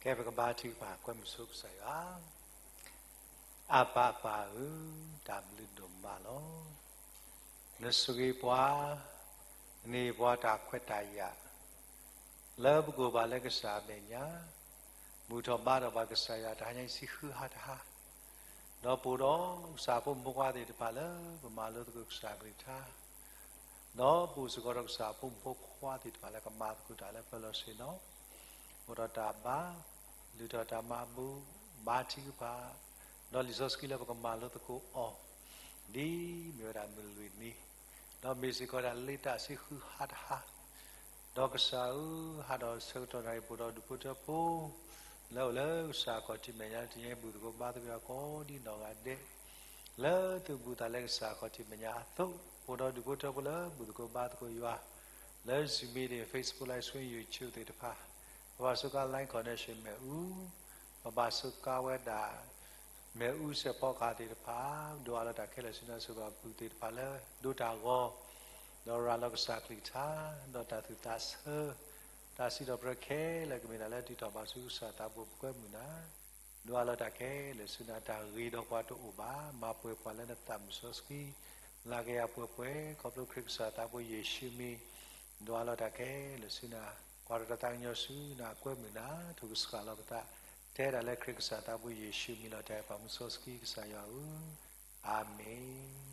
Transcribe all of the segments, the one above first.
ကဲပကဘါထုကဖၣ်ကွဲမုာ်ဆိကစၢ်ယွၤ, အၢ်ပၢ်အပၢ်ဧၢ, တၢ်ဘျုးဒိၣ်မးလီၤ. နဆိၣ်ဂ့ၤပှၤ, နဟ့ၣ်ပှၤတၢ်ခွဲးတၢ်ယာ် လၢပကအိၣ်ဘၣ်လၢကစၢ်အမဲာ်ညါ, ဘူၣ်ထီၣ်ဘါထီၣ်ဘၣ်ကစၢ်ယွၤတဟါညါအံၤဆံဃုဟါတဟါ, ဒီးပအိၣ်ဒီးကစၢ်ဖိမုၣ်ဖိခွါသ့ၣ်တဖၣ်လၢပမၤလိသကိးကစၢ်အကလုၢ်ကထါ ဒီးပအိၣ်စ့ၢ်ကီးဒီးကစၢ်အဖိမုၣ်ဖိခွါသ့ၣ်တဖၣ်လၢကမၤသကိးတၢ်လၢပျၢၤလီၤဆ့ၣ်နီၤ, အိၣ်ဒီးတၢ်ဘါ, လုၢ်ထီၣ်တၢ်မၤဘူၣ်, ဘါထုကဖၣ်, ဒီးလံာ်စီဆှံလၢပကမၤလိသကိးအီၤ, ဒ်မ့ၢ်ဝဲဒၣ်မုၢ်လွံၢ်နံၤ, ဒီးမ့ၢ်စ့ၢ်ကီးဒၣ်လ့တၢ်ဆံဃုဟါတဟါ ဒီးကစၢ်ဧၢ, ဟးဒီးဆၢကတီၢ်နၣ်ရံၣ်ပူၤဒီးဒူၣ်ဖိထၢဖိ လၢအိၣ်လၢကစၢ်ခီၣ်ထံးမဲာ်ညါ တနံၤအံၤဘူၣ်သကိးဘါသကိးယွၤကိးဒ်နီၢ်ဂၤဒဲး, လၢသုးဘူးသးလၢကစၢ်ခီၣ်ထံးမဲာ်ညါအသိး, ပအိၣ်ဒီးဒူၣ်ဖိထၢဖိလၢဘူၣ်သကိးဘါသကိးယွၤ လၢ Zoom meeting, Facebook Live Stream, YouTube သ့ၣ်တဖၣ်, ပဘၣ်စူးကါ Line connection မ့ၣ်အူ, ပဘၣ်စူးကါဝဲဒၣ် မ့ၣ်အူစဲးဖီကဟၣ်သ့ၣ်တဖၣ်, ဒိးအါလီၤတၢ်ခဲလၢာ်ဆူနၤ စံးဘၣ်ပူၤသ့ၣ်တဖၣ်လၢဒိတၢ်ဂီၤ, ဒီးရၤလီၤကစၢ်ကလုၢ်ကထါ, ဒီးတၢ်သူၣ်သးဆၢ, တၢ်စံးထီၣ်ပတြၢၤခဲလၢာ်ကမ့ၢ်တၢ်လၢတံၤထီၣ်ဘၣ်ဆူကစၢ်သးဘိပကွဲမုာ်နၤ, ဒိးအါလီၤတၢ်ခဲလၢာ်ဆူနၤ တၢ်ဂ့ၤဒီးပှၤတအိၣ်ဘၣ်, မၤပှဲၤပှၤလၢနသးမုၢ်စီဆှံ, လၢကယၤပှဲၤပှဲၤ ခီဖျိခရံာ်ကစၢ်သးဘိယ့ၣ်ၡူးမံၤ, ဒိးအါလီၤတၢ်ခဲလၢာ်ဆူနၤ, ကွၢ်တၢ်သးကညီၤဆူနၤ ကွဲမုာ်နၤ, ထိၣ်ကစှၤလီၤပသး, တဲဒၣ်လၢခရံာ်ကစၢ်သးဘိယ့ၣ်ၡူးမံၤလီၤ. တၢ်အဲၣ်ပၢ်မုၢ်စီဆှံကစၢ်ယွၤဧၢ, အၤမ့ၣ်.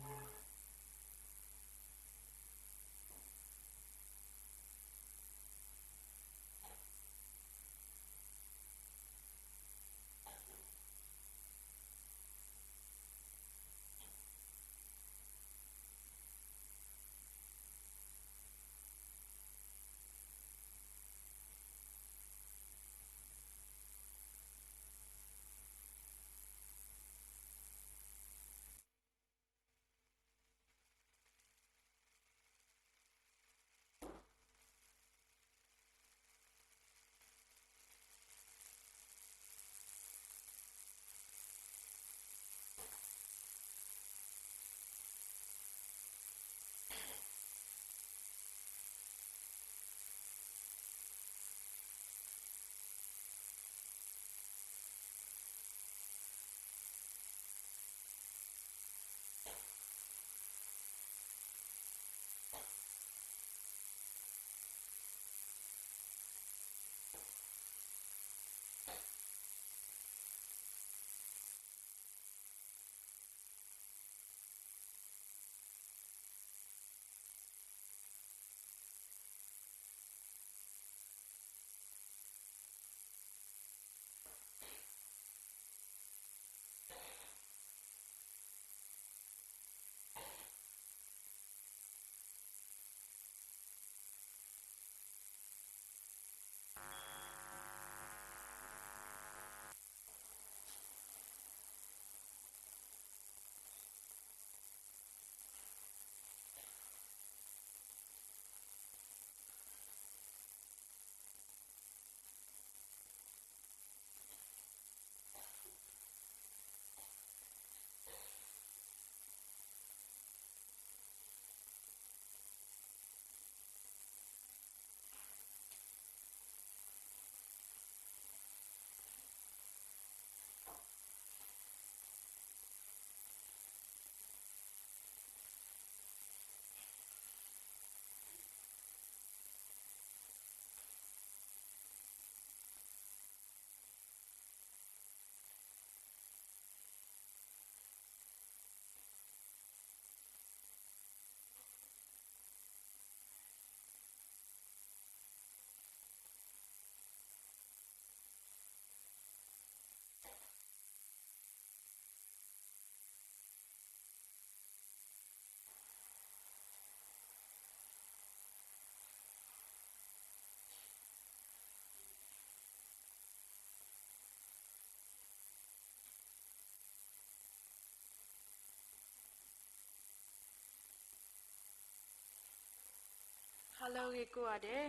ဟါလၢအဂ့ၤကိးဂၤဒဲး,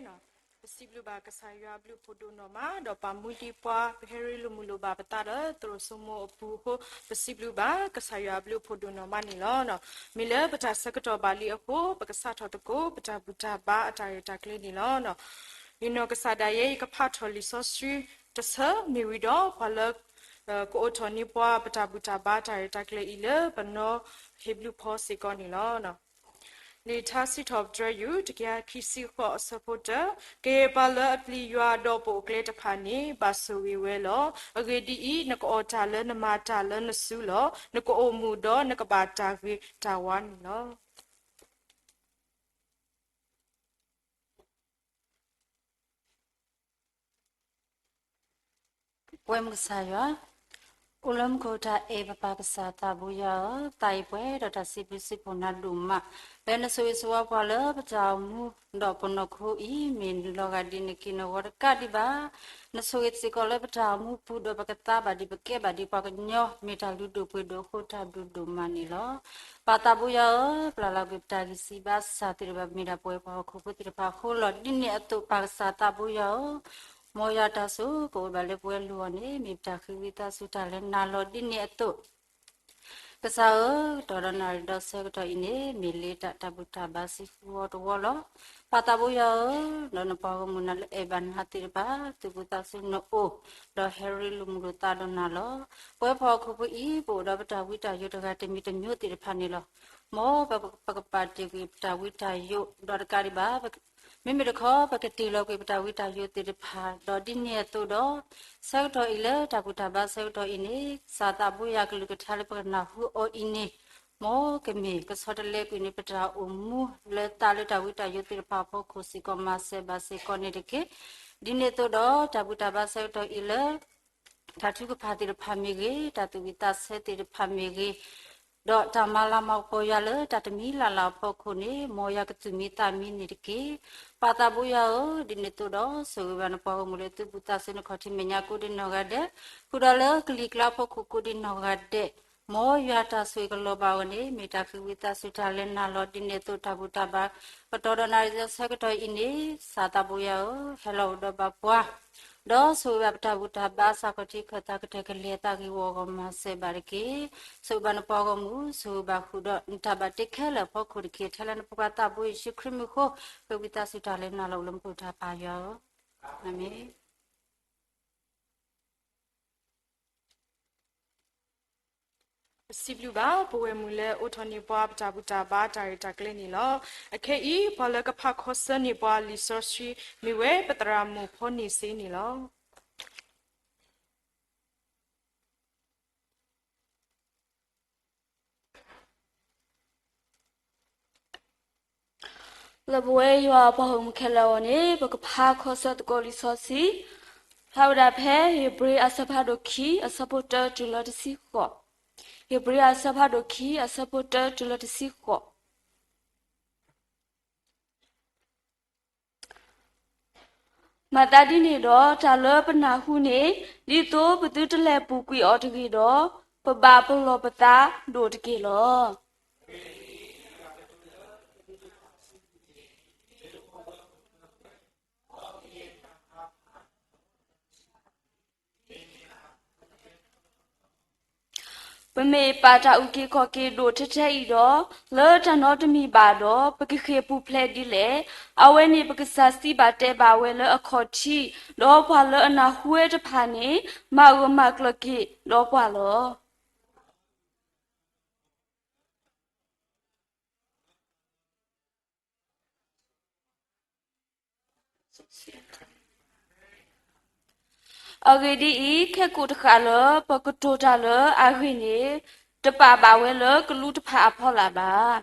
ပစံးဘျုးဘၣ်ကစၢ်ယွၤအဘျုးအဖှိၣ်ဒိၣ်နီၢ်မး, ဒီးပာ်မူဒံးပှၤ ပဟဲရ့လိာ်မုာ်လိာ်ဘၣ်ပသးဒီးသရိာ်စိမိၤအပူၤအဃိ, ပစံးဘျုးဘၣ်ကစၢ်ယွၤအဘျုးအဖှိၣ်ဒိၣ်နီၢ်မးန့ၣ်လီၤ. မ့ၢ်လၢပတၢ်ဆၢကတီၢ်ဘၣ်လံအဃိ, ပကစးထီၣ်သကိး ပတၢ်ဘူၣ်တၢ်ဘါအတၢ်ရဲၣ်တၢ်ကျဲၤန့ၣ်လီၤ. ယနီၢ်ကစၢ်ဒၣ်ယဲ ယကဖးထီၣ်လံာ်စီဆှံ တဆၢမ့ၢ်ဝံၤဒီး ပှၤလၢ ကအိးထီၣ်န့ၢ်ပှၤပတၢ်ဘူၣ်တၢ်ဘါတၢ်ရဲၣ်တၢ်ကျဲၤအံၤလၢပနီၢ်ဟ့ၣ်ဘျုးဖီစ့ၢ်ကီးန့ၣ်လီၤ. လံာ်ထါစံးထီၣ်ပတြၢၤယုၢ် တကယၤခံဆံဃိးအဆၢဖိတၢ, ကယဲၢ်ပှၤလၢအပျံၤယွၤဒီးပအိၣ်ကျဲတဖၣ်န့ၣ် ဘၣ်ဆိၣ်ဂ့ၤဝဲလီၤ. အဂ့ၢ်ဒ်အံၤ, နကအီၣ်တၢ်လၢနမၤတၢ်လၢနစုလီၤ. နကအိၣ်မူဒီးနကဘၣ်တၢ်ဂ့ၤတၢ်ဝါန့ၣ်လီၤ. ပှဲမုၢ်ကစၢ်ယွၤ, အိၣ်လၢမူခိၣ်တၢ်အဲၣ်ပပၢ်ကစၢ်သးဘိယွၤဧၢ, သးအံၤပှဲၤဒီးတၢ်စံးဘျုးစံးဖှိၣ်နၤဒိၣ်မး, လၢနဆိၣ်ဂ့ၤဆိၣ်ဝါပှၤလၢပတၢ်အိၣ်မူ, ဒီးပနီၢ်ခိအံၤ မ့ၢ်နုာ်လီၤဂာ်ဒ်နက့ၢ်နဂီၤတကးဒံးဘၣ်, နဆိၣ်ဂ့ၤစ့ၢ်ကီးလၢပတၢ်အိၣ်မူပူၤ ဒီးပကသါဘၣ်ဒံးပကဲဘၣ်ဒံးပှၤကညီ မ့ၢ်တၢ်လုၢ်ဒိၣ်ပှ့ၤဒိၣ်အဃိတၢ်ဘျုးဒိၣ်မးန့ၣ်လီၤ. ပၢ်သးဘိယွၤဧၢ, ပျၢ်လီၤကွံာ်ပတၢ်ဂံၢ်စၢ်ဘါစၢ်သ့ၣ်တဖၣ် မ့ၢ်ဒၣ်ပဝဲပှၤဟီၣ်ခိၣ်ဖိသ့ၣ်တဖၣ်အဃိလီၤ. ဒ်န့ၣ်အသိးပၢ်ကစၢ်သးဘိယွၤဧၢ, မ်ယွၤတၢ်ဆိၣ်ဂ့ၤကအိၣ်ဘၣ်လၢပဝဲလိၤအီၤန့ၣ် မ့ၢ်ပတၢ်ဃ့ဝံသးစူၤတၢ်လၢနၤလီၤ. ဒ်န့ၣ်အသိး ကစၢ်ဧၢ, ကတီၢ်ဒီးနၣ်ရံၣ်ဒီးဆၢကတီၢ်အံၤန့ၣ် မ့ၢ်လၢတၢ်ဘူၣ်တၢ်ဘါဆံဃုဝီတဝီလီၤ. ပၢ်သးဘိယွၤဧၢ, ဒီးနပှၤဂီၢ်မုၢ်နၤလၢအဲၣ်ဘၣ်နၤသ့ၣ်တဖၣ် သူၣ်ဘီၣ်သးစူၤနအိၣ်, ဒီးဟဲရ့လိာ်မုာ်လိာ်သးဒီးနၤလီၤ. ပဝဲပှၤဟီၣ်ခိၣ်ဖိအံၤ ပအိၣ်ဒီးပတၢ်ဝံတၢ်ယိးတဂၤတမံၤတမံၤသ့ၣ်တဖၣ်န့ၣ်လီၤ. မ်ပကပာ်တ့ၢ်ကွံာ်ပတၢ်ဝံတၢ်ယိးဒီးတကးဒံးဘၣ် မ့မ့ၢ်တခီ ပကတ့ၢ်လီၤကွံာ်ပတၢ်ဝံတၢ်ယိးသ့ၣ်တဖၣ် ဒီးဒ်န့ၣ်အသိးဒီး ဆၢကတီၢ်အံၤလၢတၢ်ဘူၣ်တၢ်ဘါဆၢကတီၢ်အံၤန့ၣ် ကစၢ်သးဘိယွၤကလုၢ်ကထါလၢပကနၢ်ဟူအီၤအံၤန့ၣ် မ်ကမ့ၢ်ကဆီတလဲကွံာ်န့ၢ်ပတၢ်အိၣ်မူလၢသးလၢတၢ်ဝံတၢ်ယိးသ့ၣ်တဖၣ်အဖီခိၣ်စ့ၢ်ကီး မၤစၢၤဘၣ်စ့ၢ်ကီးန့ၣ်တက့ၢ်. ဒ်န့ၣ်အသိးဒီးတၢ်ဘူၣ်တၢ်ဘါဆၢကတီၢ်အံၤလၢ တၢ်ထုကဖၣ်သ့ၣ်တဖၣ်မ့ၢ်ဂ့ၤ, တၢ်သူၣ်ဝံၣ်သးဆၢသ့ၣ်တဖၣ်မ့ၢ်ဂ့ၤ, ဒီးတၢ်မၤလၤမၤကပီၤယွၤလၢတၢ်တမံၤလၢ်လၢ်အဖီခိၣ်န့ၣ် မ်ယွၤကသူၣ်မံသးမံန့ၣ်တက့ၢ်. ပၢ်သးဘိယွၤဧၢ, ဒ်န့ၣ်အသိးဒီး ဆိၣ်ဂ့ၤဘၣ်နပှၤဂီၢ်မုၢ်လၢသုဘူးသးစူၤနခီၣ်ထံးမဲာ်ညါကိးဒံနီၢ်ဂၤဒဲး, ဃုာ်ဒီးလၢကလံၤကျါအဖီခိၣ်ကိးဒံနီၢ်ဂၤဒဲး, မ်ယွၤတၢ်ဆိၣ်ဂ့ၤကလီၤဘၣ်အဂီၢ်န့ၣ် မ့ၢ်တၢ်ဃ့ဝံသးစူၤတၢ်လၢနၤလီၤ. ဒ်န့ၣ်အသိးတၢ်ဘူၣ်တၢ်ဘါ ကတီၢ်ဒီးနၣ်ရံၣ်ဒီးဆၢကတီၢ်အံၤန့ၣ် ကစၢ်သးဘိယွၤဧၢ, ဟဲလီၤအိၣ်ဒီးဘၣ်ပှၤ ဒီးဆိၣ်ဂ့ၤဘၣ်ပတၢ်ဘူၣ်တၢ်ဘါစ့ၢ်ကီး ထံကီၢ်သးကတၢၢ်ကလဲၤသးဂ့ၢ်ဂီၢ်ဂီၢ်မၤစၢၤဘၣ်တက့ၢ်. ဆိၣ်ဂ့ၤဘၣ်နပှၤဂီၢ်မုၢ်, ဆိၣ်ဂ့ၤဘၣ်ဃုာ်ဒီးနတၢ်ဘၣ်တ့ခဲလၢာ်အဖီခိၣ်တက့ၢ်. ထဲလၢနဖိခွါသးဘိယ့ၣ်ၡူးခရံာ်မံၤအဃိ ဃ့ဝံသးစူၤတၢ်လၢနၤလီၤ အိၣ်လၢမူခိၣ်တၢ်ပၢ်ယွၤဧၢ, အၤမ့ၣ်. ပစံးဘျုးဘၣ် ပဝဲၢ်မုၣ်လၢအိးထီၣ်န့ၢ်ပှၤပတၢ်ဘူၣ်တၢ်ဘါတၢ်ရဲၣ်တၢ်ကျဲၤန့ၣ်လီၤ. အခဲအံၤ ပှၤလၢကဖးခီဆၢန့ၢ်ပှၤလံာ်စီဆှံ မ့ၢ်ဝဲပသရၣ်မုၣ်ဖိန့ၣ်စ့န့ၣ်လီၤ. လၢပဝဲယွၤအပှၤဂီၢ်မုၢ်ခဲလၢာ်အဂီၢ်န့ၣ် ပကဖးခီဆၢသကိးလံာ်စီဆှံ, ဖျါဝဲဒၣ်ဖဲ ဧ့ၤဘြံၤအဆၢဖးဒိၣ်ခံ အဆၢဖိတၢတုၤလၢတဆံဃိး, ဧ့ၤဘြံၤအဆၢဖးဒိၣ်ခံ အဆၢဖိတၢတုၤလၢတဆံဃိး. မၤသးဒ်န့ၣ်ဒီး တၢ်လၢပနၢ်ဟူန့ၣ် ဒ်သိးပသုတလဲၤပူၤကွံာ်အီၤတဂ့ၤဒီး ပဘၣ်ပလီၢ်ပသးဒိၣ်တက့ၢ်လီၤ. ပမ့ၢ်ပာ်တၢ်အုၣ်က့ၤခီၣ်က့ၤဒိၣ်ထဲထဲအံၤဒီး, လၢတၢ်နီတမံၤဘၣ်ဒီး ပကဃ့ၢ်ပူၤဖျဲးဒ်လဲၣ်. အဝဲန့ၣ်ပကစၢ်စံးဘၣ်တဲဘၣ်ဝဲလၢအခီၣ်ထံး, ဒီးပှၤလၢအနၢ်ဟူဝဲတဖၣ်န့ၣ် မၤဂၢၢ်မၤကျၢၤက့ၤဒီးပှၤလီၤ. အဂ့ၢ်ဒ်အံၤ, ခဲကိာ်တဃာ်လၢပကတိၤတၢ်လၢအဂ့ၢ်န့ၣ် တပာ်ဘၣ်ဝဲလၢကလူးတဖၣ်အဖီလာ်ဘၣ်.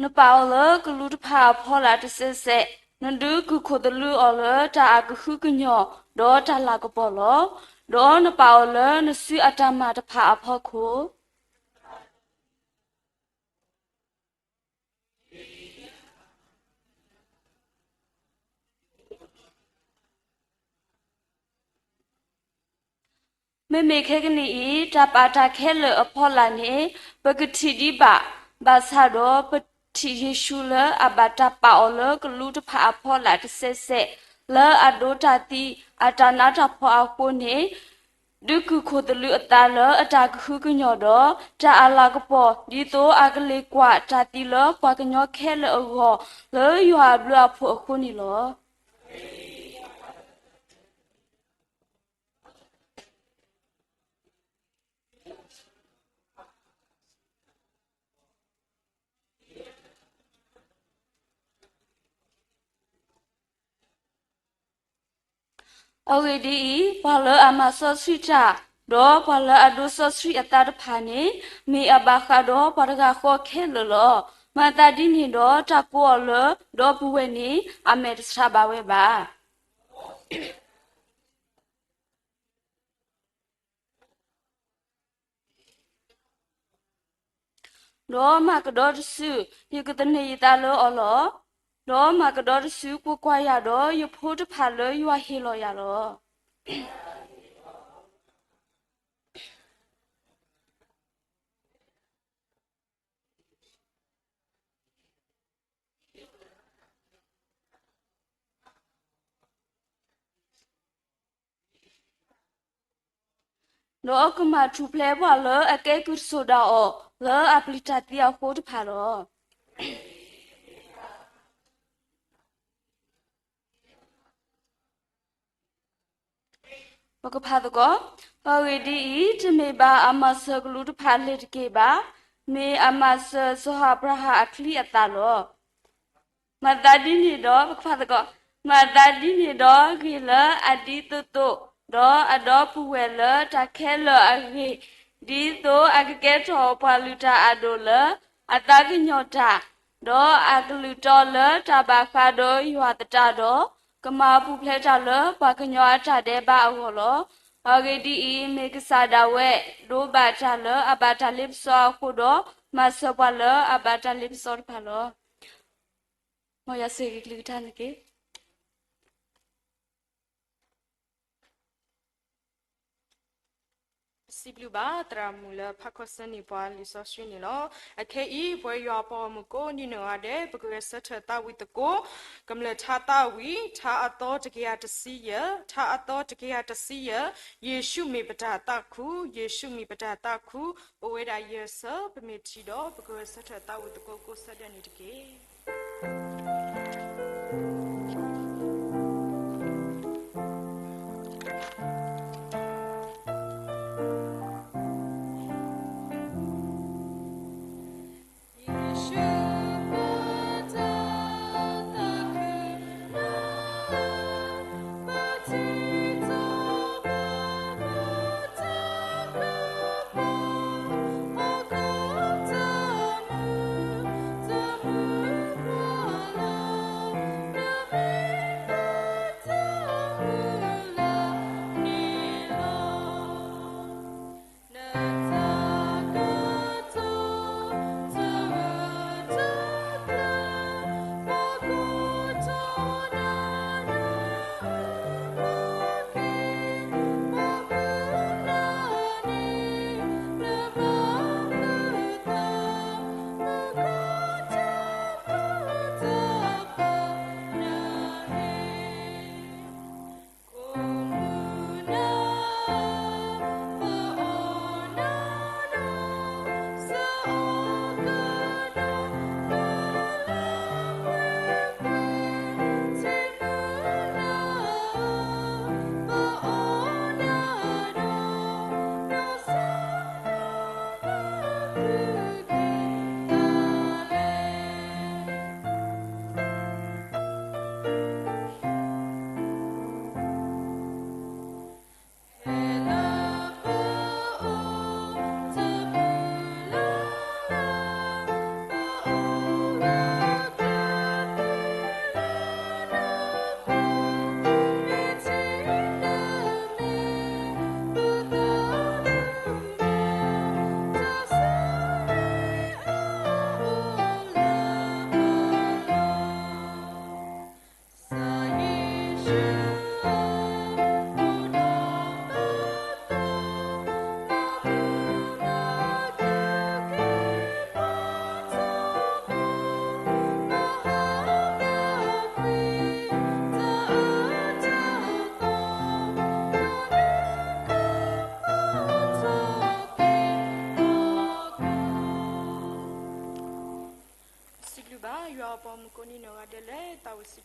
နပာ်အီၤလၢကလူးတဖၣ်အဖီလာ်တစဲးစဲး, နဒုးကူၣ်ခိၣ်သလုးအီၤလၢတၢ်အကဟုကညီၢ် ဒီးတၢ်လၤကပီၤလီၤ. ဒီးနပာ်အီၤလၢနစုအတၢ်မၤတဖၣ်အဖီခိၣ် မ့မ့ၢ်ခဲကနံၣ်အံၤ တၢ်ပာ်တၢ်ခဲလၢာ်အဖီလာ်န့ၣ် ပကထံၣ်ဒံးဘၣ်, ဘၣ်ဆၣ်ဒီးပထံၣ်ယ့ၣ်ၡူးလၢအဘၣ်တၢ်ပာ်အီၤလၢကလူးတဖၣ်အဖီလာ်တစဲးစဲး လၢအဒိးတၢ်သံအတၢ်နးတၢ်ဖှီၣ်အဃိန့ၣ် ဒုးကုာ်ခိၣ်သလုးအသးလၢအတၢ်ကဟုကညီၢ်ဒီး တၢ်အလၤကပီၤ ဒ်သိးအကလ့ၤကွၢ်တၢ်သံလၢပှၤကညီခဲလၢာ်အဂီၢ် လၢယွၤအဘျုးအဖှိၣ်အဃိန့ၣ်လီၤ. အဂ့ၢ်ဒ်အံၤ, ပှၤလၢအမၤစီဆှံတၢ်, ဒီးပှၤလၢအဒိးစီဆှံအသးတဖၣ်န့ၣ်, မ့ၢ်အဘၣ်ဃးဒီးပှၤတဂၤဃီခဲလၢာ်လီၤ. မၤသးဒ်န့ၣ်ဒီး တၢ်ကိးအီၤလၢဒီပုၢ်ဝဲၢ်န့ၣ် အမဲာ်တဆါဘၣ်ဝဲဘၣ်. ဒီးမၤကဒီးတစု, ယကသန့ၤယသးလၢအီၤလီၤ. ဒီးမၤကဒီးတစု ကွၢ်ကွၢ်ယၤဒီး ယဖိတဖၣ်လၢယွၤဟ့ၣ်လီၤယၤလီၤ. ဒီးကမၤထူၣ်ဖျဲးပှၤလၢအကဲကုၢ်တစိၤဒၣ်အီၤ လၢအပျံၤတၢ်သံအဃိတဖၣ်လီၤ. ပကဖးသကိး, အဂ့ၢ်ဒ်အံၤ, တမ့ၢ်ဘၣ်အမၤစၢၤကလူးတဖၣ်လ့ၤတက့ၢ်ဘၣ်, မ့ၢ်အမၤစၢၤစီၤအၤဘြၤဟၣ်အချံအသၣ်လီၤ. မၤသးဒ်န့ၣ်ဒီး, ပကဖးသကိး, မၤသးဒ်န့ၣ်ဒီး ဂ့ၤလၢအဒ်သိးသိး, ဒီးအဒီပုၢ်ဝဲၢ်လၢတၢ်ခဲလၢာ်အဂ့ၢ်, ဒ်သိးအကကဲထီၣ်ပှၤလုၢ်တၢ်အဒိၣ်လၢအသးကညီၤတၢ်, ဒီးအကလုၢ်တီလၢတၢ်ဘၣ်ဃးဒီးယွၤသတးဒီး, ကမၤပူၤဖျဲးတၢ်လၢပှၤကညီအတၢ်ဒဲးဘးအဂီၢ်လီၤ. အဂ့ၢ်ဒ်အံၤ, မ့ၢ်ကစၢ်ဒၣ်ဝဲဒိးဘၣ်တၢ်လၢအဘၣ်တၢ်လ့ပစီအဃိဒီး, မၤစၢၤပှၤလၢအဘၣ်တၢ်လ့ပစီတဖၣ်လီၤ. မ်ယွၤဆိၣ်ဂ့ၤက့ၤကလုၢ်ကထါန့ၣ်တက့ၢ်. ပစံးဘျုးဘၣ်သရၣ်မုၣ်လၢဖးခီဆၢန့ၢ်ပှၤလံာ်စီဆှံန့ၣ်လီၤ. အခဲအံၤ ပဝဲယွၤအပှၤဂီၢ်မုၢ်ကိးဒံနီၢ်ဂၤဒဲး ပကဂဲၤဆၢထၢၣ်သးဝံၣ်သကိး ကမျၢၢ်ထါသးဝံၣ် ထါအသီတကယၤတဆံယဲၢ်, ထါအသီတကယၤတဆံယဲၢ်, ယ့ၣ်ၡူးမ့ၢ်ပတၢ်သးခု, ယ့ၣ်ၡူးမ့ၢ်ပတၢ်သးခု, အိၣ်ဝဲဒၣ်ယဲၢ်ဆၢ, ပမ့ၢ်ထံၣ်ဒီး ပကဂဲၤဆၢထၢၣ်သးဝံၣ်သကိးကိးဆၢဒဲးန့ၣ်တက့ၢ်.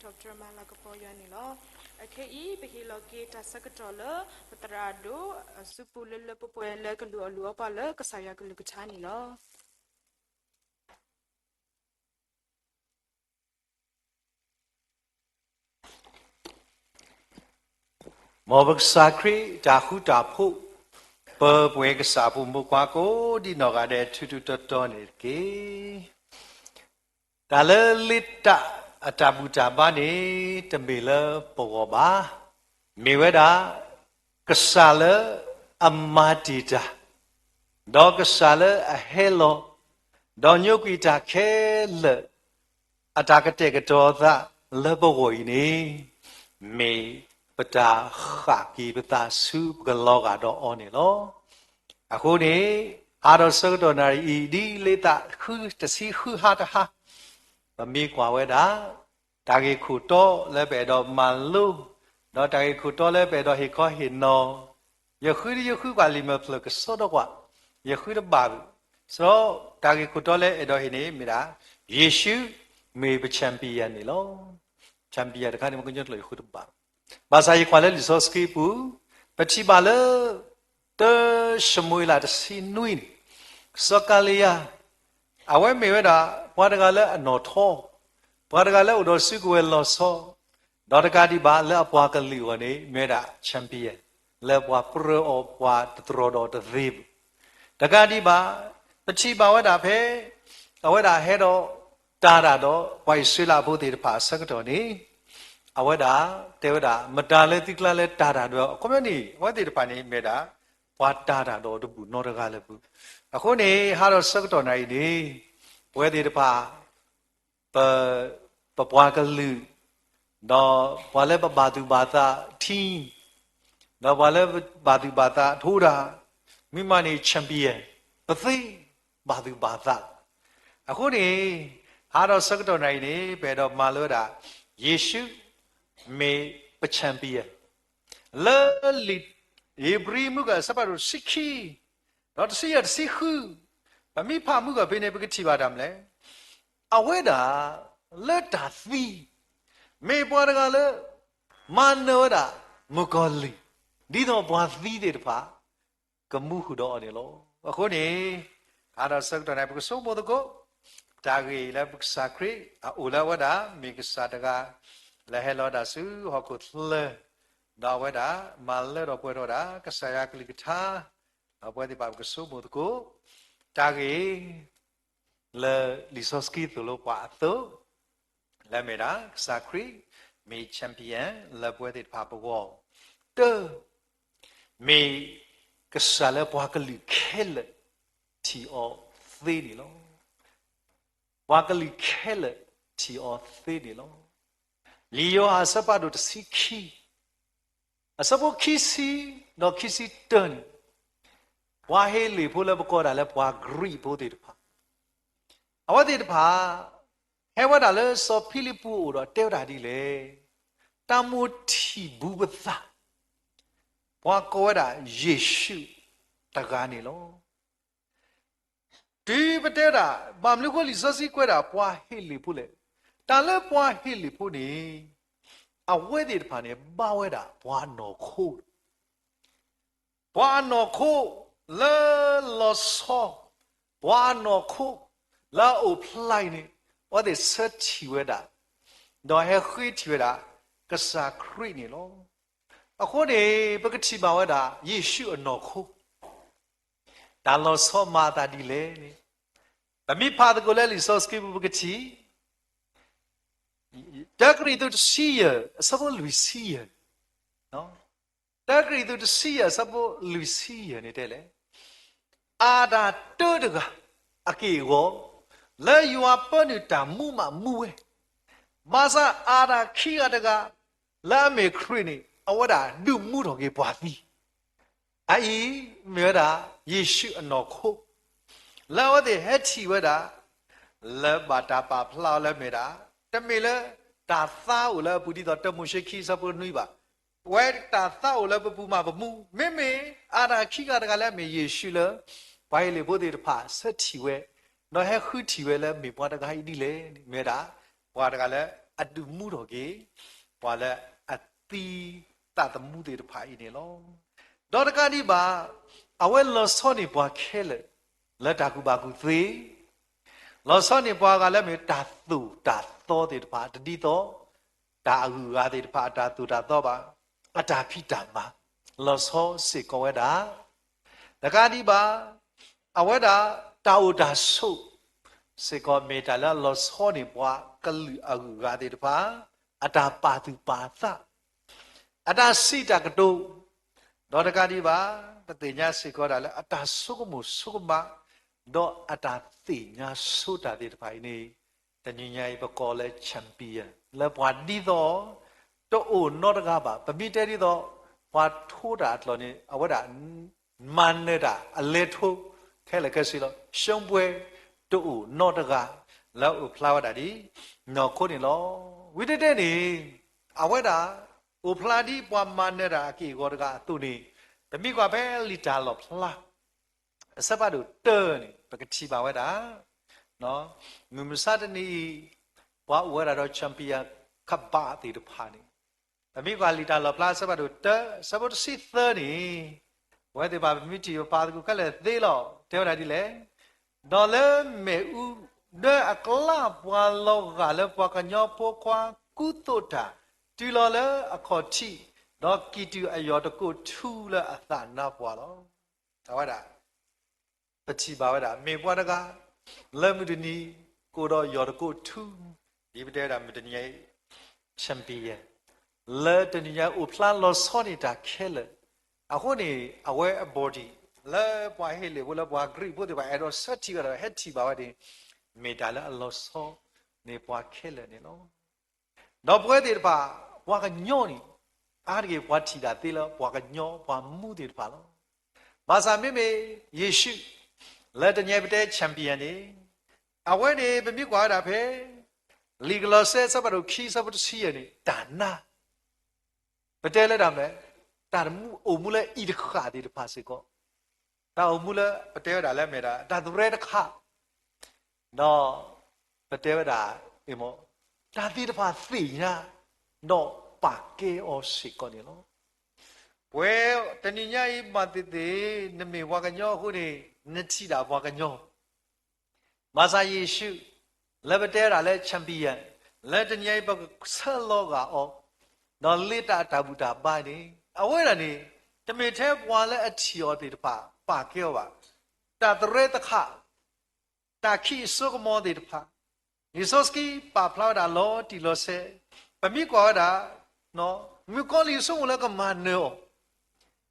ဒီးပတြၢၤမၤလၤကပီၤယွၤန့ၣ်လီၤ. အခဲအံၤ ပဟ့ၣ်လီၤက့ၤတၢ်ဆၢကတီၢ်လၢ ပသရၣ်ဒိၣ် အစုပူၤလၢလၢပှဲၤပှဲၤလၢကလူၤအီၣ်လူၤအီပှၤလၢကစၢ်ယွၤကလုၢ်ကထါန့ၣ်လီၤ. မ်ပကစၢ်ခရံာ်တၢ်ဃူတၢ်ဖိး, ပပှဲၤကစၢ်ဖိမုၣ်ဖိခွါကိးဒံနီၢ်ဂၤဒဲး ထူထူတီတီန့ၣ်တက့ၢ်. တၢ်လၢလ့တၢ်အတၢ်ဘူၣ်တၢ်ဘါန့ၣ် တမ့ၢ်လၢပဂီၢ်ဘၣ်. မ့ၢ်ဝဲဒၣ် ကစၢ်လၢအမၤတ့ၢ်တၢ်, ဒီးကစၢ်လၢအဟဲလီၤ, ဒီးညိကွံာ်တၢ်ခဲလၢာ် အတၢ်ကတဲာ်ကတီၤသးလၢပဂီၢ်အံၤန့ၣ် မ့ၢ်ပတၢ်ဃၣ်က့ၤပသးဆူပကလီၤဂာ်ဒီးအီၤန့ၣ်လီၤ. အဃိန့ၣ် ဟါဒီးဆၢကတီၢ်နၣ်ရံၣ်အံၤ ဒ်လ့သၣ်ဃုတဆံဃုဟါတဟါ, ပမ့ၢ်ကွၢ်ဝဲဒၣ် တၢ်ဂ့ၢ်ခိၣ်တီလၢပအဲၣ်ဒိးမၤလိ, ဒီးတၢ်ဂ့ၢ်ခိၣ်တီလၢပအဲၣ်ဒိးဟ့ၣ်ခီဟ့ၣ်နီၤ, ယဃုဒ်ယဃုကွၢ်လံာ်မဲာ်ဖျၢၣ်ကစီဒီကွၢ်, ယဃုတဘၣ်ဘၣ်, ဒီးတၢ်ဂ့ၢ်ခိၣ်တီလၢအဲၣ်ဒိးဟ့ၣ်န့ၣ်မ့ၢ်ဒၣ် ယ့ၣ်ၡူးမ့ၢ်ပ champion န့ၣ်လီၤ. champion တခါန့ၣ် ပကညီကျိာ်ယဃုတဘၣ် ဘၣ်ဆၣ်ယကွၢ်လၢလံာ်စီဆှံပူၤ, ပထံၣ်ဘၣ်လၢ တၢ ၡမူၤအ့လးတဆံနွံန့ၣ်, စီၤကၤလံယၤ အဝဲမ့ၢ်ဝဲဒၣ် ပှၤတဂၤလၢအနီၣ်ထီ, ပှၤတဂၤလၢအိၣ်ဒီးစုကဝဲၤလီၤဆီ, ဒီးတကးဒံးဘၣ်လၢအပှၤကလုာ်အဂီၢ်န့ၣ် မ့ၢ်ဝဲဒၣ် champion လၢပှၤပြၢအီၤပှၤတတြီဒီးတသ့ဘၣ်. တကးဒံးဘၣ် ပထံၣ်ဘၣ်ဝဲဒၣ်ဖဲ အဝဲဒၣ်ဟဲဒီးတၢ်တၢ်ဒီးပှၤအံၣ်စရ့လးဖိသ့ၣ်တဖၣ်အဆၢကတီၢ်န့ၣ်, အဝဲဒၣ်တဲဝဲဒၣ် မတၤလၢသုကျါလၢတၢ်တၢ်ဒီး အခီပညီန့ၣ် အဝဲသ့ၣ်တဖၣ်န့ၣ်မ့ၢ်ဒၣ် ပှၤတၢ်တၢ်ဒီးတဘူၣ်နီတဂၤလၢၤဘၣ်. အဃိန့ၣ် ဟါဒီးဆၢကတီၢ်နၣ်ရံၣ်န့ၣ် ပဝဲသ့ၣ်တဖၣ် ပ ပပှၤကလုာ်, ဒီးပှၤလၢပဘၣ်သူၣ်ဘၣ်သး team, ဒီးပှၤလၢပဘၣ်သူၣ်ဘၣ်သးထိးတၢ်, မ့ၢ်မးန့ၣ် champion, ပသ့ဘၣ်သူၣ်ဘၣ်သး. အဃိန့ၣ် ဟါဒီးဆၢကတီၢ်နၣ်ရံၣ်န့ၣ် ပအဲၣ်ဒိးမၤလိဝဲဒၣ် ယ့ၣ်ၡူးမ့ၢ်ပ champion လၢလံာ်ဧ့ၤဘြံၤမုၢ်ကၢၢ်အဆၢဖးဒိၣ်တဆံခံ, ဒီးတဆံယဲၢ်တဆံဃု, ပမ့ၢ်ဖးမုၢ်ကၢၢ်ဖဲန့ၣ် ပကထံၣ်ဘၣ်တၢ်မနုၤလဲၣ်. အဝဲဒၣ် လၢတၢ်သံ, မ့ၢ်ပှၤတဂၤလၢ မၤနၢၤဝဲဒၣ် မုၣ်ကီၤလံၢ်, ဒ်သိးပှၤသံသ့ၣ်တဖၣ် ကမူဃုာ်ဒီးအီၤန့ၣ်လီၤ. အဃိန့ၣ် ဟါဒီးဆၢကတီၢ်န့ၣ် ပကဆိကမိၣ်သကိး တၢ်ဂ့ၢ်လၢပကစၢ်ခရံာ်အအိၣ်လၢအဝဲဒၣ် မ့ၢ်ကစၢ်တဂၤ လၢဟဲလီၤဝဲဒၣ်ဆူဟီၣ်ခိၣ်ချၢ, ဒီးအဝဲဒၣ် မၤလၢထီၣ်ပှဲၤထီၣ်ဝဲဒၣ် ကစၢ်ယွၤကလုၢ်ကထါ, ဒီးပဝဲသ့ၣ်တဖၣ်ပကဆိကမိၣ်သကိး တၢ်ဂ့ၢ် လၢလံာ်စီဆှံသိၣ်လိပှၤအသိး လၢအမ့ၢ်ဒၣ် ကစၢ်ခရံာ် မ့ၢ် champion လၢပဝဲသ့ၣ်တဖၣ်ပဂီၢ်, တၢ မ့ၢ်ကစၢ်လၢပှၤကလုာ်ခဲလၢာ်ထံၣ်အီၤသ့န့ၣ်လီၤ. ပှၤကလုာ်ခဲလၢာ်ထံၣ်အီၤသ့န့ၣ်လီၤ. လံာ်ယိၤဟၣ်အဆၢဖးဒိၣ်တဆံခံ, အဆၢဖိခံဆံဒီးခံဆံတၢန့ၣ်, ပှၤဟ့းလ့ၣ်ဖိလၢပကိးဒၣ်လၢပှၤကရံးဖိသ့ၣ်တဖၣ်, အဝဲသ့ၣ်တဖၣ် ဟဲဝဲဒၣ်လၢစီၤဖံလံးပူၤအအိၣ်ဒီးတဲဝဲဒၣ်ဒ်လဲၣ်. တၢ်မိၣ်ထံၣ်ဘူးပသး, ပှၤကိးဝဲဒၣ်ယ့ၣ်ၡူးတဂၤန့ၣ်လီၤ. တုၤပတဲဝဲဒၣ် ဘၣ်မနုၤအဃိလံာ်စီဆှံကွဲးဒၣ်ပှၤဟ့းလ့ၣ်ဖိလဲၣ်, တၢ်လၢပှၤဟ့းလ့ၣ်ဖိန့ၣ် အဝဲသ့ၣ်တဖၣ်န့ၣ် ဘၣ်ဝဲဒၣ်ပှၤနီၢ်ခိ ပှၤအနီၢ်ခိလၢလီၤဆီ, ပှၤအနီၢ်ခိလၢအအိၣ်ဖျါအံၤန့ၣ် အဝဲသ့ၣ်ဆၢထံၣ်ဝဲဒၣ်, ဒီးဟဲဃ့ထံၣ်ဝဲဒၣ် ကစၢ်ခရံာ်န့ၣ်လီၤ. အဃိန့ၣ် ပကထံၣ်ဘၣ်ဝဲဒၣ် ယ့ၣ်ၡူးအနီၢ်ခိ တၢ်လီၤဆီမၤအသးဒ်လဲၣ်န့ၣ်, ပမ့ၢ်ဖးသကိးလၢလံာ်စီဆှံပူၤ ပကထံၣ် တၢကရံၣ်သူးတဆံယဲၢ် အဆၢဖိလွံၢ်ဆံယဲၢ်, တၢကရံၣ်သူးတဆံယဲၢ် အဆၢဖိလွံၢ်ဆံယဲၢ်န့ၣ်တဲလဲၣ်, အၤဒၣ်တၢတဂၤအက့ၢ်အဂီၤ လၢယွၤပၢနုာ်တၢ်မူမးမူဝဲ, ဘၣ်ဆၣ်အၤဒၣ်ခံဂၤတဂၤ လၢအမ့ၢ်ခရံာ်န့ၣ် အဝဲဒၣ်ဒုးမူထီၣ်က့ၤပှၤသံ အအံၤမ့ၢ်ဝဲဒၣ် ယ့ၣ်ၡူးအနီၢ်ခိ, လၢအဝဲသ့ၣ်ဟဲထံၣ်ဝဲဒၣ် လၢဘၣ်တၢ်ပာ်ဖျါအီၤလၢအမ့ၢ်ဒၣ်, တမ့ၢ်လၢတၢ်သါအိၣ်လၢအပူၤဒ်သိးတၢမိၤၡ့ခံအဆၢဖိနွံဘၣ်, ပဝဲတၢ်သါအိၣ်လၢပပူၤမးပမူ, မ့မ့ၢ်အၤဒၣ်ခံဂၤတဂၤလၢအမ့ၢ်ယ့ၣ်ၡူးလၢ ပှၤဟ့းလ့ၣ်ဖိသ့ၣ်တဖၣ်ဆၢထံၣ်ဝဲ, ဒီးဟဲဃုထံၣ်ဝဲလၢမ့ၢ်ပှၤတဂၤအံၤဒ်လဲၣ်န့ၣ် မ့ၢ်ဝဲဒၣ် ပှၤတဂၤလၢ အဒုးမူထီၣ်က့ၤ ပှၤလၢအသံသးသမူသ့ၣ်တဖၣ်အံၤန့ၣ်လီၤ. ဒီးတကးဒံးဘၣ် အဝဲလီၤဆီန့ၢ်ပှၤခဲလၢာ် လၢတၢ်ကူၣ်ဘၣ်ကူၣ်သ့, လီၤဆီန့ၢ်ပှၤဂၤလၢမ့ၢ်တၢ်သိၣ်တၢ်သီသ့ၣ်တဖၣ် တဒ်သိး တၢ်အဂုၤအဂၤသ့ၣ်တဖၣ် အတၢ်သိၣ်တၢ်သီဘၣ်, အတၢ်ဖံးတၢ်မၤ လီၤဆီစ့ၢ်ကီးဝဲဒၣ် တကးဒံးဘၣ် အဝဲဒၣ်တၢ်အိၣ်တၢ်ဆိး စ့ၢ်ကီးမ့ၢ်တၢ်လၢအလီၤဆီန့ၢ်ပှၤကလုာ်အဂုၤအဂၤသ့ၣ်တဖၣ် အတၢ်ပာ်သူၣ်ပာ်သး, အတၢ်စံးတၢ်ကတိၤ, ဒီးတကးဒံးဘၣ် ပသ့ၣ်ညါစ့ၢ်ကီးဒၣ်လၢအတၢ်ဆိကမိၣ်ဆိကမး, ဒီးအတၢ်သ့ၣ်ညါဆိတၢ်သ့ၣ်တဖၣ်အံၤန့ၣ် တနံၤညါအံၤပကိးလၢ champion လၢပှၤဒ်သိး တအိၣ်နီတဂၤဘၣ်. ပမ့ၢ်တဲဒ်သိး ပှၤထိတၢ်အကျိၤန့ၣ် အဝဲဒၣ် မၤနၢၤတၢ်အလဲၤထိ ခဲလၢာ်ခဲဆ့လီၤ. ရှုံးပွဲ တအိၣ်နီတဂၤ လၢအအိၣ်ဖျါဝဲဒၣ်ဒ် နီၢ်ခိန့ၣ်လီၤ. ဝံၤတဲတဲန့ၣ် အဝဲဒၣ် အိၣ်ဖျါဒ်ပှၤမၤနၢၤတၢ်အက့ၢ်အဂီၤတဂၤအသိးန့ၣ် ပမ့ၢ်ကွၢ်ဖဲလံာ်တၢ်လီၣ်ဖျါ အဆၢဖးဒိၣ်တၢန့ၣ် ပကထံၣ်ဘၣ်ဝဲဒၣ် မုၢ်မဆါတနံၤအံၤ ပှၤအိၣ်ဝဲဒၣ်ဒီး champion ကဘးသ့ၣ်တဖၣ်န့ၣ် ပမ့ၢ်ကွၢ်လံာ်တၢ်လီၣ်ဖျါ အဆၢဖးဒိၣ်တၢ အဆၢဖိတဆံသၢန့ၣ် အဝဲသ့ၣ်တဖၣ် ပမ့ၢ်ထံၣ်ပပာ်သကိးခဲလၢာ်သ့လီၤ. တဲဝဲဒၣ်ဒ်လဲၣ်, ဒီးလၢမ့ၣ်အူဒၢအကျါ ပှၤလီၤဂာ်လၢပှၤကညီဖိခွါကူသိးတၢ် တုၤလီၤလၢအခီၣ်ထံး, ဒီးကံၢ်တူာ်အယီၢ်တကိးထူလၢအသးနါပှၢ်လီၤ. အဝဲဒၣ် ပထံၣ်ဘၣ်ဝဲဒၣ် မ့ၢ်ပှၤတဂၤ လၢမုၢ်တနံၤ ကအိၣ်ဒီးယီၢ်တကိးထူ, ဒ်ပတဲဝဲဒၣ်မုၢ်တနံၤညါအံၤ champion လၢတနံၤညါအံၤအိၣ်ဖျါလီၤဆီန့ၢ်တၢ်ခဲလၢာ်, အဃိန့ၣ် အဝဲအ body လၢပှၤဟ့လ့ၣ်ဖိ လၢပှၤကရံၣ်ဖိသ့ၣ်တဖၣ် အဲၣ်ဒိးဆၢထံၣ်ဝဲဒၣ် ဟဲထံၣ်ဘၣ်ဝဲန့ၣ် မ့ၢ်တၢ်လၢအလီၤဆီန့ၢ်ပှၤခဲလၢာ်န့ၣ်လီၤ. ဒီးပဝဲသ့ၣ်တဖၣ် ပှၤကညီန့ၣ် အါတက့ၢ်ပှၤထံၣ်တၢ်သ့လၢပှၤကညီ ပှၤမူသ့ၣ်တဖၣ်လီၤ. ဘၣ်ဆၣ်မ့မ့ၢ်ယ့ၣ်ၡူး လၢတနံၤညါပတဲ champion န့ၣ် အဝဲန့ၣ် ပမ့ၢ်ကွၢ်ဝဲဒၣ်ဖဲ လံာ်ကလီးစဲ အဆၢဖးဒိၣ်ခံ အဆၢဖိတဆံယဲၢ်န့ၣ် တၢ်နါ ပတဲလၢတၢ်မနုၤလဲၣ်, တၢ်အိၣ်မူလၢအံၤတဃၣ်သ့ၣ်တဖၣ်စ့ၢ်ကီး, တၢ်အိၣ်မူလၢပတဲဝဲဒၣ်လၢမ့ၢ်ဒၣ် တၢ်သူၣ်ရဲတခါ, ဒီးပတဲဝဲဒၣ် တၢ်သ့ၣ်တဖၣ်သ့ၣ်ညါ ဒီးပာ်ကဲအီၤစ့ၢ်ကီးန့ၣ်လီၤ. ပဝဲတနံၤညါအံၤ မၤသ့ၣ်သ့ၣ် နမ့ၢ်ပှၤကညီအဃိန့ၣ် နထံၣ်ဒၣ်ပှၤကညီ ဘၣ်ဆၣ်ယ့ၣ်ၡူး လၢပတဲဝဲဒၣ်လၢ champion လၢတနံၤအံၤ ပကဆၢလီၤဂာ်အီၤ, ဒီးလ့တၢ်အတၢ်ဘူၣ်တၢ်ဘါန့ၣ် အဝဲဒၣ်န့ၣ် တမ့ၢ်ထဲပှၤလၢအထံၣ်အီၤသ့ၣ်တဖၣ် ပာ်ကဲအီၤဘၣ်. တၢ်သူၣ်ရဲတခါ တၢ်ခံးအစိကမီၤသ့ၣ်တဖၣ် လံာ်စီဆှံပာ်ဖျါဝဲဒၣ်လီၤတံၢ်လီၤဆဲး, ပမ့ၢ်ကွၢ်ဝဲဒၣ် မုၣ်ကီၤလံၢ်ဆိကမိၣ်လၢကမၤနၢၤအီၤ,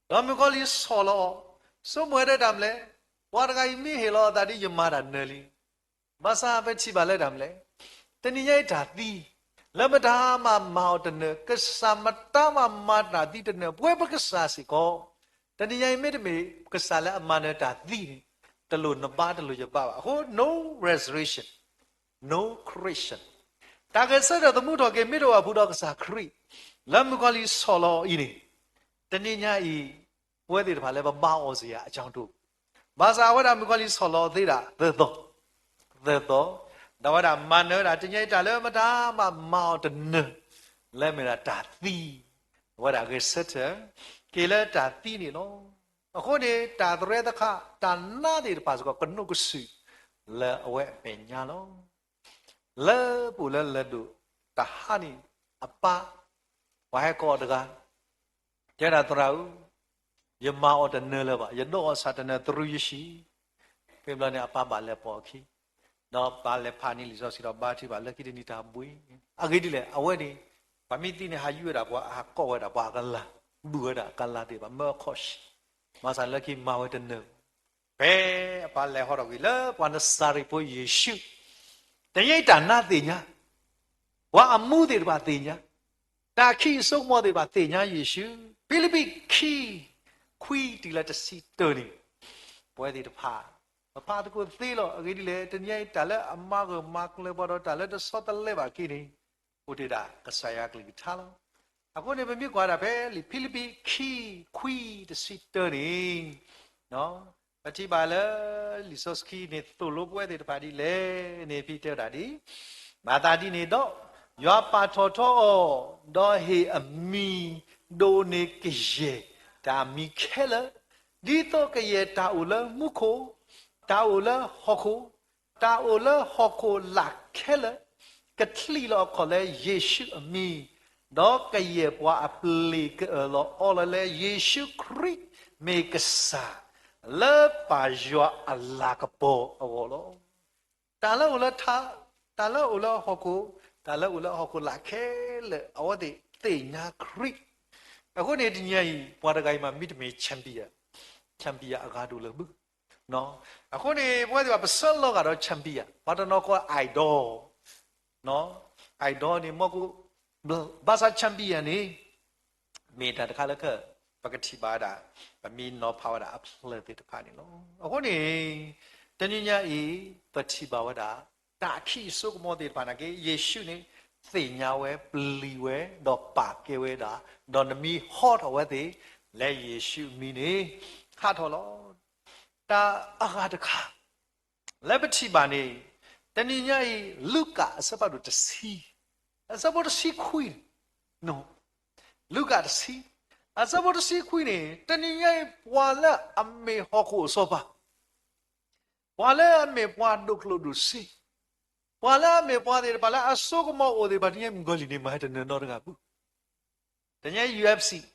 ဒီးမုၣ်ကီၤလံၢ်ဆီၣ်လီၤအီၤ, ဆိကမိၣ်ဝဲဒၣ်တၢ်မနုၤလဲၣ်, ပှၤတဂၤအံၤမ့ၢ်ဟ့ၣ်လီၤအသးဒီး ယမၤတၢ်နၢၤလံ. ဘၣ်ဆၣ်ပထံၣ်ဘၣ်လၢတၢ်မနုၤလဲၣ်, တနံၤညါအံၤတၢ်သံ လၢမတၤမးမၤအီၤတနၢၤ, ကစၢ်မတၤမးမၤတၢ်သံတနၢၤ, ပဝဲပကစၢ်စ့ၢ်ကီး, တနံၤညါအံၤမ့တမ့ၢ် ကစၢ်လၢအမၤနၢၤတၢ်သံန့ၣ် တလိၣ်နဘါတလိၣ်ယဘါဘၣ်. အဃိ no resurrection, no Christian. တၢ်ဂဲၤဆၢထၢၣ်သမူထီၣ်က့ၤ မ့ၢ်တအိၣ်ဘၣ်ဖုဒီးကစၢ်ခရံာ် လၢမုၣ်ကီၤလံၢ်ဆီၣ်လီၤအီၤအံၤန့ၣ်, တနံၤညါအံၤ ပဝဲသ့ၣ်တဖၣ်လၢပဘါအီၤစ့ၢ်ကီး အကၠီတအိၣ်, ဘၣ်ဆၣ်အဝဲဒၣ်မုၣ်ကီၤလံၢ်ဆီၣ်လီၤသ့ဒၣ် သၢသီ, သၢသီ, ဒီးအဝဲဒၣ်မၤနၢၤဝဲဒၣ် တနံၤညါအံၤတၢ်လၢမတၤမးမၤအီၤတနၢၤ လၢမ့ၢ်ဒၣ်တၢ်သံ, အဝဲဒၣ်ဂဲၤဆၢထၢၣ် က့ၤလၢတၢ်သံန့ၣ်လီၤ. အဃိန့ၣ် တၢ်သူၣ်ရဲတခါ တၢ်နါသ့ၣ်တဖၣ်စ့ၢ်ကီး ကနိးကစုာ် လၢအဝဲအမဲာ်ညါလီၤ. လၢပအိၣ်လၢလၢၢ်ဒိၣ်တဟါန့ၣ် အပၢ် ပှၤဟဲကိးအီၤတဂၤ တဲဒၣ်သရၣ်ဧၢ, ယမၤအီၤတနၢၤလၢၤဘၣ်, ယဒိးအီၣ်ဆၣ်တနၢၤ သရူးယဟံၣ်, ဖဲဘျီန့ၣ် အပၢ်ဘၣ်လဲၤပိာ်အခံ, ဒီးပၢ်လဲၤဖးန့ၢ်လံာ်စီဆှံဒီးဘါထုကဖၣ် လၢခံတနံၤတၢ်ဘှံး, အဂ့ၢ်ဒ်လဲၣ်, အဝဲန့ၣ် ပှၤမ့ၢ်သံန့ၣ် ဟးယုၢ်ဝဲဒၣ်ပှၤ ဟးကိးဝဲဒၣ်ပှၤအကလၤ, ဘုၣ်ဝဲဒၣ်အကလၤသ့ၣ်တဖၣ် မၢအခီၣ်ဆံ, မၤစၢ်လၢခံမၤဝဲတနၢၤ ဖဲအပၢ်လဲၤဟီထီၣ်ကွံာ်လၢပှၤနစၤရ့းဖိယ့ၣ်ၡူး, တနံၤညါအံၤတၢ်နါသ့ၣ်ညါ, ပှၤအမူသ့ၣ်တဖၣ်သ့ၣ်ညါ, တၢ်ခံးအစိကမီၤသ့ၣ်တဖၣ်သ့ၣ်ညါယ့ၣ်ၡူး, ဖံလံးပံးခံ ခွံတုၤလၢတဆံတၢန့ၣ်, ပဝဲသ့ၣ်တဖၣ် ပဖးသကိးသ့လီၤ. အဂ့ၢ်ဒ်လဲၣ်, တနံၤညါအံၤတၢ်လၢအမၤဂၢၢ်မၤကျၢၤပှၤဒီးတၢ်လၢတဆီတလဲဘၣ်က့န့ၣ်, အိၣ်တ့ၢ်ဒၣ်ကစၢ်ယွၤကလုၢ်ကထါလီၤ. အဃိန့ၣ် ပမ့ၢ်ကွၢ်ဒၣ်ဖဲလံာ်ဖံလံးပံးခံ ခွံတဆံတၢန့ၣ်, ပထံၣ်ဘၣ်လၢ လံာ်စီဆှံန့ၣ် သိၣ်လိပဝဲသ့ၣ်တဖၣ်ဒ်လဲၣ်န့ၣ် ဖဲတဲဝဲဒၣ်ဒ်, မၤသးဒ်န့ၣ်ဒီး ယွၤပာ်ထီၣ်ထီအီၤ, ဒီးဟ့ၣ်အမံၤဒိၣ်န့ၢ်ကယဲၢ်တၢ်မံၤခဲလၢာ်, ဒ်သိးကယဲၢ်တၢ်အိၣ်လၢမူခိၣ်, တၢ်အိၣ်လၢဟီၣ်ခိၣ်, တၢ်အိၣ်လၢဟီၣ်ခိၣ်လာ်ခဲလၢာ်, ကထံၣ်လီၤအခီၣ်လၢယ့ၣ်ၡူးအမံၤ, ဒီးကယဲၢ်ပှၤအပျ့ၤကအၢၣ်လီၤအီလီၤလၢယ့ၣ်ၡူးခရံာ်မ့ၢ်ကစၢ်, လၢပၢ်ယွၤအလၤကပီၤအဂီၢ်လီၤ. တၢ်လၢအိၣ်လၢထး, တၢ်လၢအိၣ်လၢဟီၣ်ခိၣ်, တၢ်လၢအိၣ်လၢဟီၣ်ခိၣ်လာ်ခဲလၢာ် အဝဲသ့ၣ်သ့ၣ်ညါခရံာ်. အဃိန့ၣ်တနံၤအံၤ ပှၤတဂၤအံၤမးမ့တမ့ၢ် champion, champion အဂၤဒိၣ်လၢၤဘၣ်. အဃိန့ၣ် ပဝဲသ့ၣ်တဖၣ်ပဆၢလီၤဂာ်ဒီး champion, ပှၤတနီၤကိး idol, idol န့ၣ် မ့ၢ်ကိး ဘၣ်ဆၣ် champion န့ၣ် မ့ၢ်တၢ်တခါလၢ ပကထံၣ်ဘၣ်ဝဲဒၣ် ပမ့ၢ်နီၤဖးဝဲဒၣ်အဖျၢၣ်သ့ၣ်တဖၣ်န့ၣ်လီၤ. အဃိန့ၣ် တနံၤညါအံၤ ပထံၣ်ဘၣ်ဝဲဒၣ် တၢ်ခံးအစိကမီၤသ့ၣ်တဖၣ်နာ်က့ ယ့ၣ်ၡူးန့ၣ် သ့ၣ်ညါဝဲ ပျံၤဝဲ ဒီးပာ်ကဲဝဲဒၣ်, ဒီးနမ့ၢ်ဟီထီၣ်ဝဲသ့ၣ် လၢယ့ၣ်ၡူးအမံၤန့ၣ် ဟးထီၣ်လီၤ. တၢ်အဂၤတခါ လၢပထံၣ်ဘၣ်န့ၣ် တနံၤညါအံၤ လူၤကၣ်အဆၢဖးဒိၣ်တဆံ, အဆၢဖိတဆံခွံန့ၣ်, လူၤကၣ်တဆံ, အဆၢဖိတဆံခွံန့ၣ် တနံၤညါအံၤ ပှၤလၢအမ့ၢ်ဟီၣ်ခိၣ်အစီၤပၤ, ပှၤလၢအမ့ၢ်ပှၤဒိၣ်ကျိၣ်ဒိၣ်စ့, ပှၤလၢအမ့ၢ်ပှၤသ့ၣ်တဖၣ်လၢအစိကမီၤအိၣ်သ့ၣ်တဖၣ် တနံၤညါအံၤ မုၣ်ကီၤလံၢ်န့ၣ် မၤဟဲတနၢၤနီတဂၤဘၣ်. တနံၤညါ ယူအ့ၣ်အ့ဖ်စံၣ်,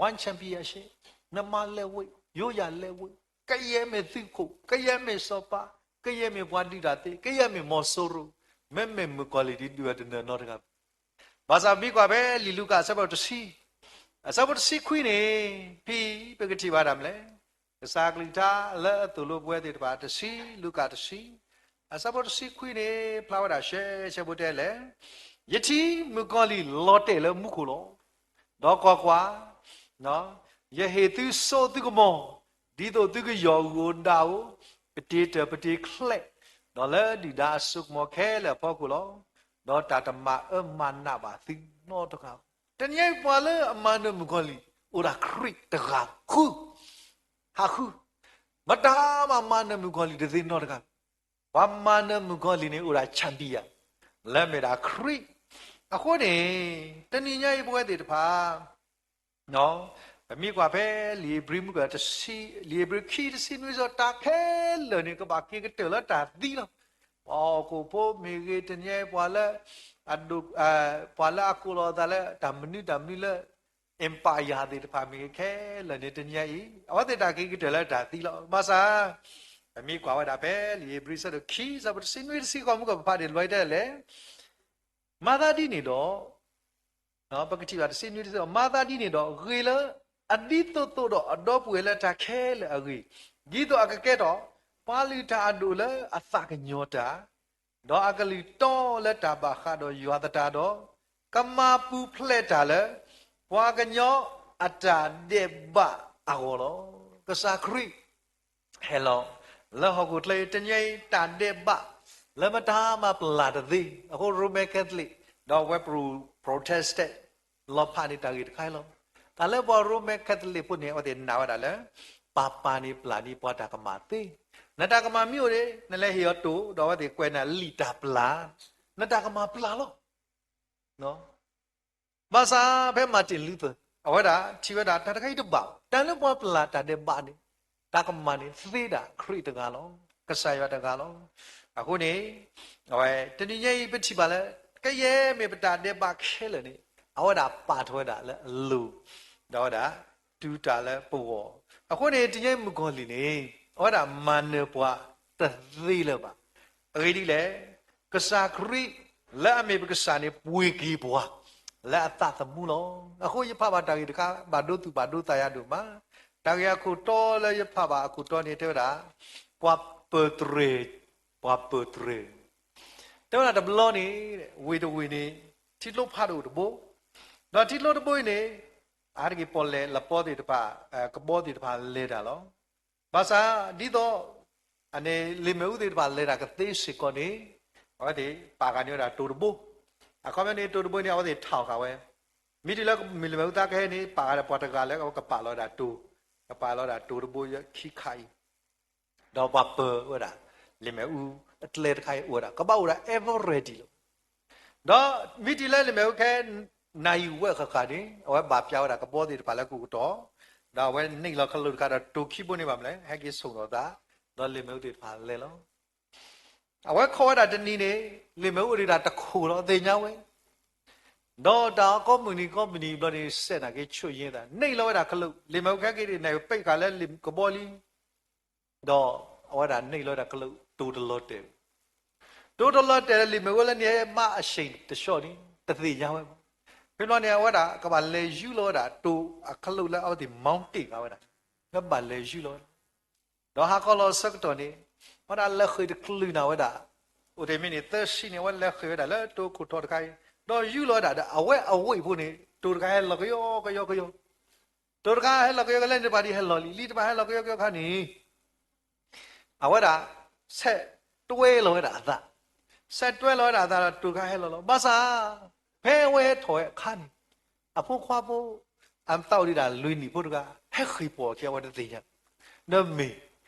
One Championship, နမၤလဲၤဝ့ၢ်, ယိယၤလဲၤဝ့ၢ်, ကယဲၢ်မ့ၢ်သုးခိၣ်, ကယဲၢ်မ့ၢ်စီၤပၤ, ကယဲၢ်မ့ၢ်ပှၤဒုးတၢ်သ့, ကယဲၢ်မ့ၢ်မီၤစိရိၤ, မ့မ့ၢ်မုၣ်ကီၤလံၢ်ဒ်ဒုးဝဲတနၢၤနီတဂၤဘၣ်. ဘၣ်ဆၣ်မ့ၢ်ကွၢ်ဖဲလံာ်လူၤကၣ်အဆၢဖးဒိၣ်တဆံ, အဆၢဖိတဆံခွံန့ၣ် ဖဲပကထံၣ်ဘၣ်တၢ်မနုၤလဲၣ်, ကစၢ်ကလုၢ်ကထါလၢအသိၣ်လိပဝဲသ့ၣ်တဖၣ်တဆံ, လူၤကၣ်တဆံ, အဆၢဖိတဆံခွံန့ၣ် ဖျါဝဲဒၣ်ရှဲရှဲဖိတဲလဲၣ်, ယထံၣ်မုၣ်ကီၤလံၢ်လီၤတဲာ်လၢမူခိၣ်လီၤ. ဒီးကွၢ်ကွၢ်, ယဟ့ၣ်သုစိသုကမီၤ, ဒ်သိးသုကယီၢ်ဂိၢ်ဒၣ်ဧိၤ, ပတ့ၤတၢၢ်ပတ့ၤချဲး, ဒီးလၢဒုၣ်ဒါအစိကမီၤခဲလၢာ်အဖီခိၣ်လီၤ. ဒီးတၢ်တမၤအၢမၤနးဘၣ်သုနီတဂၤ. တနံၤညါအံၤပှၤလၢအမၤနၢၤမုၣ်ကီၤလံၢ် အိၣ်ဒၣ်ခရံာ်တဂၤဃု, ဟးဃု, မတၤမၤမၤနၢၤမုၣ်ကီၤလံၢ်တသ့နီတဂၤ. ပှၤမၤနၢၤမုၣ်ကီၤလံၢ်န့ၣ် အိၣ်ဒၣ် champion လၢအမ့ၢ်ဒၣ်ခရံာ်. အဃိန့ၣ် တနံၤညါအံၤပဝဲသ့ၣ်တဖၣ် ပမ့ၢ်ကွၢ်ဖဲလံာ်ဧ့ၤဘြံၤမုၢ်ကၢၢ်တဆံ, လံာ်ဧ့ၤဘြံၤခံတဆံနွံဆၢ တၢ်ခဲလၢာ်န့ၣ် ကဘၣ်က့ၤကတၢၢ်လၢတၢ်သံလီၤ. ပှၤဟီၣ်ခိၣ်ဖိမ့ၢ်ဂ့ၤ တနံၤညါအံၤပှၤလၢ ပှၤလၢအကိးလီၤအသးလၢတၢ်မနုၤတၢ်မနုၤလၢ empire သ့ၣ်တဖၣ်မ့ၢ်ဂ့ၤခဲလၢာ်န့ၣ် တနံၤညါအံၤ အဝဲသ့ၣ်တၢ်က့ၤကတၢၢ်လၢတၢ်သံလီၤ. ဘၣ်ဆၣ် ပမ့ၢ်ကွၢ်ဝဲဒၣ်ဖဲလံာ်ဧ့ၤဘြံၤဆၢဒိၣ်ခံ ဆၢဖိတဆံနွံတဆံဃိးမုၢ်ကၢၢ်ပဖးဒၣ်လီၤတဲလဲၣ် မၤသးဒ်န့ၣ်ဒီး, ပကထံၣ်ဘၣ်တဆံနွံတဆံ, မၤသးဒ်န့ၣ်ဒီး ဂ့ၤလၢအဒ်သိးသိးဒီးအဒီပုၢ်ဝဲၢ်လၢတၢ်ခဲလၢာ်အဂ့ၢ်, ဒ်သိးအကကဲထီၣ် ပှၤလုၢ်တၢ်အဒိၣ်လၢအသးကညီၤတၢ်, ဒီးအကလုၢ်တီလၢတၢ်ဘၣ်ဃးဒီးယွၤသတးဒီး, ကမၤပူၤဖျဲးတၢ်လၢ ပှၤကညီအတၢ်ဒဲးဘးအဂီၢ်လီၤ. ကစၢ်ခရံာ် ဟဲလီၤ လၢဟီၣ်ခိၣ်ချၢအံၤ တနံၤအံၤတၢ်ဒဲးဘး လၢမတၤမၤပျၢ်တသ့. အဃိ Roman Catholic ဒီးဝဲ Pro-, Protestant လီၤဖးန့ၣ်တၢ်ဂ့ၢ်တခါအံၤလီၤ. တၢ်လၢပှၤ Roman Catholic ဖိန့ၣ် အဝဲသ့ၣ်နာ်ဝဲဒၣ်လၢ ပၢ်ပၢ်န့ၣ်ပျၢ်န့ၢ်ပှၤတၢ်ကမၣ်သ့. နတၢ်ကမၣ်မ့ၢ်အိၣ်န့ၣ် နလဲၤဟ့ၣ်အီၤတိၢ် ဒီးအဝဲသ့ၣ်ကွဲးနၤလံာ်တၢ်ပျၢ်, နတၢ်ကမၣ်ပျၢ်လီၤ. ဘၣ်ဆၣ်ဖဲ Martin Luther အဝဲဒၣ်ထံၣ်ဝဲဒၣ်တၢ်တခါအံၤတဘၣ်, တၢ်လၢပှၤပျၢ်တၢ်ဒဲးဘးန့ၣ် တၢ်ကမၣ်န့ၣ် သ့ဒၣ်ခရံာ်တဂၤလီၤ, ကစၢ်ယွၤတဂၤလီၤ. အဃိန့ၣ် အဝဲတနံၤညါအံၤပထံၣ်ဘၣ်လၢ ကယဲၢ်မ့ၢ်ပတၢ်ဒဲးဘးခဲလၢာ်န့ၣ် အဝဲဒၣ်ပာ်ထီၣ်ဝဲဒၣ်လၢအလိၤ, ဒီးအဝဲဒၣ်တူၢ်တၢ်လၢပဂီၢ်. အဃိန့ၣ် တနံၤညါအံၤမုၣ်ကီၤလံၢ်န့ၣ် အဝဲဒၣ်မၤနၢၤပှၤတသ့လၢၤဘၣ်. အဂ့ၢ်ဒ်လဲၣ်, ကစၢ်ခရံာ် လၢအမ့ၢ်ပကစၢ်န့ၣ် ပှ့ၤက့ၤပှၤ လၢအသးသမူလီၤ. အဃိယဖးဘၣ်တၢ်ဂ့ၢ်တခါ ဘၣ်ဒိသူၣ်ဘၣ်ဒိသးယၤဒိၣ်မး. တၢ်ဂ့ၢ်အခိၣ်တီလၢယဖးဘၣ်အခိၣ်တီန့ၣ် တဲဝဲဒၣ် ပှၤပၢၤတြဲၤ, ပှၤပၢၤတြဲၤ တဲဝဲဒၣ်တဘျီန့ၣ် ဝ့ၢ်တဝ့ၢ်န့ၣ် ထံကျိဖးဒိၣ်တဘိ, ဒီးထံကျိတဘိအံၤန့ၣ် အါတက့ၢ်ပီၣ်လဲၣ်လပီသ့ၣ်တဖၣ်, ကဘီသ့ၣ်တဖၣ်လဲၤတၢ်လီၤ. ဘၣ်ဆၣ်ဒ်သိး အန့ၣ် လ့ၣ်မ့ၣ်အူသ့ၣ်တဖၣ်လဲၤတၢ်ကသ့စ့ၢ်ကီးန့ၣ် အဝဲသ့ၣ်ပာ်ဃာ်န့ၢ်ဝဲဒၣ်တိၤတဘိ. အခီပညီန့ၣ် တိၤတဘိန့ၣ် အဝဲသ့ၣ်ထီၣ်ဃာ်ဝဲ, မ့ၢ်တုၤလၢမ့ၢ်လ့ၣ်မ့ၣ်အူသါကဟဲန့ၣ် ပာ်ဃာ်ဒီးပှၤတဂၤလၢအကပာ်လီၤဝဲဒၣ်တိၤ, ကပာ်လီၤဝဲဒၣ်တိၤတဘိခံခါအံၤ ဒီးပှၤပၢၤဝဲဒၣ် လ့ၣ်မ့ၣ်အူအကျဲတခါအံၤအိၣ်ဝဲဒၣ် ကဘၣ်အိၣ်ဝဲဒၣ် ever ready လီၤ. ဒီးမ့ၢ်တုၤလၢလ့ၣ်မ့ၣ်အူခဲ နၣ်ရံၣ်ဝဲအဃၣ်ဃၣ်န့ၣ် အဝဲဘၣ်ပျၢ်ဝဲဒၣ်ကဘီသ့ၣ်တဖၣ်လၢကအိၣ်ကတီၢ်, ဒီးအဝဲနံၣ်လီၤခလိာ်တခါဒီးတိၤခံဘိန့ၣ်ဘၣ်မနုၤလဲၣ် ဟဲက့ၤဆိၣ်ထီၣ်သး, ဒီးလ့ၣ်မ့ၣ်အူသ့ၣ်တဖၣ်လဲၤလီၤ. အဝဲခိးဝဲဒၣ်တနံၤန့ၣ် လ့ၣ်မ့ၣ်အူအိၣ်ဒံးဒၣ်တခိၣ်လီၤ သ့ၣ်ညါဝဲ ဒီးတၢ်ကိးမုၢ်နံၤကိးမုၢ်နံၤဘျီန့ၣ် စဲးနာ်က့ဆိၣ်ယံၤသး နံၣ်လီၤဝဲဒၣ်ခလိာ်, လ့ၣ်မ့ၣ်အူခဲက့ၤဒံး နၢ်ပ့ၢ်ဃာ်လၢကဘီလံ, ဒီးအဝဲဒၣ်နံၣ်လီၤဝဲဒၣ်ခလိာ် တိၤတလီၤတဲာ်, တိၤတလီၤတဲာ်လၢလ့ၣ်မ့ၣ်အူလၢန့ၣ် မၤအဆ့ၣ်တဆှီန့ၣ် တသ့ၣ်ညါဝဲဘၣ်. ဖဲဘျီန့ၣ် အဝဲဒၣ်ကဘၣ်လဲၤယူၢ်လီၤဝဲဒၣ်တိၤအခလိာ်လၢအဝဲသ့ၣ် မီတ့ၢ်ဂၤဝဲဒၣ်, ကဘၣ်လဲၤယူၢ်လီၤဝဲဒၣ် ဒီးဟးခီလီၤဆၢကတီၢ်န့ၣ် အဝဲဒၣ်လဲၤဃ့ၢ်တချုးနၤဝဲဒၣ်, အိၣ်တ့ၢ်မ့ၢ်န့ၣ် သၢဆံန့ၣ် အဝဲလဲၤဃ့ၢ်ဝဲဒၣ်လၢတိၤခိၣ်ထီတခါအံၤ, ဒီးယူၢ်လီၤဝဲဒၣ်ဒီး အဝဲအဝ့ၢ်ဖိန့ၣ် တိၤတခါဟဲလီၤကယီကယီကယီ, တိၤတခါဟဲလီၤကယီကယီလၢန့ၣ်တဖၣ်ဒ်ဟဲလီၤလံ, လံတဖၣ်ဟဲလီၤကယီကယီအခါန့ၣ် အဝဲဒၣ် ဆဲးတွဲလီၤဝဲဒၣ်အသး, ဆဲးတွဲလီၤဝဲဒၣ်အသးဒီး တိၤတခါဟဲလီၤလီၤ. ဘၣ်ဆၣ် ဖဲအဝဲဟဲထီၣ်ဝဲအခါန့ၣ် အဖိခွါဖိ အသးအိၣ်ဒံးဒၣ်လွံၢ်နံၣ်ဖိတဂၤ ဟဲဃ့ၢ်ပိာ်အခံ အဝဲတသ့ၣ်ညါ, ဒီးမ့ၢ်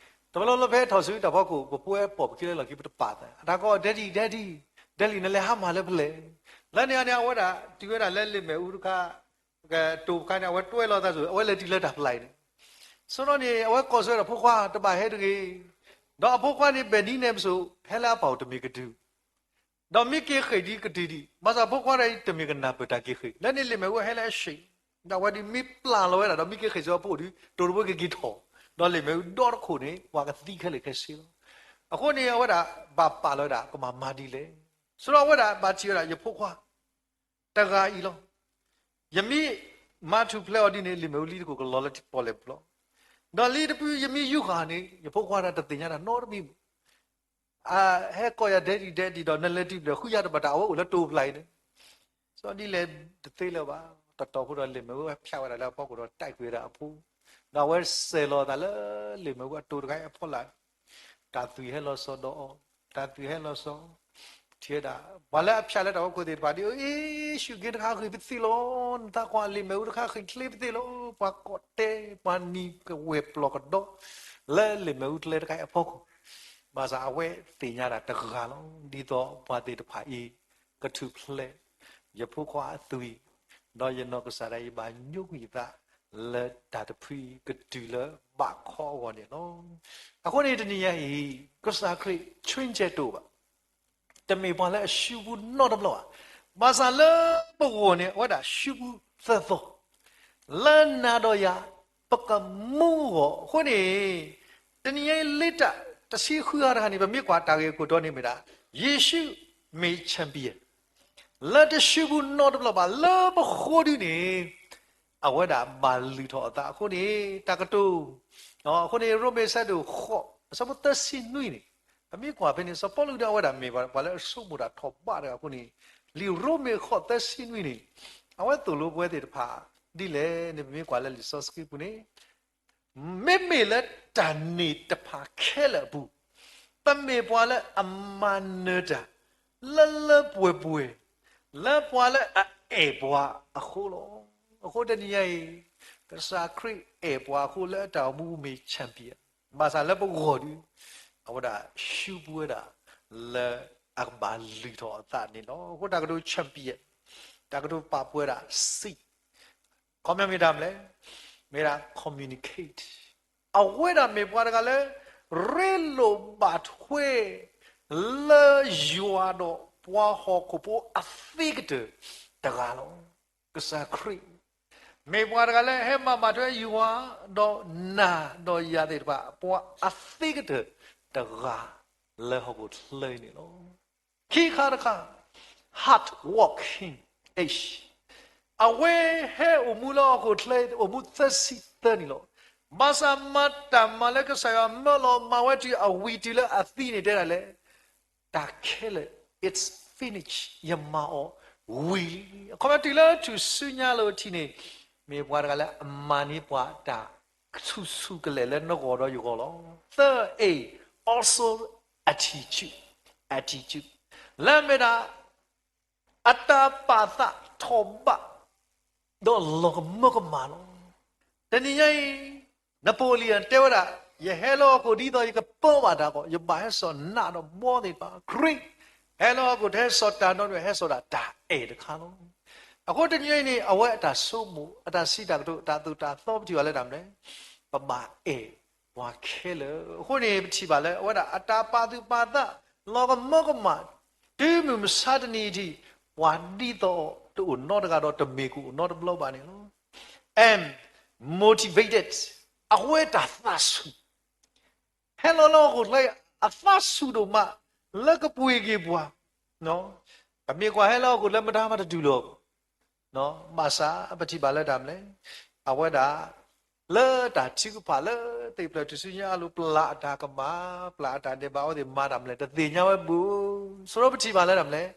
တဘျီလၢဖဲထီၣ်ဆူတၢ်ဖီခိၣ် ပဖိဟဲပိာ်ပခံလၢလီၢ်ခံ ပတပာ်သး အတၢ်ကိး Daddy, Daddy, Daddy နလဲၤဟးမၤလၢပလဲၣ်, လၢန့ၣ်န့ၣ် အဝဲဒၣ်တုၤဝဲဒၣ်လၢလ့ၣ်မ့ၣ်အူတခါ တိၤတခါန့ၣ် အဝဲတွဲလီၤသးစိၤ အဝဲလဲၤတုၤလၢတၢ်ဖျါအံၤန့ၣ်, ဆိဒီးန့ၣ် အဝဲကိးဆၢဝဲဒၣ်ဖိခွါ တဘၣ်ဟဲတဂ့ၤ, ဒီးအဖိခွါန့ၣ် ဘဲၣ်နံၤနဲၣ်ပစိၤ ဟဲလၢအပၢ်အိၣ်တမ့ၢ်ကတုၤ ဒီးမ့ၢ်က့ၤဃ့ၢ်ဒ်ကတုၤဒံး, ဘၣ်ဆၣ်ဖိခွါတဂၤအံၤ တမ့ၢ်ကနၢ်ပၢၢ်တၢ်က့ၤဃ့ၢ်, လၢန့ၣ်လ့ၣ်မ့ၣ်အူဟဲလၢအဆံး, ဒီးအဝဲဒၣ်မ့ၢ်ပျၢ်လီၤဝဲဒၣ်ဒီး မ့ၢ်က့ၤဃ့ၢ်စ့ၢ်ကီးဖိဒုး တိၤတဘိက့ၤက့ၤထီၣ်, ဒီးလ့ၣ်မ့ၣ်အူဒီတခိၣ်န့ၣ် ပှၤကသံခဲလၢာ်ခဲဆ့လီၤ. အဃိန့ၣ် အဝဲဒၣ်ဘၣ်ပာ်လီၤဝဲဒၣ် ကမၤမၤဒ်လဲၣ်, ဆိဒီးအဝဲဒၣ်ဘၣ်ထံၣ်ဝဲဒၣ် ယဖိခွါ တဂၤအံၤလီၤ. ယမ့ၢ်မၤထူၣ်ဖျဲးအီၤဒ်န့ၣ် လ့ၣ်မ့ၣ်အူလံတခိၣ်ကလီၤလၢပီၣ်လဲၣ်ပျီ, ဒီးလံတပူၤ ယမ့ၢ်ယူၢ်ဃာ်န့ၣ် ယဖိခွါတၢ်တသ့ၣ်ညါတၢ်နီတမံၤဘၣ်. အဟဲကိးယၤ Daddy, Daddy ဒီး နလဲၤတုၤဖဲလဲၣ် ဃုယၤတဘၣ်တၢ် အဝဲအိၣ်လၢတိၤဖျါအံၤန့ၣ်, စီၤဒ်လဲၣ်တသ့လၢၤဘၣ်. တတီၤဖိဒီး လ့ၣ်မ့ၣ်အူဟဲဖျါဝဲဒၣ်လၢအဖီခိၣ်ဒီး တဲာ်ကွံာ်ဝဲဒၣ်အဖိ, ဒီးအဝဲစဲးလီၤအသးလၢ လ့ၣ်မ့ၣ်အူအတိၤတခါအံၤအဖီလာ်, တၢ်သွံၣ်ဟဲလီၤစီၤဒီးအီၤ, တၢ်သွံၣ်ဟဲလီၤစီၤ, ထံၣ်ဝဲဒၣ် ပှၤလၢအဖျါလၢတၢ်ဖီခိၣ်သ့ၣ်တဖၣ်ဒ်အံၤ, အ့ၣ် ရှုၣ်က့တခါဃ့ၢ်ပသ့လီၤ, နသးကွၢ်လ့ၣ်မ့ၣ်အူတခါ ဃ့ၢ်ချ့ပသ့လီၤ, ပှၤကိးတဲ ပှၤနံၤကဝဲၢ်ပျီၢ်ကဒီး လၢလ့ၣ်မ့ၣ်အူကျဲတခါအံၤအဖီခိၣ်, ဘၣ်ဆၣ်အဝဲသ့ၣ်ညါတၢ်တဂၤလီၤ. ဒ်သိးပှၤသ့ၣ်တဖၣ်အံၤ ကထူၣ်ဖျဲး ယဖိခွါအသွံၣ်, ဒီးယနီၢ်ကစၢ်ဒၣ်အံၤ ဘၣ်ညိကွံာ်ယသး လၢတၢ်တဖုအံၤကတုၤလၢဘးခီအဂီၢ်န့ၣ်လီၤ. အဃိန့ၣ် တနံၤညါအံၤ ကစၢ်ခရံာ် change တအိၣ်ဘၣ်, တမ့ၢ်ပှၤလၢအစုပူၤနီတဘျီဘၣ်. ဘၣ်ဆၣ်လၢပဂီၢ်န့ၣ် အဝဲဒၣ်စုပူၤသၢသီ, လၢနၤဒီးယၤ ပကမူအဂီၢ်. အဃိန့ၣ် တနံၤညါအံၤ လ့တၢ်တဆံဃုဂၤတဂၤန့ၣ် ပမ့ၢ်ကွၢ်တၢ်ဂ့ၢ်အခိၣ်တီန့ၣ်မ့ၢ်ဒၣ် ယ့ၣ်ၡူးမ့ၢ် champion လၢတစုပူၤနီတဘျီဘၣ် လၢပဃိဒုန့ၣ် အဝဲဒၣ်ဘၣ်လုၢ်ထီၣ်အသးအဃိန့ၣ် တၢ်ကတိၤ, အဃိန့ၣ် ရိမ့ၤဆၢဒိၣ်ဃိး အဆၢဖိသၢဆံနွံန့ၣ်, ပမ့ၢ်ကွၢ်ဖဲန့ၣ် စီၤပီလူးဒီးအဝဲဒၣ်မ့ၢ်ပှၤလၢအဆိကမိၣ်တၢ်ထီၣ်ဘးတဂၤအဃိန့ၣ်, လံာ်ရိမ့ၤဃိးသၢဆံနွံန့ၣ်, အဝဲသိၣ်လိပဝဲသ့ၣ်တဖၣ်ဒ်လဲၣ်န့ၣ် ပမ့ၢ်ကွၢ်လၢလံာ်စီဆှံပူၤန့ၣ် မ့မ့ၢ်လၢတၢ်န့ၢ်တဖၣ်ခဲလၢာ်အပူၤ, ပမ့ၢ်ပှၤလၢအမၤနၢၤတၢ် လၢလၢပှဲၤပှဲၤ လၢပှၤလၢအအဲၣ်ပှၤအဃိလီၤ. အဃိတနံၤညါအံၤ ကစၢ်ခရံာ်အဲၣ်ပှၤအဃိလၢအတၢ်အိၣ်မူမ့ၢ် champion, ဘၣ်ဆၣ်လၢပဂီၢ်ဒီး အဝဲဒၣ်ဆူပဝဲဒၣ် လၢအကဘၣ်လုၢ်ထီၣ်အသးန့ၣ်လီၤ. အဃိတၢ်ကတိၤ champion, တၢ်ကတိၤပာ်ပဝဲဒၣ် စံး ခီပညီမ့ၢ်တၢ်မနုၤလဲၣ်, မ့ၢ်ဒၣ် communicate, အဝဲဒၣ်မ့ၢ်ပှၤတဂၤလၢ ရ့လိာ်ဘၣ်ထွဲ လၢယွၤဒီးပှၤဟီၣ်ခိၣ်ဖိအသ့ကတၢၢ်တဂၤလီၤ. ကစၢ်ခရံာ် မ့ၢ်ပှၤတဂၤလၢဟဲမၤဘၣ်ထွဲယွၤဒီးနၤဒီးယၤသ့ၣ်တဖၣ် ပှၤအသ့ကတၢၢ်တဂၤ လၢဟီၣ်ခိၣ်ချၢအံၤန့ၣ်လီၤ. ခံခါတခါ hard working, အဝဲဟဲအိၣ်မူလၢဟီၣ်ခိၣ်ချၢ အိၣ်မူသၢဆံသၢနံၣ်လီၤ. ဘၣ်ဆၣ်မၤတၢ်မၤလၢကစၢ်ယွၤမၢလီၤမၤဝဲတုၤအဝံၤတုၤလၢအသံန့ၣ်တဲဒၣ်လဲၣ်, တၢ်ခဲလၢာ် it's finished, ယမၤအီၤဝံၤလံ. အခီပညီတုၤလၢထူၣ်စုညါလီၤထံးန့ၣ် မ့ၢ်ပှၤတဂၤလၢအမၤန့ၢ်ပှၤတၢ်ဆူၣ်ဆူၣ်ကလဲာ်လၢနဂီၢ်ဒီးယဂီၢ်လီၤ. သၢ A, also attitude, attitude, လၢအမ့ၢ်ဒၣ် အတၢ်ပာ်သးထီၣ်ဘး ဒီးလီၤကမၢကမၣ်လီၤ. တနံၤညါအံၤ Napoleon တဲဝဲဒၣ်, ယဟဲလၢဟီၣ်ခိၣ်ဒ်သိးယကပၢဘၣ်တၢ်အဂီၢ်, ယဘၣ်ဟဲစိာ်နးဒီးဘီသ့ၣ်တဖၣ်, Greek ဟဲလၢဟီၣ်ခိၣ် တဟဲစိာ်တၢ်နီတမံၤဘၣ်, ဟဲစိာ်ဒၣ်တၢ်အဲၣ်တခါလီၤ. အဃိတနံၤအံၤန့ၣ် အဝဲအတၢ်ဆိကမိၣ် အတၢ်စံးတၢ်ကတိၤ တၢ်သိၣ်တၢ်သီ ပထံၣ်ဘၣ်လၢတၢ်မနုၤလဲၣ်, ပဘၣ်အဲၣ်ပှၤခဲလၢာ်. အဃိန့ၣ် ပထံၣ်ဘၣ်လၢ အဝဲဒၣ်အတၢ်ပာ်သူၣ်ပာ်သး လီၤကမၢကမၣ် တုၤမုၢ်မဆါတနံၤအထံး ပှၤဒ်သိးတအိၣ်နီတဂၤဒီး တမ့ၢ်ကအိၣ်နီတဘျီဘၣ်န့ၣ်လီၤ. And motivated, အဝဲတၢ်သးဆူၣ် ဟဲလီၤလၢဟီၣ်ခိၣ်ချၢ အသးဆူၣ်ဒိၣ်မး လၢကပှ့ၤက့ၤပှၤ, ပမ့ၢ်ကွၢ်ဟဲလၢဟီၣ်ခိၣ်ချၢ မတၤမၤတတုၤလီၤ. ဘၣ်ဆၣ်ပထံၣ်ဘၣ်လၢတၢ်မနုၤလဲၣ်, အဝဲဒၣ် လၢတၢ်ထုကဖၣ်လၢသ့ၣ်ဖျၢၣ်ထူၣ်စုညါအလိၤ ပျၢ်အတၢ်ကမၣ်, ပျၢ်အတၢ်ဒဲးဘး အဝဲသ့ၣ်မၤတၢ်မနုၤလဲၣ် တသ့ၣ်ညါဝဲဘူး. ဆိပထံၣ်ဘၣ်လၢတၢ်မနုၤလဲၣ်,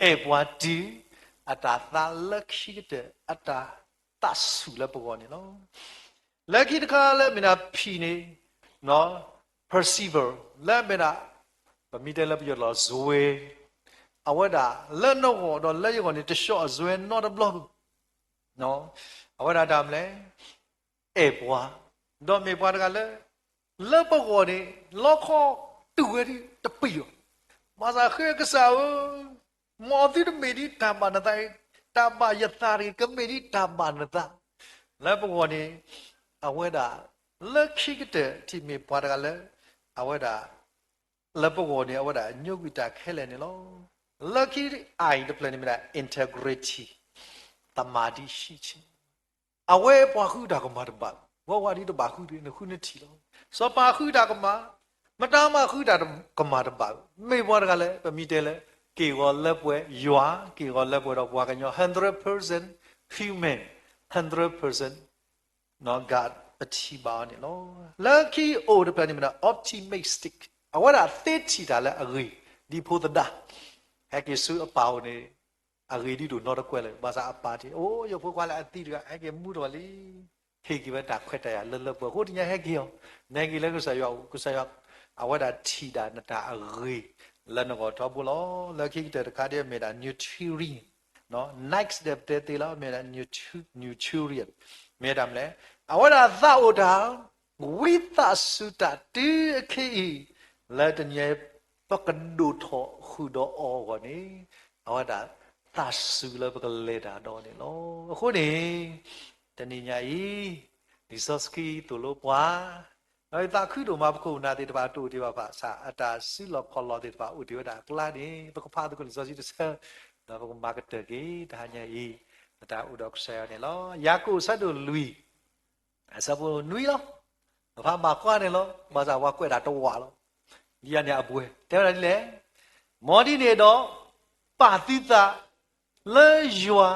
အဲၣ်ပှၤတုၤ အတၢ်သးလၢခံကတၢၢ် အတၢ်သးဆူၣ်လၢပဂီၢ်န့ၣ်လီၤ. လၢခံတခါလၢမ့ၢ်ဒၣ် P န့ၣ် persever, လၢမ့ၢ်ဒၣ် ပမ့ၢ်တဲလၢပယီၤလီၤ စွဲ, အဝဲဒၣ်လၢနဂီၢ်ဒီးလၢယဂီၢ်န့ၣ် တဆှီအစွဲနီတဘျီဘၣ်. အဝဲဒၣ်တၢ်မနုၤလဲၣ်, အဲၣ်ပှၤ, ဒီးမ့ၢ်ပှၤတဂၤလၢ လၢပဂီၢ်န့ၣ် လီခီတုၤဝဲဒၣ်တပံၤအီၤ, ဘၣ်ဆၣ်ဃ့ကစၢ်ဧၢ, မ်သုတမ့ၢ်ဒ်တၢ်ဘၣ်နသး, တၢ်ဘၣ်ယသးတဂ့ၤ, ကမ့ၢ်ဒ်တၢ်ဘၣ်နသး, လၢပဂီၢ်န့ၣ် အဝဲဒၣ် လၢခံကတၢၢ်ထံးမ့ၢ်ပှၤတဂၤလၢ အဝဲဒၣ် လၢပဂီၢ်န့ၣ် အဝဲဒၣ်ညိကွံာ်တၢ်ခဲလၢာ်န့ၣ်လီၤ. လၢခံ I တဖျၢၣ်န့ၣ်မ့ၢ်ဒၣ် integrity, သမာဓိရှိခြင်း, အဝဲပှၤဃုတၢ်ကမၣ်တဘၣ်, ဝဲဝဲဒ်တဘၣ်ဃုတဂ့ၤ, နဃုနထံၣ်လီၤ. စီၤပၤဃုတၢ်ကမၣ်, မတၤမၤဃုတၢ်ကမၣ်တဘၣ်, မ့ၢ်ပှၤတဂၤလၢ ပမ့ၢ်တဲလၢ က့ၢ်ဂီၤလၢပှဲၤယွၤ, က့ၢ်ဂီၤလၢပှဲၤဒီးပှၤကညီ hundred percent human, hundred percent နီၢ် God ပထံၣ်ဘၣ်အီၤန့ၣ်လီၤ. လၢခံ O တဖျၢၣ်န့ၣ်မ့ၢ်ဒၣ် optimistic, အဝဲဒၣ်သ့ထံၣ်တၢ်လၢအဂ့ၤ, ဒ်ဖိသဒါ, ဟဲက့ၤဆူအပၢ်အိၣ်န့ၣ် အဂ့ၤဒ်ဒိၣ်နီတကွဲၢ်လၢၤ, ဘၣ်ဆၣ်အပၢ်ထံၣ် အိၣ် ယဖိခွါလၢအသံတဂၤ ဟဲက့ၤမူထီၣ်လံ, ဟ့ၣ်က့ၤဝဲတၢ်ခွဲးတၢ်ယာ်လၢလၢပှဲၤပှဲၤ, အဃိတနံၤညါဟဲက့ၤအီၤ, နဟဲက့ၤလၢကစၢ်ယွၤအိၣ်, ကစၢ်ယွၤ အဝဲဒၣ်ထံၣ်ဒၣ်နတၢ်အဂ့ၤ လၢနဂီၢ်ထီဘိလီၤ. လၢခံကတၢၢ်တခါဒ်အမ့ၢ်ဒၣ် nutrient, next ဒ်ပတဲသ့လီၤ, မ့ၢ်ဒၣ် nutrient, မ့ၢ်ဒၣ်မနုၤလဲၣ်, အဝဲဒၣ်သးအိၣ်တၢ်, ဝံသးစူၤတၢ်တုၤအခဲအံၤ, လၢတနံၤညါအံၤ ပကဒိၣ်ထီၣ်ဃုာ်ဒီးအီၤအဂီၢ်န့ၣ်, အဝဲဒၣ်သးစူၤလၢပကလဲၤတၢ်ဒီးန့ၣ်လီၤ. အဃိန့ၣ် တနံၤညါအံၤ လံာ်စီဆှံသိၣ်လိပှၤ, ဒီးသးခုဒိၣ်မး ပခိၣ်ပနၢ်သ့ၣ်တဖၣ် တအိၣ်တ့ၢ်ဘၣ်ဘၣ်ဆၣ် အတၢ်စုလီၢ်ခီၣ်လီၢ်သ့ၣ်တဖၣ် အိၣ်တ့ၢ်ဝဲဒၣ်အကျါန့ၣ် ပကဖးသကိးလံာ်စီဆှံတဆၢ, ဒီးပကမၤကတၢၢ်က့ၤ တဟါညါအံၤ ပတၢ်အိၣ်ဒီးကစၢ်ယွၤန့ၣ်လီၤ. ယၤကိာ်အဆၢဒိၣ်လွံၢ် အဆၢဖိနွံလီၤ. ပဖးမၤကွၢ်န့ၣ်လီၤ. ဘၣ်ဆၣ်ပှၤကွဲးတၢ်တဝာ်လီၤ. ဒ်အံၤန့ၣ်အပှဲၤ တဲဝဲဒၣ်ဒ်လဲၣ်, မ်ဒ်န့ၣ်ဒီး ပာ်သုသးလၢယွၤ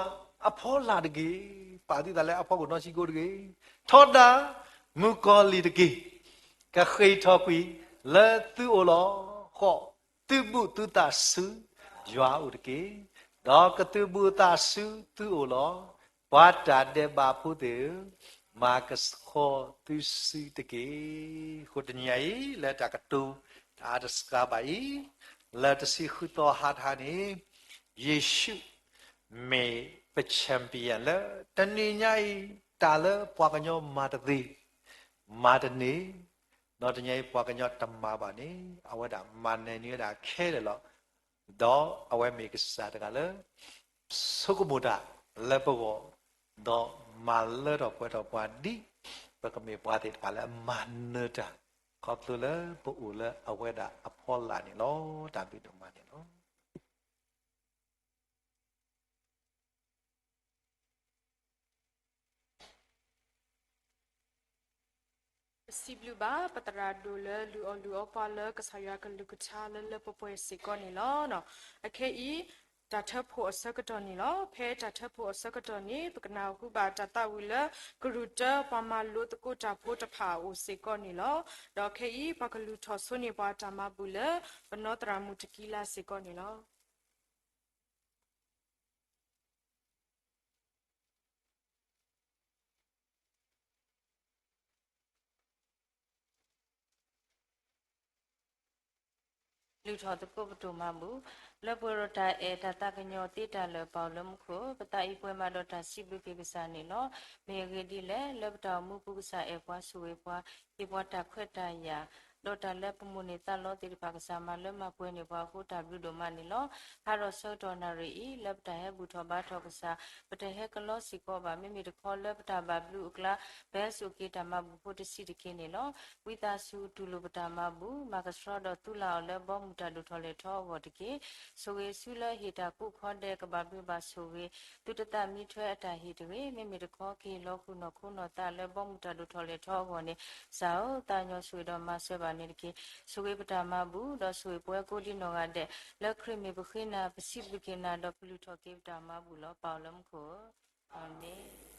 အဖီလာ်တက့ၢ်. ပာ်သုသးလၢအဖီခိၣ်နီၣ်ဆံးကိတက့ၢ်. ထီဒါမုၣ်ကီၤလံၢ်တက့ၢ်. ကဃ့ၢ်ထီၣ်ကွံာ်လၢသုအိၣ်လီၤ. ဃိး, သုဘူးသုသးဆူယွၤအအိၣ်တက့ၢ်. ဒီးကသုးဘူးသးဆူသုအိၣ်လီၤ. ပှၤတၢ်ဒဲးဘးဖိသ့ၣ်ဧၢ, မၤကဆှီသုစုတက့ၢ်. အဃိတနံၤညါအံၤ လၢတၢ်ကတိၤတအါတစှၤဘၣ်အံၤ, လၢတဆံဃုသီဟါတဟါန့ၣ်, ယ့ၣ်ၡူးမ့ၢ်ပ champion လၢတနံၤညါအံၤ တၢ်လၢပှၤကညီမၤတသ့, မၤတန့ၢ်, ဒီးတနံၤညါအံၤပှၤကညီတမၤဘၣ်န့ၣ် အဝဲဒၣ်မၤနၢၤန့ၢ်ဝဲဒၣ်ခဲလၢာ်လီၤ. ဒီးအဝဲမ့ၢ်ကစၢ်တဂၤလၢ ဆိကမိၣ်တၢ်လၢပဂီၢ်, ဒီးမၤလၢထီၣ်ပှဲၤထီၣ်ပှၤဒ် ပကမ့ၢ်ပှၤသ့ၣ်တဖၣ်လၢအမၤနၢၤတၢ်, ခီဖျိလၢပအိၣ်လၢအဝဲဒၣ်အဖီလာ်န့ၣ်လီၤ. တၢ်ဘျုးဒိၣ်မးန့ၣ်လီၤ. ပစံးဘျုးဘၣ်ပသရၣ်ဒိၣ်လၢလုၢ်အီၣ်လုၢ်အီပှၤလၢကစၢ်ယွၤကလုၢ်ကထါလၢလၢပှဲၤပှဲၤစ့ၢ်ကီးန့ၣ်လီၤ. အခဲအံၤ တၢ်ထၢဖှိၣ်အဆၢကတီၢ်န့ၣ်လီၤ. ဖဲတၢ်ထၢဖှိၣ်အဆၢကတီၢ်န့ၣ် ပကနၢ်ဟူဘၣ်တၢ်သးဝံၣ်လၢ ကရူၢ်တၢပှၤမၤလိသကိးတၢ်ဖိတဖၣ်အအိၣ်စ့ၢ်ကီးန့ၣ်လီၤ. ဒီးခဲအံၤ ပှၤကလုၢ်ထီၣ်ဆိန့ၢ်ပှၤတၢ်မၤဘူၣ်လၢ ပနီၢ်သရၣ်မုၣ်တကံလါစ့ၢ်ကီးန့ၣ်လီၤ. လုၢ်ထီၣ်သကိးပဒိၣ်မၤဘူၣ်, လၢပှဲၤဒီးတၢ်အဲၣ်တၢ်သးကညီၤသ့တၢ်လၢာ်ပာ်လၢမူခိၣ်, ပသးအံၤပှဲၤမးဒီးတၢ်စံးဘျုးက့ၤကစၢ်န့ၣ်လီၤ. မ့ၢ်အဂ့ၢ်ဒ်လဲၣ်, လၢပတၢ်အိၣ်မူပူၤကစၢ်အဲၣ်ပှၤဆိၣ်ဂ့ၤပှၤ, ဟ့ၣ်ပှၤတၢ်ခွဲးတၢ်ယာ်, ဒီးတၢ်လၢပမိၣ်န့ၢ်သးလီသ့ၣ်တဖၣ် ကစၢ်မၤလၢမၤပှဲၤန့ၢ်ပှၤအဃိ တၢ်ဘျုးဒိၣ်မးန့ၣ်လီၤ. ဟါဒီးဆၢကတီၢ်နၣ်ရံၣ်အံၤ လၢပတၢ်ဟဲဘူၣ်ထီၣ်ဘါထီၣ်ကစၢ် ပတဟဲကလီစ့ၢ်ကီးဘၣ်. မ့မ့ၢ်တခီလၢပတၢ်ဘၣ်ဘျုးအကျါ ပဟဲစိာ်က့ၤတၢ်မၤဘူၣ်ဖိတဆံးတက့ၢ်န့ၣ်လီၤ. ဝံသးစူၤတူၢ်လိာ်ပတၢ်မၤဘူၣ်, မၤကဆှီဒီးသူလၢ်အီၤလၢဘီမုၢ်တၢ်ဒိၣ်ထီၣ်လဲၢ်ထီၣ်အဂီၢ်တက့ၢ်. ဆိၣ်ဂ့ၤဆူလၢဟ့ၣ်တၢ်ကူၣ်ခီဒဲး ကဘၣ်ဘျုးဘၣ်ဆိၣ်ဂ့ၤ သုတသးမံထွဲအတၢ်ဟ့ၣ်တဂ့ၤ. မ့မ့ၢ်တခီကဟ့ၣ်လီၤဃုာ်နီၢ်ခိနီၢ်သးလၢဘီမုၢ်တၢ်ဒိၣ်ထီၣ်လဲၢ်ထီၣ်အဂီၢ်န့ၣ် စၢ်ဧၢ, သးကညီၤဆိၣ်ဂ့ၤဒီးမၤစၢၤဘၣ်န့ၣ်တက့ၢ်. ဆိၣ်ဂ့ၤပတၢ်မၤဘူၣ် ဒီးဆိၣ်ဂ့ၤပဝဲကိးဒံနီၢ်ဂၤဒဲး, လၢခရံာ်မ့ၢ်ပဃ့နၤ ပစံးဘျုးက့ၤနၤ ဒီးပလုၢ်ထီၣ်က့ၤပတၢ်မၤဘူၣ်လီၤ. ပၢ်အိၣ်လၢမူခိၣ်ဧၢ, အၤမ့ၣ်.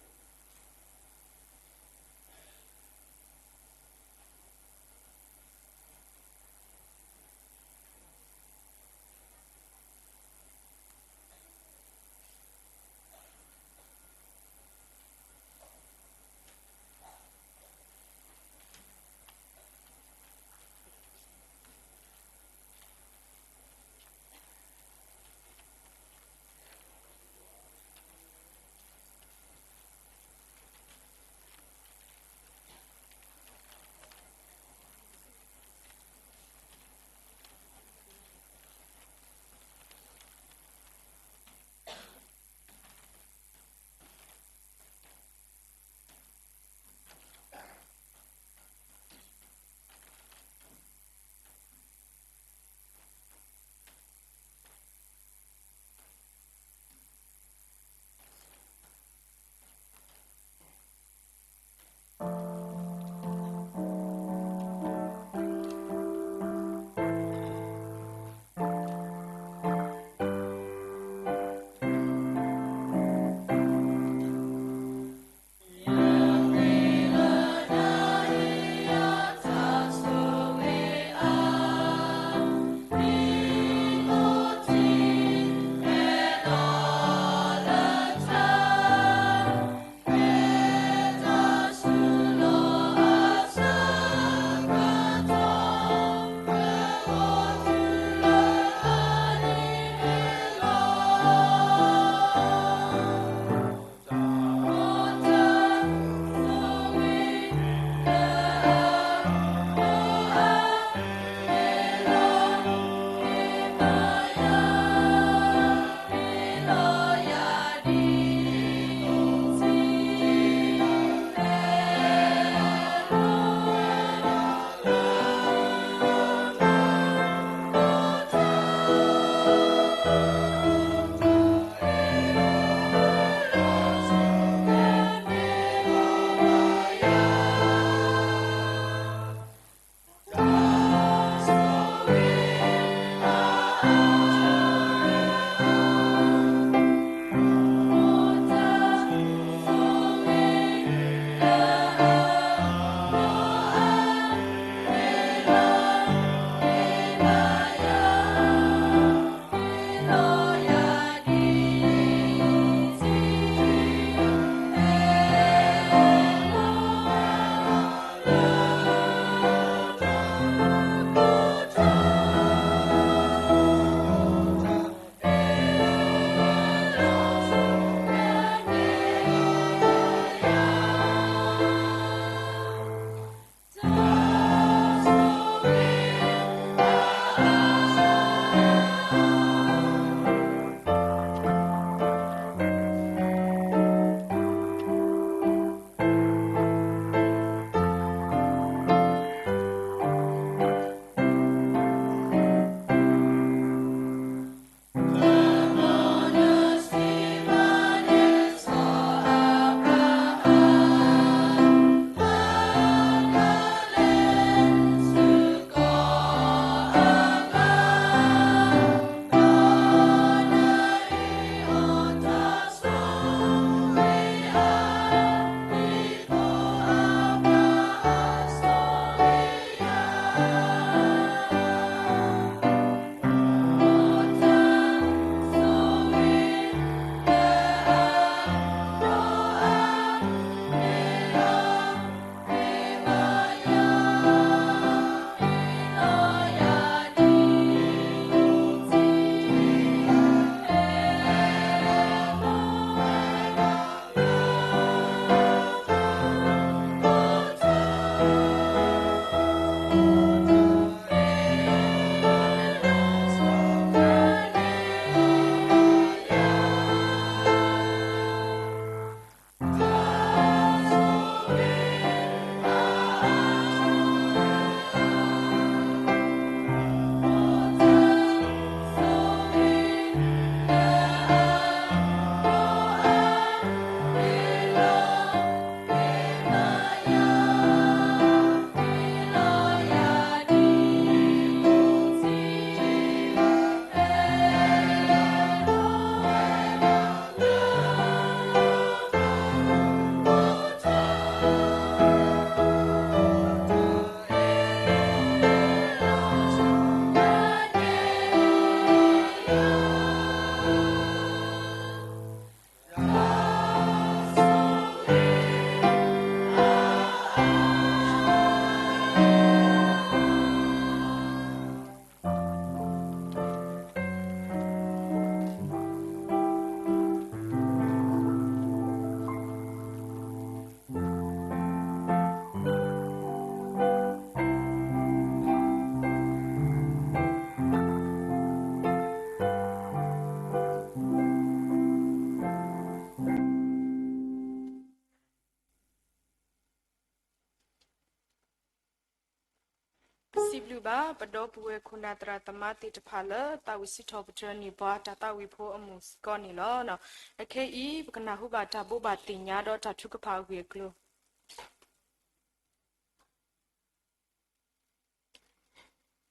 စံးဘျုးဘၣ် ပဒီပုၢ်ဝဲၢ်ခိၣ်နၢ်သရၣ်သမါသ့ၣ်တဖၣ်လၢ သးဝံၣ်စံးထီၣ်ပတြၢၤန့ၢ်ပှၤတၢ်သးဝံၣ်ဖိအမုၢ်စ့ၢ်ကီးန့ၣ်လီၤ. အခဲအံၤ ပကနၢ်ဟူဘၣ်တၢ်ဘိးဘၣ်သ့ၣ်ညါဒီးတၢ်ထုကဖၣ်အဂ့ၢ်အကျိၤ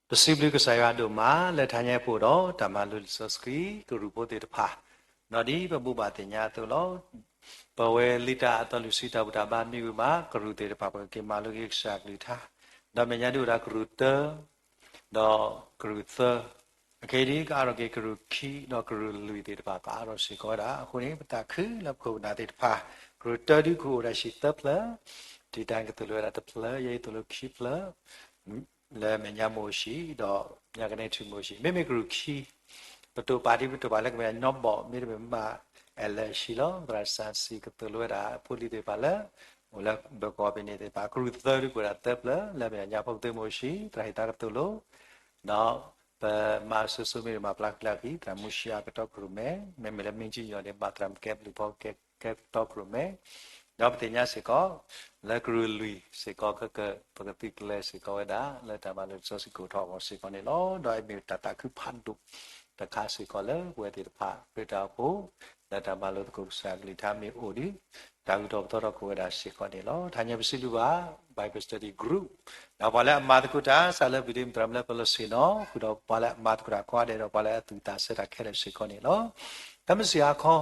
ပစံးဘျုးကစၢ်ယွၤဒိၣ်မး လၢတဟါညါအံၤပအိၣ်ဒီးတၢ်မၤလိလံာ်စီဆှံ ကရူၢ်ဖိသ့ၣ်တဖၣ်, ဒီးဒ်ပဘိးဘၣ်သ့ၣ်ညါအသိးလီၤ. ပဝဲလံာ်တၢ်အသီလွံၢ်ဆံတၢ်ဘူၣ်တၢ်ဘါမ့ၢ်ဝံၤမး ကရူၢ်သ့ၣ်တဖၣ် ပကက့ၤမၤလိက့ၤကစၢ်ကလုၢ်ကထါ, ဒီးမဲာ်ညါဒုးအိၣ်ဒီးကရူၢ်တၢ ဒီးကရူၢ်သၢ, အခဲအံၤဒ်ကအါထီၣ်က့ၤကရူၢ်ခံ ဒီးကရူၢ်လွံၢ်သ့ၣ်တဖၣ် ကအါထီၣ်စ့ၢ်ကီးဝဲဒၣ်. အဃိန့ၣ် ပသးခုလၢပခိၣ်ပနၢ်သ့ၣ်တဖၣ် ကရူၢ်တၢဒ်ကအိၣ်ဒၣ်ဆံသၢဖျၢၣ်, တံၤတၢ်ကသိၣ်လိဝဲဒၣ်တဖျၢၣ်, ယဲယသိၣ်လိခံဖျၢၣ် လၢမဲာ်ညါမိၢ်အိၣ်ဆံး ဒီးညါကနဲထူမိၢ်အိၣ်ဆံး, မ့မ့ၢ်ကရူၢ်ခံ ပတိာ်ပာ်ဒ်ပတိာ်ပာ်လၢကမဲာ်ညါနီၢ်ဘီၣ် မ့တမ့ၢ်မး အဲးလၢၢ်ဆံးလီၤ. သရၣ်စၣ်စံၣ်ကသိၣ်လိဝဲဒၣ် ဖိလံၤသ့ၣ်တဖၣ်လၢ အိၣ်လၢဘၢၣ်ကီၢ်ဘ့ၣ်န့ၣ်သ့ၣ်တဖၣ်, ကရူၢ်သၢဒ်ကအိၣ်ဒၣ်သၢဖျၢၣ် လၢမဲာ်ညါဖိကသ့မိၢ်အိၣ်ဆံး သရၣ်ဟ့ၣ်သါကသိၣ်လိ, ဒီးပမၤစိၤစိၤမ့ၢ်မၤပျၢ်ဃံလၢအဂံၢ် သရၣ်မူဆံးအကတီၢ်ကရူၢ်မဲ, မ့မ့ၢ်လၢမ့ၢ်ကံၣ်ညီၣ်န့ၣ် မၤသရၣ်မုၣ်ကဲဘျုးဖီကဲကတီၢ်ကရူၢ်မဲ, ဒီးပသ့ၣ်ညါစ့ၢ်ကီး လၢကရူၢ်လွံၢ်စ့ၢ်ကီး ကက ပကသုးကျဲၤစ့ၢ်ကီးဝဲဒၣ် လၢတၢ်မၤလိလံာ်စီဆှံကအိၣ်ထီၣ်အဂီၢ်စ့ၢ်ကီးန့ၣ်လီၤ. ဒီးအမ့ၢ်တၢ်သးခုဖးဒိၣ်တခါစ့ၢ်ကီးလၢပဝဲသ့ၣ်တဖၣ် ခရံာ်တၢ်အိၣ်ဖှိၣ် လၢတၢ်မၤလိသကိးကစၢ်ကလုၢ်ကထါမ့ၢ်အိၣ်ဒီး တၢ်ဂုၤထီၣ်ပသီထီၣ်ကအိၣ်ဝဲဒၣ်စ့ၢ်ကီးန့ၣ်လီၤ. တဟါညါပစံးဘျုးဘၣ် Bible Study Group ဒီးပှၤလၢအမၤသကိးတၢ် စးလၢပဒ့မုၣ်သရၣ်မုၣ်လၢပလီၢ်ဆ့ၣ်နီၤ ဃုာ်ဒီးပှၤလၢအမၤသကိးတၢ်ကိးဂၤဒဲး ဒီးပှၤလၢအသူၣ်အသးဆၢတၢ်ခဲလၢာ်စ့ၢ်ကီးန့ၣ်လီၤ. ခဲမုၢ်ဆ့ၣ်ဟါခီ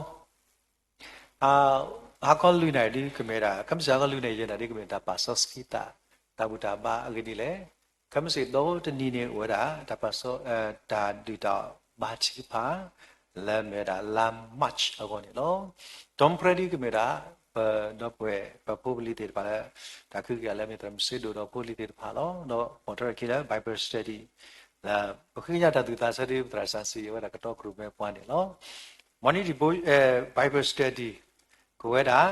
ဟါခီလွံၢ်နၣ်ရံၣ်ဒ်ကမ့ၢ်ဒၣ် ခဲမုၢ်ဆ့ၣ်ဟါခီလွံၢ်နၣ်ရံၣ်ယဲၢ်နၣ်ရံၣ်ဒ်ကမ့ၢ်တၢ်ပာ်စီဆှံသး တၢ်ဘူၣ်တၢ်ဘါအဂ့ၢ်ဒ်လဲၣ်. ခဲမုၢ်ဆ့ၣ်ဒီတနံၤန့ၣ်အိၣ်ဝဲဒၣ် တၢ်ပာ်စီ တၢ်ဒုၣ်တၢ်ဘါထုကဖၣ် လၢမ့ၢ်ဝဲဒၣ်လါ March အဂီၢ်န့ၣ်လီၤ. ဒီးမုၢ်ပြဲဒ်ကမ့ၢ်ဒၣ် ပဒီပုၢ်ဝဲၢ်ပဖိပလံၤသ့ၣ်တဖၣ်လၢ တၢ်ခုကယၤလၢမ့ၢ်သရၣ်မုၣ်စ့ဒိၣ်ဒီးဖိလံၤသ့ၣ်တဖၣ်လီၤ. ဒီးပိာ်ထွဲထီၣ်အခံလၢ Bible Study လၢပဃ့ကညးတၢ်သူၣ်သးဆၢဒ်ပသရၣ်စၣ်စံၣ်အဝဲဒၣ်ကတီၢ်ကရူၢ်မဲပှၤန့ၣ်လီၤ. မနုၤဒ် Bible Study ကဝဲဒၣ်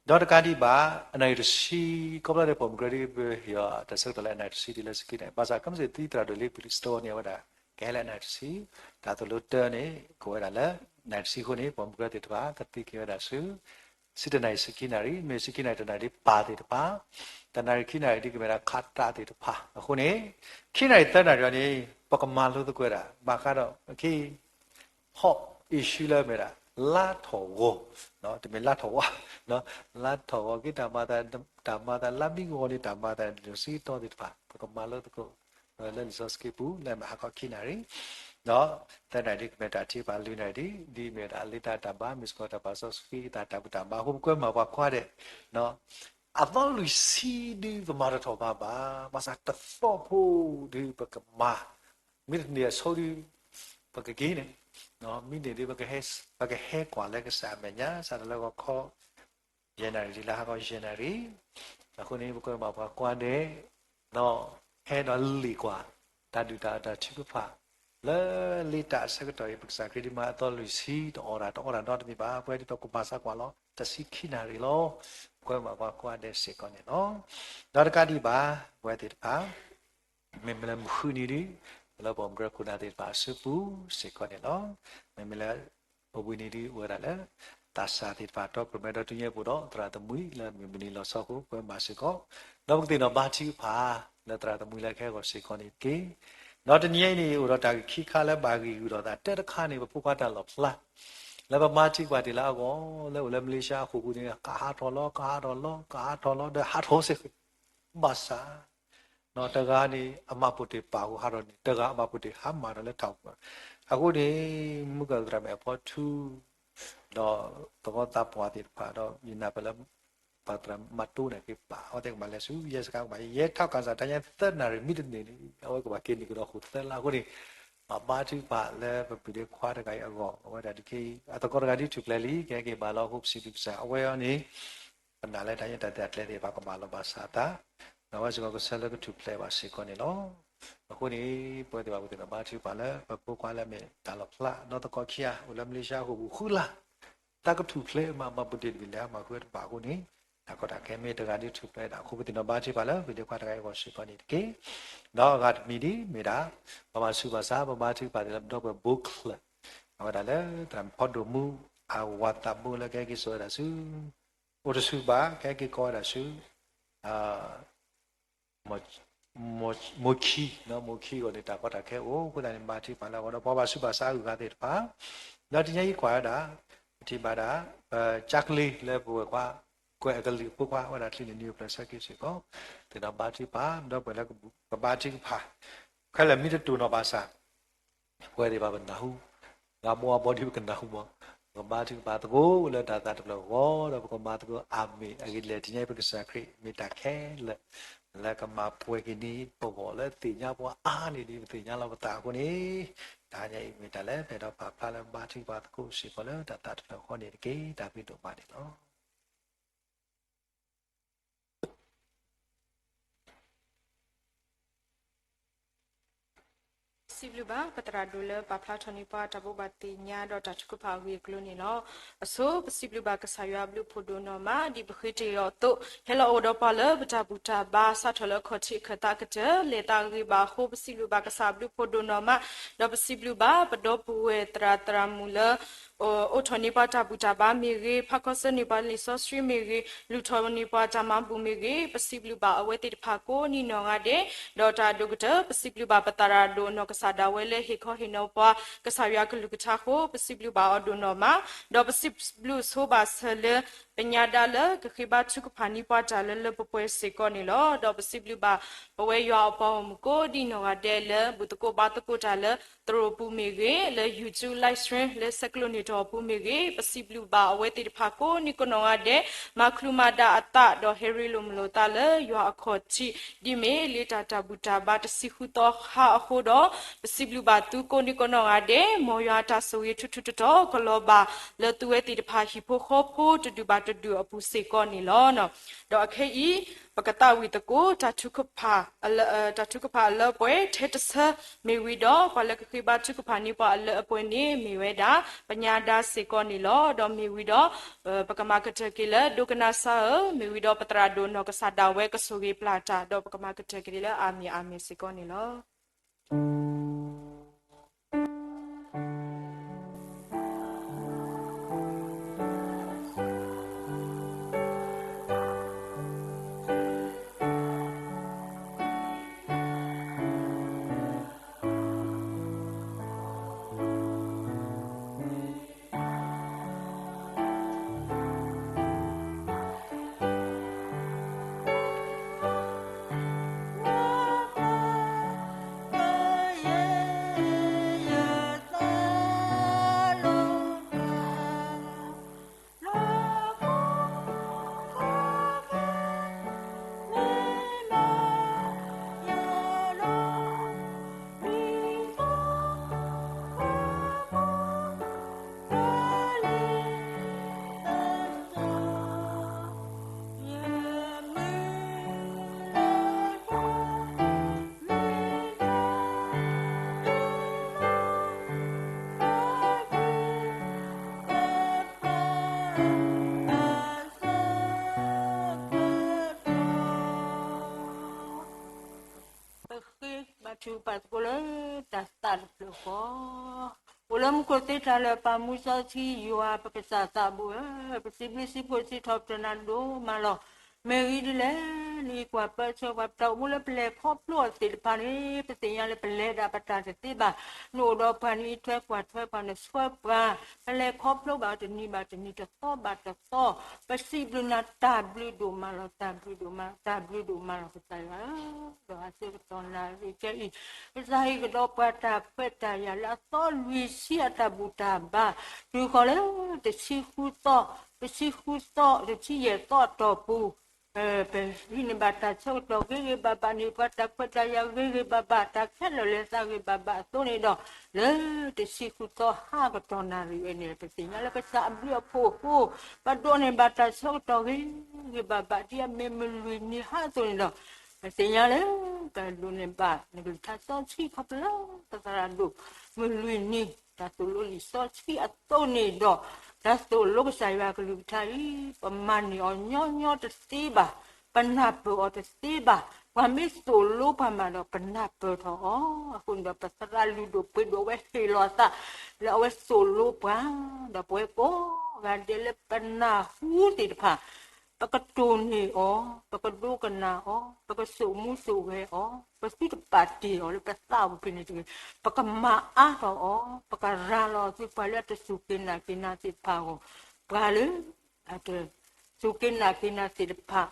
ဒီးတကးဒံးဘၣ် အနၣ်ရံၣ်တဆံ ခီဖျိလၢပိာ်မုၣ်ကရၢဒ်ပယီၤတၢ်ဆၢကတီၢ်လၢအနၣ်ရံၣ်တဆံဒ်လၢစကံနၣ်ရံၣ် ဘၣ်ဆၣ်ခဲမုၢ်ဆ့ၣ်သံသရၣ်ဒိၣ်လံ ပလံးစတီန့ၣ် အဝဲဒၣ်ကဟဲလၢအနၣ်ရံၣ်တဆံ, တၢ်သိၣ်လိတၢန့ၣ် ကဝဲဒၣ်လၢနၣ်ရံၣ်တဆံအဃိန့ၣ် ပိာ်မုၣ်ကရၢသ့ၣ်တဖၣ် ကသံက့ၤဝဲဒၣ်ဆူ ဆံတနၣ်ရံၣ် ဆံခံနၣ်ရံၣ်, မ့ၢ်ဆံခံနၣ်ရံၣ်တနၣ်ရံၣ်ဒ်ပၢ်သ့ၣ်တဖၣ်, တနၣ်ရံၣ်ခံနၣ်ရံၣ်ဒ်ကမ့ၢ်ဒၣ်ခးတၢ်သ့ၣ်တဖၣ်အဃိန့ၣ်, ခံနၣ်ရံၣ်သၢနၣ်ရံၣ်အံၤန့ၣ် ပကမၤလိသကိးဝဲဒၣ် ဘၣ်ဃးဒီး အခ့ hot issue လၢမ့ၢ်ဒၣ် လါထီၣ်ဂီၤ, တမ့ၢ်လါထီၣ်ဝါ, လါထီၣ်ဂီၤက့ၤ တၢ်မၤသး တၢ်မၤသးလါမံဂီၤန့ၣ် တၢ်မၤသးလၢစံတီသ့ၣ်တဖၣ် ပကမၤလိသကိး လၢလံာ်စီဆှံပူၤ လၢမ့ၢ်ဟါခီခံနၣ်ရံၣ်, ဒီးသၢနၣ်ရံၣ်ဒ်ကမ့ၢ်တၢ်ထံၣ်ပာ် လွံၢ်နၣ်ရံၣ်ဒ် ဒ်မ့ၢ်ဒၣ်လံာ်တၢ်တၢ်ဘါ မ့ၢ်စ့ၢ်ကီးတၢ်ပာ်စီဆှံ တၢ်တၢ်ဘူၣ်တၢ်ဘါအဃိ ပကွဲမုာ်ပှၤကိးဂၤဒဲး အသီလွံၢ်ဆံဒ်ပမၤတထီၣ်ဘးဘၣ်, ဘၣ်ဆၣ်တသီဖိဒ်ပကမၤ, မ့ၢ်တန့ၢ်အဆိဒ် ပကက့ၤန့ၣ်, မ့ၢ်န့ၢ်ဒ် ပကဟဲကွၢ်လၢကစၢ်အမဲာ်ညါ စးထီၣ်လၢဂီၤခီ ယဲၢ်နၣ်ရံၣ်ဒ်လၢဟါခီယဲၢ်နၣ်ရံၣ်, အဃိန့ၣ် ပကွဲမုာ်ပှၤကိးဂၤဒဲး ဒီးဟဲဒီးလံာ်ကွၢ် တၢ်ဒုၣ်တၢ်အီၣ်တၢ်ထုကဖၣ် လၢလံာ်တၢ်အဆၢကတီၢ်အံၤ ပကစၢ်ခရံာ်ဒ်မၤအသီလွံၢ်ဆံ တအီၣ်တၢ်တအီတၢ်နီတမံၤဘၣ်, ပဝဲဒ်သိးကမၤစၢ်ကွၢ်လီၤ တဆံခံနၣ်ရံၣ်လီၤ, ပကွဲမုာ်ပှၤကိးဂၤဒဲးစ့ၢ်ကီးန့ၣ်လီၤ. ဒီးတကးဒံးဘၣ် ပဝဲသ့ၣ်တဖၣ် မ့မ့ၢ်လၢမုၢ်ဃုနံၤဒ် လၢပိာ်မုၣ်ကရၢခိၣ်နၢ်သ့ၣ်တဖၣ်အစုပူၤစ့ၢ်ကီးန့ၣ်လီၤ. မ့မ့ၢ်လၢ ပဝံၤနံၤဒ်အိၣ်ဝဲဒၣ်လၢ သးစၢ်သ့ၣ်တဖၣ်တီကရူၢ်မဲဒီးတုၤညါပူၤဒီး သရၣ်သမူလၢမုၢ်မုၢ်နံၤလီၤဆီအဃိ ပဝဲမၤစ့ၢ်ကီး, ဒီးပကသ့ၣ်နီၣ်ဘါထုကဖၣ် လၢသရၣ်သမူလၢကဟဲဂီၤစ့ၢ်ကီးန့ၣ်တက့ၢ်. ဒီးတနံၤအံၤန့ၣ် အိၣ်ဒီးတၢ်ဂ့ၢ်ခံခါလၢဘၣ်ဂံၢ်ဂုာ်လိာ်သး တၢတခါန့ၣ် ပဖိခွါတၢ်လီၣ်ဖျါ လၢပမၤထုကဖၣ်တ့ၢ်လၢအဂီၢ် လၢအိၣ်လၢမလ့ၡါအဃိာ်ပူၤန့ၣ် ကဟးထီၣ်လီၤ ကဟးထီၣ်လီၤ ကဟးထီၣ်လီၤ ဒီးဟးထီၣ်စ့ၢ်ကီး ဘၣ်ဆၣ် တဂၤန့ၣ် အမၤပိာ်တ့ၢ်ပာ်ဃုာ်ဟးထီၣ်န့ၣ် တဂၤအမၤပိာ်တ့ၢ်ဟးမၤဒီးလၢတၢ်အိၣ်ဖှိၣ်, အဃိန့ၣ် မုၢ်ကၢၢ်သရၣ်မဲာ်ဖီထူ ဒီးသဝီသးပှၢ်သ့ၣ်တဖၣ်ဒီး ယနာ်ပၢၢ်လၢ ပှၤသရၣ်မၤတိၢ်န့ၣ်က့ၤပာ် အဝဲသ့ၣ်ကဘၣ်လဲၤဆူ ရဲစခန်း ကဘၣ် ရဲထောက်ခံစာ တၢ်ညါသၢနၣ်ရံၣ်မ့ၢ်တန့ၢ်န့ၣ် အဝဲကဘၣ်က့ၤန့ၢ်ကဒီးဃိာ်သၢလါအဃိန့ၣ်, ဘၣ်ဘါထုကဖၣ်လၢပပုၢ်ဒ့ခွါတဂၤအံၤအဂီၢ် အဝဲဒၣ်တက့ၢ် အသကိးတဂၤဒ်ထူၣ်ဖျဲးလံ ကဟဲက့ၤဘၣ်လီၤအဃိ ပစံးဘျုးကစၢ် အဝဲအံၤန့ၣ် ပနာ်လၢတၢ်ညါတၢ်သ့ၣ်တဖၣ်ကျဲသ့ၣ်တဖၣ်ကမၤလီၤဘၣ်စးအသး, ဒီးအဝဲစ့ၢ်ကီးကဆၢလၢကထူၣ်ဖျဲးဘၣ်စ့ၢ်ကီးန့ၣ်လီၤ. အဃိန့ၣ် ပဝဲသ့ၣ်တဖၣ်ပသ့ၣ်နီၣ်ဘါထုကဖၣ်လၢ ပဖိခွါလၢအမ့ၢ်တၢ်လီၣ်ဖျါ ဒီးသကိးခံဂၤ အိၣ်လၢမလ့ၡါအဃိာ်ပူၤဃုလါ တၢ်ကထူၣ်ဖျဲးမး မၤပိာ်တ့ၢ်တမံၤလဲၣ် မၤဃုတဘၣ်အဃိန့ၣ်, တၢ်ကီတၢ်ခဲမ့ၢ်တဂၤဒ်ထူၣ်ဖျဲးဒၣ်အဃိ ပသ့ၣ်နီၣ်ဘါထုကဖၣ်လၢ ပပုၢ်ဒ့ခွါတဂၤအံၤအဂီၢ်စ့ၢ်ကီးန့ၣ်တက့ၢ်. ဒီးအဂၤတမံၤဒ်မ့ၢ်ဒၣ် ပှၤမၤဆူးမၤဆါ ပဘါထုကဖၣ်သ့ၣ်လၢပဒီပုၢ်ဝဲၢ်ဘိချၢၣ် အဝဲဒၣ်လၢသရၣ်မုၣ်ဖီဒိၣ်မူ အဝၤသးဘိလၢကဟဲက့ၤစိာ်ဝဲဒၣ်ဆူ အိၣ်တဆူဘၣ် ကဟဲက့ၤကိးဝဲဒၣ်ဆူ မ မိၢ်ခံ, မိၢ်ခံအဂီၢ်န့ၣ် တၢ်ကီတၢ်ခဲအိၣ်အဃိသတးန့ၣ် ဘါထုကဖၣ်လၢအဂီၢ်ဒီး ပှၤဘၣ်ဆူးဘၣ်ဆါအဂုၤအဂၤသ့ၣ်တဖၣ်, ဒီးတနံၤအံၤကွၢ်ဝဲဒၣ်, ပထံၣ်ဘၣ်ဒၣ်, ပကၠါကလ့လၢပဝဲၢ်ခွါ, ကွဲးအကလုၢ်အဖိခွါ ဝဲဒၣ်ချုးန့ၣ်နံၣ်အိၣ်ဖျဲၣ်ဆၢက့ၤစ့ၢ်ကီး, သ့ၣ်နီၣ်ဘါထုကဖၣ် ဒီပုၢ်ဝဲၢ်လၢကဘါထုကဖၣ်, ခဲလၢာ်မ့ၢ်တတိၢ်နီၣ်ဘၣ်ဆၣ် ပဝဲသ့ၣ်တဖၣ်ပနၢ်ဟူ, ဂၤမ့ၢ်အဘီဒီးပကနၢ်ဟူမး, ပကဘါထုကဖၣ်သကိးလၢတၢ်သးတဖျၢၣ်အဂီၢ် ဒီးပကမၤသကိးအါမ့ၢ်အဂ့ၢ်ဒ်လဲၣ် တနံၤအံၤပကစၢ်ခရံာ်မ့ၢ်တၢ်ခဲလၢာ် လၢကမၤပှဲၤက့ၤန့ၢ်ပဂီၢ်လၢသ့ၣ်ညါပှၤအါန့ၢ်ဒ်ပသ့ၣ်ညါလီၤပသးအဃိန့ၣ်, တနံၤအံၤမ့ၢ်တၢ်လၢပအဲၣ်ဒိးပာ်ဖျါလၢဘါထုကဖၣ်သကိးစ့ၢ်ကီးလၢတၢ်သးတဖျၢၣ်အဃိန့ၣ်တက့ၢ်. တၢ်ဘျုးဒိၣ်မးန့ၣ်လီၤ. စံးဘျုးဘၣ် ပသရၣ်ဒိၣ်လၢပာ်ဖျါထီၣ်န့ၢ်ပှၤတၢ်ဘိးဘၣ်သ့ၣ်ညါဒီးတၢ်ထုကဖၣ်အဂ့ၢ်အကျိၤန့ၣ်လီၤ. အဆိ ပစံးဘျုးဘၣ်ကစၢ်ယွၤအဘျုးအဖှိၣ်ဒိၣ်နီၢ်မး ဒ်ပဃ့တ့ၢ်အီၤအသိး ဟဲလီၤအိၣ်ဒီးပှၤလၢပတၢ်ဘူၣ်တၢ်ဘါ စးထီၣ်လၢခီၣ်ထံးအခၢၣ်သးကတၢၢ် လဲၤသးဂ့ၤဘၣ်အဃိ ပစံးဘျုးဘၣ်ကစၢ်အဘျုးအဖှိၣ်ဒိၣ်နီၢ်မး, ဒီးပစံးဘျုးဘၣ်ပဒီပုၢ်ဝဲၢ်သရၣ်သရၣ်မုၣ်လၢ အိးထီၣ်န့ၢ်ပှၤတၢ်ဘူၣ်တၢ်ဘါမ့ၢ်ဂ့ၤ, ဖးခီဆၢန့ၢ်ပှၤလံာ်စီဆှံမ့ၢ်ဂ့ၤ, လူၤထီၣ်န့ၢ်ပှၤတၢ်မၤဘူၣ်မ့ၢ်ဂ့ၤ, ပစံးဘျုးဘၣ်အဝဲသ့ၣ်တဖၣ်ကိးနံၤနီၢ်ဂၤဒဲး, ဒီးတၢ်ဒိၣ်ကတၢၢ် ပစံးဘျုးဘၣ်ပသရၣ်ဒိၣ်နီၢ်ကစၢ်ဒၣ်ဝဲလၢဟ့ၣ်ခီဟ့ၣ်နီၤပှၤ ကစၢ်ယွၤကလုၢ်ကထါအဃိ ပစံးဘျုးဘၣ်အီၤဒိၣ်နီၢ်မး, ဒီးပစံးဘျုးဆိဘၣ်ဆၢလၢ ပညါဒါလၢကဃ့ဘါထုကဖၣ်န့ၢ်ပှၤတၢ်လၢလၢပှဲၤပှဲၤစ့ၢ်ကီးန့ၣ်လီၤ. ဒီးပစံးဘျုးဘၣ်ပဝဲယွၤအပှၤဂီၢ်မုၢ်ကိးဒံနီၢ်ဂၤဒဲးလၢ ဘူၣ်သကိးဘါသကိးတၢ်လၢသရိာ်ပူၤမ့ၢ်ဂ့ၤ, လၢ YouTube live stream လၢဆဲးကျိးန့ၢ်တၢ်အပူၤမ့ၢ်ဂ့ၤ, ပစံးဘျုးဘၣ်အဝဲသ့ၣ်တဖၣ်ကိးနံၤကိးနီၢ်ဂၤဒဲး မၤချုးမၤဒါအသးဒီးဟဲရ့လိာ်မုာ်လိာ်သးလၢယွၤအခီၣ်ထံး ဒ်မ့ၢ်လၢတၢ်တၢ်ဘူၣ်တၢ်ဘါတဆံဃုသီဟါအဃိဒီး, ပစံးဘျုးဘၣ်သုကိးနံၤကိးနီၢ်ဂၤဒဲး မ်ယွၤတၢ်ဆိၣ်ဂ့ၤထူထူတီတီကလီၤဘၣ်လၢသုဝဲသ့ၣ်တဖၣ်ဟံၣ်ဖိဃီဖိတဒူၣ်ဘၣ်တဒူၣ်အပူၤစ့ၢ်ကီးန့ၣ်လီၤ. ဒီးအခဲအံၤ ပကသးဝံၣ်သကိး တၢ်ထုကဖၣ် တၢ်ထုကဖၣ်အလၢအပှဲၤထဲတဆၢ မ့ၢ်ဝံၤဒီး ပှၤလၢကဃ့ဘါထုကဖၣ်န့ၢ်ပှၤအလၢအပှဲၤန့ၣ် မ့ၢ်ဝဲဒၣ် ပညါဒါစ့ၢ်ကီးန့ၣ်လီၤ. ဒီးမ့ၢ်ဝံၤဒီး ပကမၤကတၢၢ်က့ၤလၢ ဒိကနၣ်စၢ်ဧၢ, မ့ၢ်ဝံၤဒီးပသရၣ်ဒိၣ်နီၢ်ကစၢ်ဒၣ်ဝဲကဆိၣ်ဂ့ၤပျၢ်တၢ် ဒီးပကမၤကတၢၢ်က့ၤလၢအၤမ့ၣ်အၤမ့ၣ်စ့ၢ်ကီးန့ၣ်လီၤ. ပဃ့ဘါထုကဖၣ်သကိးလၢတၢ်သးတဖျၢၣ်ဃီ, အိၣ်လၢမူခိၣ်သ့တၢ်လၢာ် ပၢ်မူစီဆှံယွၤပကစၢ်သးဘိဧၢ, ပစံးဘျုးစံးဖှိၣ်စံးထီၣ်ပတြၢၤနၤဒိၣ်မးလီၤ. မ့ၢ်ဂ့ၢ်ဒ်လဲၣ်, နအံးကွၢ်ပၢဆှၢပှၤ ပတၢ်အိၣ်မူလၢပလဲၤခီဖျိအီၤသ့ၣ်တဖၣ်န့ၣ် ပသ့ၣ်ညါလၢပလဲၤဒၣ်ပတၢ်တသ့ဘၣ်. နအိၣ်ဒီးပှၤ နအံးထွဲကွၢ်ထွဲပှၤ နဆှၢပှၤ, ပလဲၤခီဖျိဘၣ်တနံၤဘၣ်တနံၤ တသီဘၣ်တသီ, ပစံးဘျုးနၤတၢ်ဘျုးဒိၣ်မးလီၤ, တၢ်ဘျုးဒိၣ်မး, တၢ်ဘျုးဒိၣ်မးလီၤ ကစၢ်ယွၤဧၢ. ဒီးအဆၢကတီၢ်နၣ်ရံၣ်ခဲအံၤ ကစၢ်ဟ့ၣ်ကဒီးပှၤတၢ်ခွဲးတၢ်ယာ်လၢအသီလွံၢ်ဆံအတၢ်ဘူၣ်တၢ်ဘါ, တုၤဃီၤလၢတဆံဃုသီ, တဆံဃုသီ, တဆံယဲၢ်သီအတီၢ်ပူၤ ပဟံးန့ၢ်ဘၣ်တၢ်ဆၢကတီၢ်ဂ့ၤဂ့ၤဘၣ်ဘၣ်န့ၣ် ပှၤတၢ်ခွဲးတၢ်ယာ်ဂ့ၤဂ့ၤဘၣ်ဘၣ် တၢ်ခဲလၢာ်လဲၤသးဂ့ၤဘၣ်ဘၣ်အသိးန့ၣ်ဒီး, လၢတဆံဃုသီဟါကတီၢ်နၣ်ရံၣ်ဝဲန့ၣ် ပသ့ၣ်ညါလၢကစၢ်အဘျုးအဖှိၣ်အဃိ, ပဒိးန့ၢ်ဘၣ်တၢ်ဆၢကတီၢ်ဂ့ၤဂ့ၤဘၣ်ဘၣ် ဒ်အမ့ၢ်မုၢ်လွံၢ်နံၤဟါအသိးန့ၣ်ဒီး, ပသ့ၣ်ညါလၢ ပဒိးန့ၢ်ဘၣ်နကလုၢ်ကထါစီဆှံခီဖျိလၢ ပသရၣ်ဒိၣ် မုၢ်လွံၢ်နံၤ တၢ်သိၣ်လိလံာ်စီဆှံအသိးန့ၣ်ဒီး, တၢ်သိၣ်လိကစၢ်ယွၤကလုၢ်ကထါအံၤ ပမၤန့ၢ်အီၤညီညီတသ့ဘၣ်, ပနၢ်ပၢၢ်အီၤတသ့ဘၣ်. ပှၤမ့ၢ်သိၣ်လိပှၤမးဒီး ပနၢ်ပၢၢ်ထီၣ်အီၤ, အဃိန့ၣ်ဒီး ပသရၣ်လုၢ်ဒိၣ်ပှ့ၤဒိၣ်ဝဲဟ့ၣ်လီၤအသး လၢအဝဲသိၣ်လိပှၤ, ဒီးပဝဲကိးဂၤဒဲးလၢပနၢ်ဟူသ့ၣ်တဖၣ် ပကတိၢ်န့ၢ်အီၤ, ပကဒိကနၣ်အီၤ, ပကစိာ်မူစိာ်ဂဲၤအီၤ, ပသုတပာ်တ့ၢ်အီၤလၢပသးပူၤဖဲန့ၣ်တဂ့ၤ, ပကမၤအါထီၣ်အီၤ, ပကရၤလီၤအီၤဆူပှၤလၢအတစူၢ်က့ၤနာ်က့ၤနၤသ့ၣ်တဖၣ်အဂီၢ်, ပှၤလၢ အတစူၢ်က့ၤနာ်က့ၤနၤသ့ၣ်တဖၣ်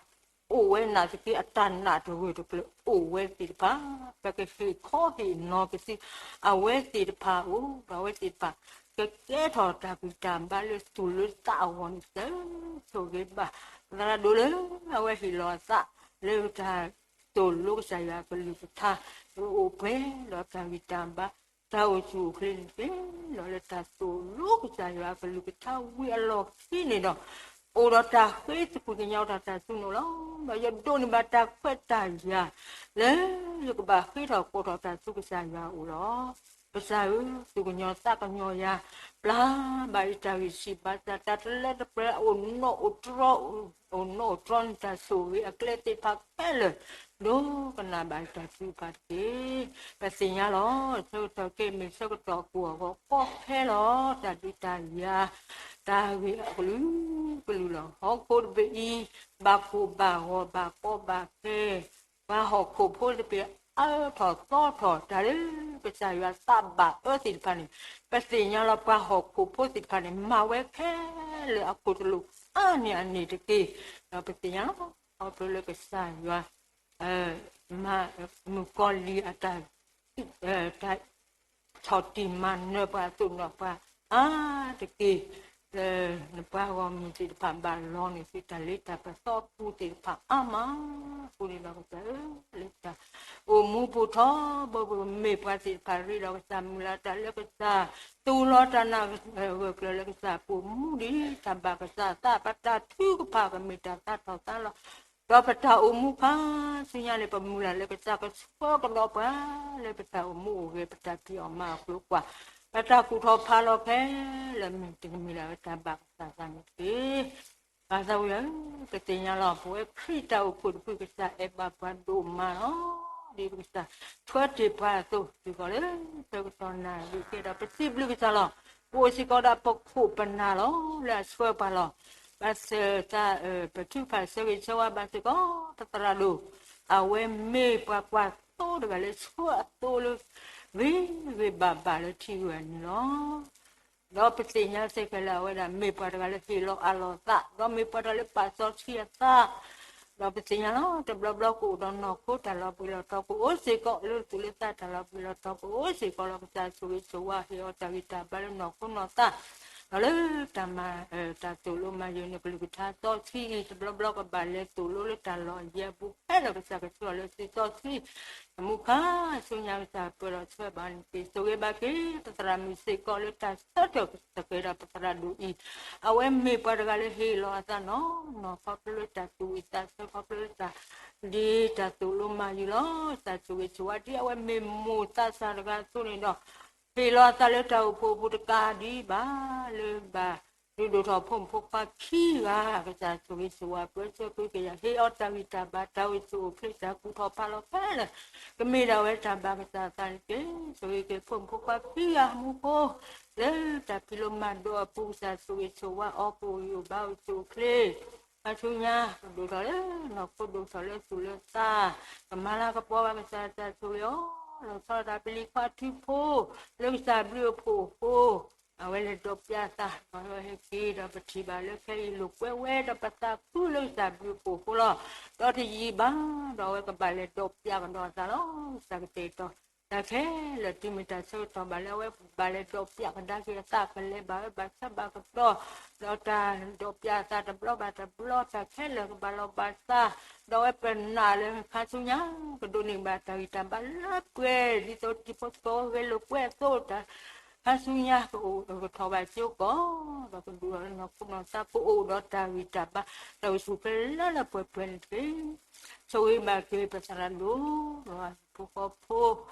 အိၣ်ဝဲနာ်သက့အတၢ်နာ်တဂၢၢ်တကျၢၤအိၣ်ဝဲသ့ၣ်တဖၣ်, ပကဟ့ၣ်ခီဟ့ၣ်နီၤက့ၤဆူအဝဲသ့ၣ်တဖၣ်အအိၣ်, ဒီးအဝဲသ့ၣ်တဖၣ် ကကဲထီၣ်တၢ်ဂံၢ်တၢ်ဘါလၢသူၣ်လၢသးအဂီၢ်န့ၣ် ကစၢ်ဧၢ, ဆိၣ်ဂ့ၤဘၣ် သရၣ်ဒိၣ်လၢအဝဲဟ့ၣ်လီၤအသးလၢတၢ်သိၣ်လိကစၢ်ယွၤအကလုၢ်ကထါ, လၢအိၣ်ပှဲၤဒီးတၢ်ဂံၢ်တၢ်ဘါ, တၢ်အိၣ်ဆူၣ်အိၣ်ချ့န့ၣ်တက့ၢ်, ဒီးလၢတၢ်သိၣ်လိကစၢ်ယွၤအကလုၢ်ကထါဝံၤအလီၢ်ခံန့ၣ်ဒီး အိၣ်ဒီးတၢ်ဃ့သကွံၢ်ကညးတၢ်တၢ်စူၤန့ၣ်လီၤ. ဒီးယဒိးန့ၢ်ဘၣ်တၢ်ခွဲးတၢ်ယာ် လၢယကဘၣ်ဃ့ထီၣ်ကိးထီၣ်တၢ်ဆူကစၢ်ယွၤအအိၣ်လီၤ. ကစၢ်ဧၢ, သူၣ်ကညီၤသးကညီၤယၤ, ပျၢ်ဘၣ်ယတၢ်ဂံၢ်ဆံးဘါစၢ်, တၢ်တလၢတပှဲၤအိၣ်နီၣ်အိၣ်တြီ, အိၣ်နီၣ်အိၣ်တြီန့ၣ် တၢ်ဆိၣ်ဂ့ၤအကျဲသ့ၣ်တဖၣ်ခဲလၢာ် ဒိကနၣ်ဘၣ်တၢ်ထုကဖၣ်တက့ၢ်. ပသ့ၣ်ညါလီၤ, ဆၢကတီၢ်ခဲအံၤမ့ၢ်ဆၢကတီၢ်အကိၢ်အဂီၤ ကီခဲလီၤ, တၢ်ဒုးတၢ်ယၤ, တၢ်ဂ့ၢ်အကလုာ်ကလုာ်လီၤ. ဟီၣ်ခိၣ်တဘ့ၣ်အံၤ ဘၣ်ကိၢ်ဘၣ်ဂီၤ ဘၣ်ကီဘၣ်ခဲ, ပှၤဟီၣ်ခိၣ်ဖိသ့ၣ်တဖၣ်အၢထီၣ်သီထီၣ် တၢ်လၢကစၢ်ယွၤသးဘၣ်အၢသ့ၣ်တဖၣ်န့ၣ်, ပသ့ၣ်ညါလီၤ ပှၤဟီၣ်ခိၣ်ဖိသ့ၣ်တဖၣ်န့ၣ် မၤဝဲခဲလၢာ်အခိၣ်တလိၣ်အါန့ၢ်အန့ၣ်တက့ၢ်. ဒီးပသ့ၣ်ညါလီၤ, ခီဖျိလၢကစၢ်ယွၤ မုၣ်ကီၤလံၢ်အတၢ် တၢ် ဆီၣ်တံၢ်မၤနၢၤပှၤအသိးန့ၣ်ဒီးပှၤအါတက့ၢ်, လၢနပှၤဂီၢ်မုၢ်သ့ၣ်တဖၣ်ဘၣ်လီၤန့ၢ်သုတၢ်လ့တၢ်ပစီအပူၤသ့ၣ်တဖၣ်အါမး, အဃိန့ၣ်ဒီးကစၢ်ဧၢ, လၢတၢ်အိၣ်မူပူၤထီဘိပမ့ၢ်ပှၤသ့ၣ်တဖၣ်ရ့ဒီးကစၢ်မုၢ်လၢ်တၢ်လၢကစၢ်, သူၣ်လီၤတၢ်နာ်ဂၢၢ်ကျၢၤလၢကစၢ်အပူၤ မူဒံးတၢ်ဘၣ်ကစၢ်အသး ပတၢ်ထုကဖၣ်ကမ့ၢ်တၢ်သးထီၣ်သးလီၤ ဒီးပတၢ်အိၣ်မူခါဆူညါန့ၣ် ပမုၢ်လၢ်လၢကစၢ်ကဆှၢကဒီးပှၤ လၢပတၢ်အိၣ်မူအိၣ်ဂဲၤ ပတၢ်ဖံးအီၣ်မၤအီၣ်ကျိၤကွၢ်, ပတၢ်ကူၣ်ထီၣ်ဖးလီၤခဲလၢာ် မ့ၢ်တကမ့ၢ်ဒၣ်ဝဲတၢ်ဘၣ်ကစၢ်သးန့ၣ်တက့ၢ်. ပၢ်သးဝံၣ်ဧၢ, ပသ့ၣ်ညါလီၤ ပဝဲခရံာ်တၢ်အိၣ်ဖှိၣ်တဖုကစၢ်အဲၣ်ဘၣ်ပှၤဒိၣ်မးလီၤ. ဒ်ပကစၢ်ဆှၢတ့ၢ်ပှၤအသိးစ့ၢ်ကီးလၢ ဆၢကတီၢ်နၣ်ရံၣ်ကဲဒီး ပစံးဘျုးကစၢ်လီၤ. ပအိၣ်စ့ၢ်ကီးဒီးပခိၣ်ပနၢ်လီၤ လၢအဆှၢပှၤလီၤ. ဘၣ်ဆၣ်သး ပထုကဖၣ်ဆၢဂ့ၤဆၢဝါဘၣ်စ့ၢ်ကီး ပသရၣ်ဒိၣ်, အဝဲမ့ၢ်ပှၤကွၢ်သိတဂၤလၢဆှၢအသိလၢ ဂ့ၤဂ့ၤဘၣ်ဘၣ်လၢထံဂုၤအနုၤလီၤ. ဒီးပသ့ၣ်ညါစ့ၢ်ကီးလၢအဝဲဒၣ်မ့ၢ်ပှၤတဂၤလၢဟ့ၣ်လီၤအးလီၤသး, ဒီးမ့ၢ်ပှၤတဂၤလၢပာ်စီဆှံအသး, ဒီးပသ့ၣ်ညါလီၤ တဘျီဘျီကအိၣ်ဒီးနီၢ်ခိတၢ်လီၤဘှံးလီၤတီၤ ကအိၣ်စ့ၢ်ကီးလၢသူၣ်လၢသးတၢ်လီၤဘှံးလီၤတီၤ ကအိၣ်စ့ၢ်ကီးလီၤ ကစၢ်ဆိၣ်ဂ့ၤဆိၣ်ဝါဟ့ၣ်အီၤတၢ်ဂံၢ်တၢ်ဘါလၢနီၢ်ခိနီၢ်သး ဒီးလၢတၢ်မၤ တၢ်သိၣ်လိမၤယုၤန့ၣ်ကလုၢ်ကထါစီဆှံအံၤ တဘျီဘျီကဘၣ်လဲၤသိၣ်လိလၢတၢ်လီၢ်ယဲၢ်ပူၤဖဲလၢကစၢ်ကဆှၢအီၤလၢစုစီဆှံ အမူခါဆူညါကစၢ်ပၢၤလီၤဆှၢဘၣ်န့ၣ်တက့ၢ်. ဆိၣ်ဂ့ၤဘၣ်က့ၤပသရၣ်မုၣ်စ့ၢ်ကီးလၢတၢ်ဆၢထၢၣ်ကစၢ်ကဲဒီးပသရၣ်ဒိၣ်အံၤ, အဝဲမ့ၢ်ပှၤတဂၤလၢဟ့ၣ်လီၤအသးနီၢ်နီၢ် ခီဖျိလၢတၢ်သူၣ်ဝံၣ်သးဆၢ ခီဖျိလၢတၢ် ဒ်တၢ်သိၣ်လိမၤယုၤလီၤ. ကစၢ်ဆိၣ်ဂ့ၤဆိၣ်ဝါဒ်အဝဲမ့ၢ်မိၢ်သးစၢ်တဂၤအသိးန့ၣ်ဒီး ဟ့ၣ်လီၤအသးလၢတၢ်အိၣ်ဖှိၣ်အပူၤတကးဒံးဘၣ် လၢဘၣ်ဒုးဒိၣ်ထီၣ်ဖိမုၣ်ဖိခွါခံဂၤ ကစၢ်ဆိၣ်ဂ့ၤဆိၣ်ဝါပၢဆှၢက့ၤကယၤ ဟ့ၣ်အီၤတၢ်ဂံၢ်တၢ်ဘါ တၢ်အိၣ်ဆူၣ်အိၣ်ချ့ တၢ်ကူၣ်ထီၣ်ဖးလီၤခဲလၢာ် ကမ့ၢ်ဒၣ်ဝဲတၢ်ဘၣ်ကစၢ်အသးန့ၣ်တက့ၢ်. ဆိၣ်ဂ့ၤက့ၤဖိမုၣ်ဖိခွါခံဂၤအမူဖိ လၢတၢ်ဖံးလိမၤဒိးအပူၤ ကစၢ်ဆိၣ်ဂ့ၤဆိၣ်ဝါအီၤ ကအိၣ်ဂံၢ်အိၣ်ဘါအိၣ်ဆူၣ်အိၣ်ချ့ ခါဆူညါ ကဒိၣ်ထီၣ်လၢနီၢ်ခိ ဒိၣ်ထီၣ်လၢသူၣ်လၢသး ကမၤလၤကပီၤဘၣ်ကစၢ် ကစၢ်ဆိၣ်ဂ့ၤအီၤ လီၤဆီဒၣ်တၢ် ပလံၤခွါထူဖိ လၢကစၢ်ဘျုးအဖှိၣ်အဃိ အဝဲလဲၤဒိးပျးအသး ဒီးဟဲက့ၤဒီးပထံၣ်ဘၣ်လၢခဲအံၤလိာ်ကွဲဝဲ ဒီးပသးခုလၢကစၢ်ဘျုးအဖှိၣ်အဃိလီၤ. ဒီးတယံာ်ဘၣ် ဒီးအဝဲကဘၣ်လဲၤဒိးပျးကဒီးအသးလီၤ. ကစၢ်ကတဲာ်ကတီၤ တၢ်ခဲလၢာ်တုၤမ့ၢ်တၢ်ဆၢကတီၢ်ဘၣ်လၢအဝဲဘၣ်လဲၤဒိးပျးကဒါက့ၤ အသးကလဲၤဘၣ်ဝဲဘၣ်ဆၢဘၣ်ကတီၢ် ဒီးတၢ်ဒိးပျးအသးတဘျီဘၣ်တဘျီ တၢ်ခဲလၢာ်ကဘၣ်လီၤဘၣ်စး ဒီးအဝဲပနာ်လၢခါဆူညါ ကဒိးန့ၢ်ဘၣ်တၢ်ဂံၢ်တၢ်ဘါလၢပှဲၤ ဒ်သိးတံၤဖိသကိးဂဲၤလိာ်ကွဲအသိး တၢ်ခါဆူညါ ကအိၣ်ကထီၣ်ဘၣ်ကၠိကီး ဒီးကဒိၣ်ထီၣ်လၢနီၢ်ခိနီၢ်သး ကအိၣ်ဒီးတၢ်ဂံၢ်တၢ်ဘါ တၢ်အိၣ်ဆူၣ်အိၣ်ချ့လၢလၢပှဲၤပှဲၤန့ၣ်တက့ၢ်. ဆိၣ်ဂ့ၤဘၣ်က့ၤပသရၣ်ဒိၣ် ဒီးဟံၣ်ဖိဃီဖိ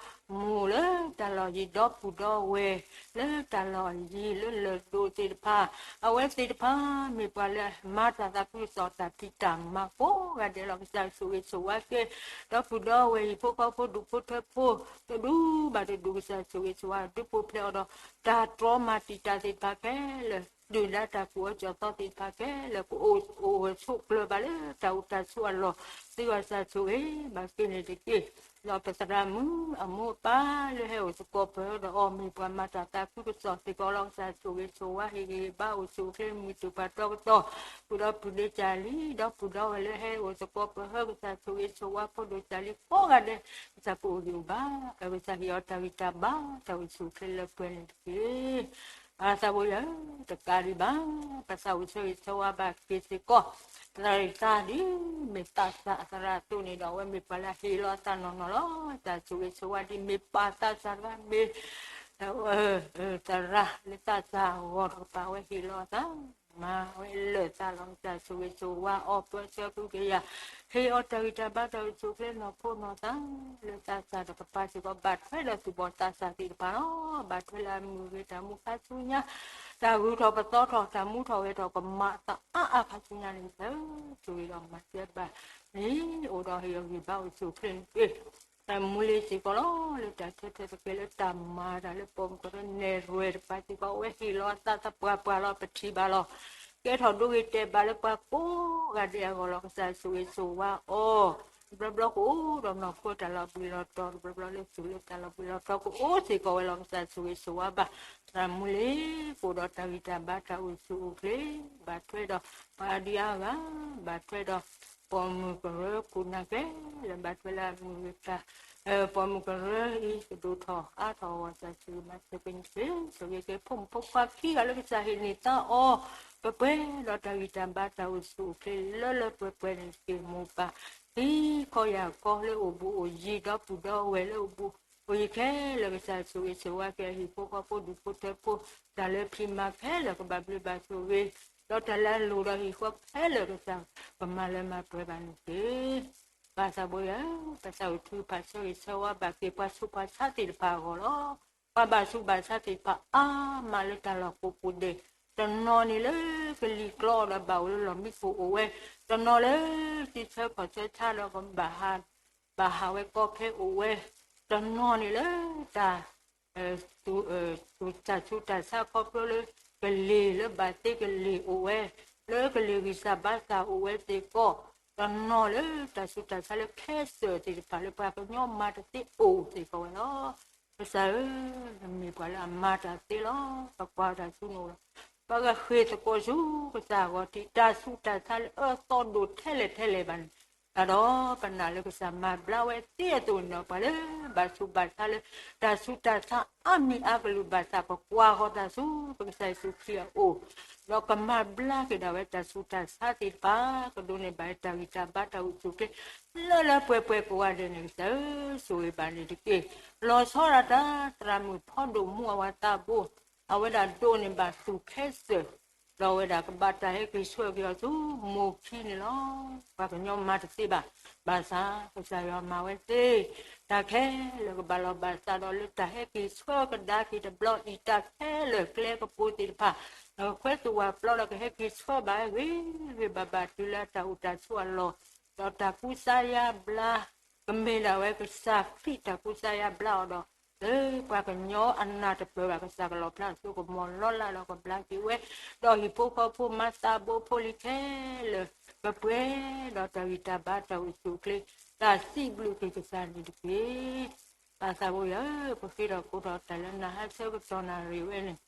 မိၢ်လၢတၢ်လီၢ်ယံၤ ဒီပုၢ်ဒီဝဲၢ် လၢတၢ်လီၢ်ယံၤလၢလၢၢ်ဒိၣ်သ့ၣ်တဖၣ် အဝဲသ့ၣ်တဖၣ်မ့ၢ်ပှၤလၢမၤတၢ်သးခုကစီၣ်တၢ်ဖံးတၢ်မၤကိးဂၤဒဲးလီၤ. ကစၢ်ဆိၣ်ဂ့ၤဆိၣ်ဝါက့ၤ ဒီပုၢ်ဒီဝဲၢ် ဟံၣ်ဖိဃီဖိဒူၣ်ဖိထၢဖိ တဒူၣ်ဘၣ်တဒူၣ် ကစၢ်ဆိၣ်ဂ့ၤဆိၣ်ဝါ ဒုးပူၤဖျဲးအီၤဒီး တၢ်တြီမၤတံာ်တာ်သ့ၣ်တဖၣ်ခဲလၢာ် ဒုၣ်ဒါတၢ်ကူၣ်အၢကၠီၣ်သီသ့ၣ်တဖၣ်ခဲလၢာ် ကအိၣ်အိၣ်ဝဲဆိးကျၢၤဘၣ်လၢတၢ်အိၣ်တၢ်ဆိးအလီၢ်, သုဂီၢ်စၢ်ဆိၣ်ဂ့ၤဘၣ်က့ၤန့ၣ်တက့ၢ်. ဒီးပသရၣ်မုၣ်အမိၢ်အပၢ်လၢဟဲအိၣ်သကိးပၢၤဒီးအီၤ မ့ၢ်ပှၤမၤတၢ်သးခုကစီၣ်စ့ၢ်ကီးလီၤ. ကစၢ်ဆိၣ်ဂ့ၤဆိၣ်ဝါ ဟ့ၣ်ဂံၢ်ဟ့ၣ်ဘါ အိၣ်ဆူၣ်အိၣ်ချ့ မုာ်တုာ်ပှၤတီကတီၢ်, ပုၢ်ဒီပုၢ်ဒ့ကၢ်လံ ဒီပုၢ်ဒီဝဲၢ်လၢဟဲအိၣ်သကိးပၢၤ ကစၢ်ဆိၣ်ဂ့ၤဆိၣ်ဝါ ဖိဒိၣ်ကၢ်လံကိးဂၤဒဲး, ကစၢ်ကအိၣ်ဂံၢ်အိၣ်ဘါ, ကစၢ်ဟ့ၣ်အီၤတၢ်ဂံၢ်တၢ်ဘါ တၢ်အိၣ်ဆူၣ်အိၣ်ချ့လၢပှဲၤန့ၣ်တက့ၢ်. ပၢ်သးဘိယွၤဧၢ, တကးဒံးဘၣ်, ပသးအိၣ်ဆၢဂ့ၤဆၢဝါဘၣ်က့ၤစ့ၢ်ကီး သရၣ်သးဒ်မ့ၢ်သးစၢ်အသရၣ်အသိးန့ၣ်ဒီး အဝဲမ့ၢ်ပှၤလၢအဟ့ၣ်လီၤအသးနီၢ်နီၢ်လီၤ. ကစၢ်ဆိၣ်ဂ့ၤဆိၣ်ဝါဒ်မ့ၢ်ပၢ်သးစၢ်တဂၤမ့ၢ် သရၣ်လၢသးစၢ်အဂီၢ်တကပၤ အဝဲဟ့ၣ်လီၤအသး, မၤဝဲလၢာ်သးလီၤ. ကစၢ်ဆိၣ်ဂ့ၤဆိၣ်ဝါအီၤပၢဆှၢကဟုကယာ်, ဟ့ၣ်အီၤတၢ်ဂံၢ်တၢ်ဘါ တၢ်အိၣ်ဆူၣ်အိၣ်ချ့နီၢ်ခိနီၢ်သး လၢသးစၢ်တကပၤစ့ၢ်ကီး ဘၣ်ထွဲဒီးသူၣ်ဘီၣ်သးစၢ်သ့ၣ်တဖၣ်လီၤ. ဘၣ်ထွဲလၢအမုၢ်ဂ့ၤ တၢ်မူခါဆူညါ, တၢ်ဂုၤထီၣ်ပသီထီၣ် တၢ်မူထီၣ်ဂဲၤထီၣ် ကမၤအသးအါအါခါဆူညါန့ၣ် ကစၢ်ဆိၣ်ဂ့ၤဒီးမၤစၢၤဘၣ်န့ၣ် အိၣ်ဒီးဟ့ၣ်အဂံၢ်ဘါအိၣ်ဆူၣ်အိၣ်ချ့န့ၣ်တက့ၢ်. တၢ်မူလ့ၤစ့ၢ်ကီးလီၤ လၢတၢ်ဆၢထၢၣ်သကဲးလၢတၢ်မၤတၢ်လၢပိာ်မုၣ်ကရၢနဲၣ်ရွဲၣ်တကပၤစ့ၢ်ကီး အဝဲဟ့ၣ်လီၤအသးသပှၢ်ပှၢ်လီၤ ပထံၣ်ဘၣ်လီၤ. ကဲထီၣ်ဒိဂ့ၤတဲာ်ဘၣ်လၢပှၤကိးဂၤဒဲးအဂီၢ်လီၤ. ကစၢ်ဆိၣ်ဂ့ၤဆိၣ်ဝါအီၤ, တဘျီဘျီကအိၣ်ဒီးနီၢ်ခိတၢ်လီၤဘှံးလီၤတီၤ, တဘျီဘျီလၢသူၣ်လၢတၢ်လီၤဘှံးလီၤတီၤ ကအိၣ်စ့ၢ်ကီးဝဲလီၤ. ကစၢ်ဆိၣ်ဂ့ၤဆိၣ်ဝါဘၣ် တၢ်မူလ့ၤ ကအိၣ်ဒီးတၢ်ဂံၢ်တၢ်ဘါ တၢ်အိၣ်ဆူၣ်အိၣ်ချ့, ဘၣ်ထွဲဒီးပှၤအဒံအါဂၤ, ဘၣ်ထွဲဒီးပိာ်မုၣ်ကရၢခိၣ်နၢ်ကဲလၢာ် ဘၣ်ထွဲလၢအမုၢ်ဂ့ၤတၢ် ပိာ်မုၣ်ကရၢအံၤ ကဒိၣ်ထီၣ်အါထီၣ်အဂီၢ် ကစၢ်ဆိၣ်ဂ့ၤမၤစၢၤက့ၤန့ၣ်တက့ၢ်. ဆိၣ်ဂ့ၤက့ၤဖိမုၣ်ဖိခွါခံဂၤလၢကစၢ်ဟ့ၣ်န့ၢ်သါအီၤ ပှဲၤပှဲၤဒီးတၢ်ဂံၢ်တၢ်ဘါ တၢ်အိၣ်ဆူၣ်အိၣ်ချ့လၢလၢပှဲၤပှဲၤန့ၣ်တက့ၢ်. မိၢ်ပၢ်သံကီၢ်ယာ်ကီၢ်လၢအိၣ်ဘူးအိၣ်ယံၤ ဒီပုၢ်ဒီဝဲၢ်လၢအိၣ်ဘူးအိၣ်ယံၤခဲလၢာ် ကစၢ်ဆိၣ်ဂ့ၤဆိၣ်ဝါက့ၤအဟံၣ်ဖိဃီဖိ ဒူၣ်ဖိထၢဖိ တၢ်လၢဖံးမၤခဲလၢာ်ကဘၣ်ဘျုးဘၣ်ဆိၣ်ဂ့ၤ, ဒီးတၢ်လၢအလိၣ်ဒီးဟံၣ်ဃီခဲလၢာ် ကစၢ်ကမၤလၢမၤပှဲၤဘၣ်န့ၣ်တက့ၢ်. ပၢ်သးဘိယွၤဧၢ, ပသးအိၣ်ထုကဖၣ်ဆၢဂ့ၤဆၢဝါဘၣ်က့ၤပှၤဆူးပှၤဆါသ့ၣ်တဖၣ်အဂီၢ်လီၤ. ပှၤဘၣ်ဆူးဘၣ်ဆါသ့ၣ်တဖၣ်အါမးလၢတၢ်လီၢ်ကိးပူၤဒဲး, တနီၤန့ၣ်လၢကလံၤကျီဒီးဘၣ်အိၣ်လၢလီၢ်မံခိၣ်အိၣ်ဝဲ, တနီၤလၢစုဆၢခီၣ်ဆၢဆါဒီးကဘၣ်ဟး ဘၣ်ဟးဝဲကီခဲအိၣ်ဝဲ, တနီၤန့ၣ်လၢတၢ် တၢ်ဆူးတၢ်ဆါခီဖျိလၢ ကလ့ၤလၢဘၣ်သ့ကလ့ၤအိၣ်ဝဲ, လၢကလ့ၤဂံၢ်စၢ်ဘါစၢ်အိၣ်ဝဲစ့ၢ်ကီး, တနီၤလၢတၢ်ဆူးတၢ်ဆါလၢ cancer သ့ၣ်တဖၣ်လၢပှၤကညီမၤတသ့အိၣ်စ့ၢ်ကီးဝဲလီၤ. ကစၢ်ဧၢ, နမ့ၢ်ပှၤလၢအမၤတၢ်သ့လီၤ. ပကွၢ်တၢ်ဆူနအိၣ်လီၤ. ပကဃ့ၢ်သကိးဆူကစၢ်အဂီၢ်ထံး တၢ်ဆူးတၢ်ဆါလၢအၢသီဒိၣ်ထဲလဲၣ်ထဲလဲၣ်ဘၣ်န့ၣ်, တၢ်ဒီးပနာ်လၢကစၢ်မၤဘျါဝဲသ့အသိးန့ၣ်ဒီး ပှၤလၢဘၣ်ဆူးဘၣ်ဆါလၢ တၢ်ဆူးတၢ်ဆါအါမံၤအါကလုာ်ဘၣ်ဆၣ် ပကွၢ်ဃီၤတၢ်ဆူပကစၢ်ယ့ၣ်ၡူးခရံာ်အအိၣ်, ဒီးကမၤဘျါက့ၤဒၣ်ဝဲတၢ်ဆူးတၢ်ဆါသ့ၣ်တဖၣ်, ကဒိးန့ၢ်ဘၣ်တၢ်ဂံၢ်တၢ်ဘါတၢ်အိၣ်ဆူၣ်အိၣ်ချ့ လၢလၢပှဲၤပှဲၤကိးဂၤဒဲးန့ၣ် ကစၢ်ဧၢ, ဆိၣ်ဂ့ၤဘၣ်န့ၣ်တက့ၢ်. လီၤဆီဒၣ်တၢ် သရၣ်မုၣ်ဖီဒိၣ်မူအဝၤသးဘိ, အဝဲဒၣ်ဒိးန့ၢ်ဘၣ်သူၣ် cancer ဒီးအဝဲဒၣ်ကဘၣ်တၢ်ဟဲက့ၤဆှၢက့ၤအီၤဆူမိၢ်ခံန့ၣ်လီၤ. ပှၤကညီမၤတသ့ဘၣ်, ဘၣ်ဆၣ်ကစၢ်ယွၤမၤဝဲသ့, တၢ်ခဲလၢာ်ကဘၣ်လီၤဘၣ်စးဒီးလၢတၢ်ဟဲက့ၤဆှၢကဒါက့ၤတဘျီအံၤ တၢ်ခဲလၢာ်ကျဲကပူၤသ့ၣ်တဖၣ်, ဒီးခွဲးသူၣ်ဝဲၤပျီဒီးကဟဲက့ၤဆှၢဘၣ်ဝဲဂ့ၤဂ့ၤဘၣ်ဘၣ်တုၤလၢတၢ်အိၣ်တၢ်ဆိးအလီၢ်, ဒီးတၢ်ကူစါယါဘျါ ကမ့ၢ်ဒၣ်ဝဲကစၢ်ခရံာ်တၢ်ကူစါယါဘျါအီၤဒီး လၢပှၤကညီအနၢ်တပၢၢ်ဘၣ် ကစၢ်ကလီၣ်ဖျါအစိကမီၤလီၤလးဒီးကဘျါက့ၤဝဲ, ဒီးဟံၣ်ဖိဃီဖိမါသးဘိဖိလံၤခဲလၢာ် ကပှဲၤဒီးတၢ်ဂံၢ်တၢ်ဘါတၢ်အိၣ်ဆူၣ်အိၣ်ချ့, တၢ်စံးဘျုးက့ၤကစၢ်န့ၣ်တက့ၢ်. ပၢ်သးဘိယွၤဧၢ, ပဃ့ထီၣ်ကိးထီၣ်တၢ်လၢနဟးဆၢကတီၢ်နၣ်ရံၣ်ဝဲန့ၣ်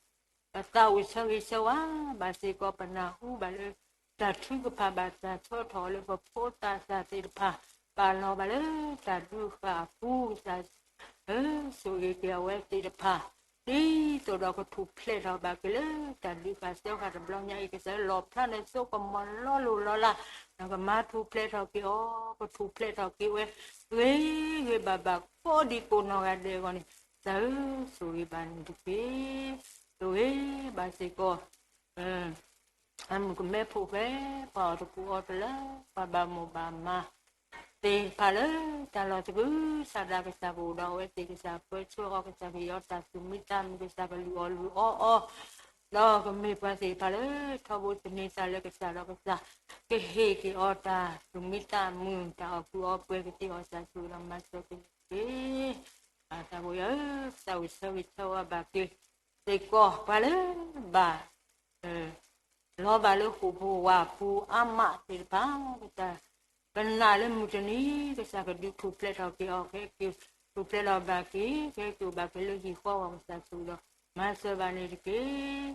ပသးအိၣ်ဆၢဂ့ၤဆၢဝါဘၣ်စ့ၢ်ကီး ပနၢ်ဟူဘၣ်လၢ တၢ်ထုကဖၣ်ဘၣ်တၢ်ဆှၢထီၣ်လၢပဖိသးစၢ်သ့ၣ်တဖၣ် ပာ်လီၤဘၣ်လၢတၢ်ဒုးဃာ်အပူၤ ကစၢ်ဧၢ, ဆိၣ်ဂ့ၤက့ၤအဝဲသ့ၣ်တဖၣ် ဒ်သိးဒီးကထူၣ်ဖျဲးထီၣ်ဘၣ်က့ၤလၢတၢ်ဒုးဃာ်စၢဃာ်တဘျီညါအံၤ ကစၢ်ဧၢ, လီၣ်ဖျါနစိကမီၤလီၤလိၤလီၤလး, ဒီးကမၤထူၣ်ဖျဲးထီၣ်က့ၤအီၤ, ကထူၣ်ဖျဲးထီၣ်က့ၤဝဲ ဂ့ၤဂ့ၤဘၣ်ဘၣ်ကိးဒံကိးနီၢ်ဂၤဒဲးအဂီၢ်န့ၣ် ကစၢ်ဧၢ, ဆိၣ်ဂ့ၤဘၣ်န့ၣ်တက့ၢ်. ဆိၣ်ဂ့ၤဘၣ်စ့ၢ်ကီး အမုၣ်ကမဲဖိဃဲ ပှၤအီၣ်တကူအီတလၢ ပှၤဘၣ်မိၢ်ဘၣ်မးသ့ၣ်တဖၣ်လၢ တၢ်လီၢ်သကုၤဆးဒး ကစၢ်ကအိၣ်ဒီးအဝဲသ့ၣ် ကစၢ်ပၢဆှၢအီၤ ကစၢ်ကဟ့ၣ်အီၤတၢ်သူၣ်မံသးမုာ် ကစၢ်ကလုၢ်အီၣ်လုၢ်အီအီၤ ဒီးကမ့ၢ်ပှၤသ့ၣ်တဖၣ်လၢ ထီဘိသန့ၤသးလၢကစၢ်ဒီးကစၢ် ကဟ့ၣ်က့ၤအီၤတၢ်သူၣ်မံသးမုာ် တၢ်အီၣ်ကုၢ်အီပှဲၤကသ့အီၤ ကစၢ်ဆိၣ်ဂ့ၤဒီးမၤစၢၤက့ၤန့ၣ်တက့ၢ်. ပၢ်သးဘိယွၤဧၢ, ပသးအိၣ်ဆၢဂ့ၤဆၢဝါဘၣ်က့ၤ စ့ၢ်ကီးပှၤလၢဘၣ် လီၤဘၣ်လၢဃိာ်ပူၤဝၣ်ပူၤအါမးသ့ၣ်တဖၣ်, ကစၢ် ပနာ်လၢမုၢ်တနံၤ ကစၢ်ကဒုးထူၣ်ဖျဲးထီၣ်က့ၤအီၤခဲက့ၤ, ထူၣ်ဖျဲးထီၣ်ဘၣ်က့ၤ ခဲက့ၤအိၣ်ဘၣ်က့ၤလၢဟံၣ်ဃီအဂီၢ် ကစၢ်ဆိၣ်ဂ့ၤဒီး မၤစၢၤဘၣ်န့ၣ်တက့ၢ်.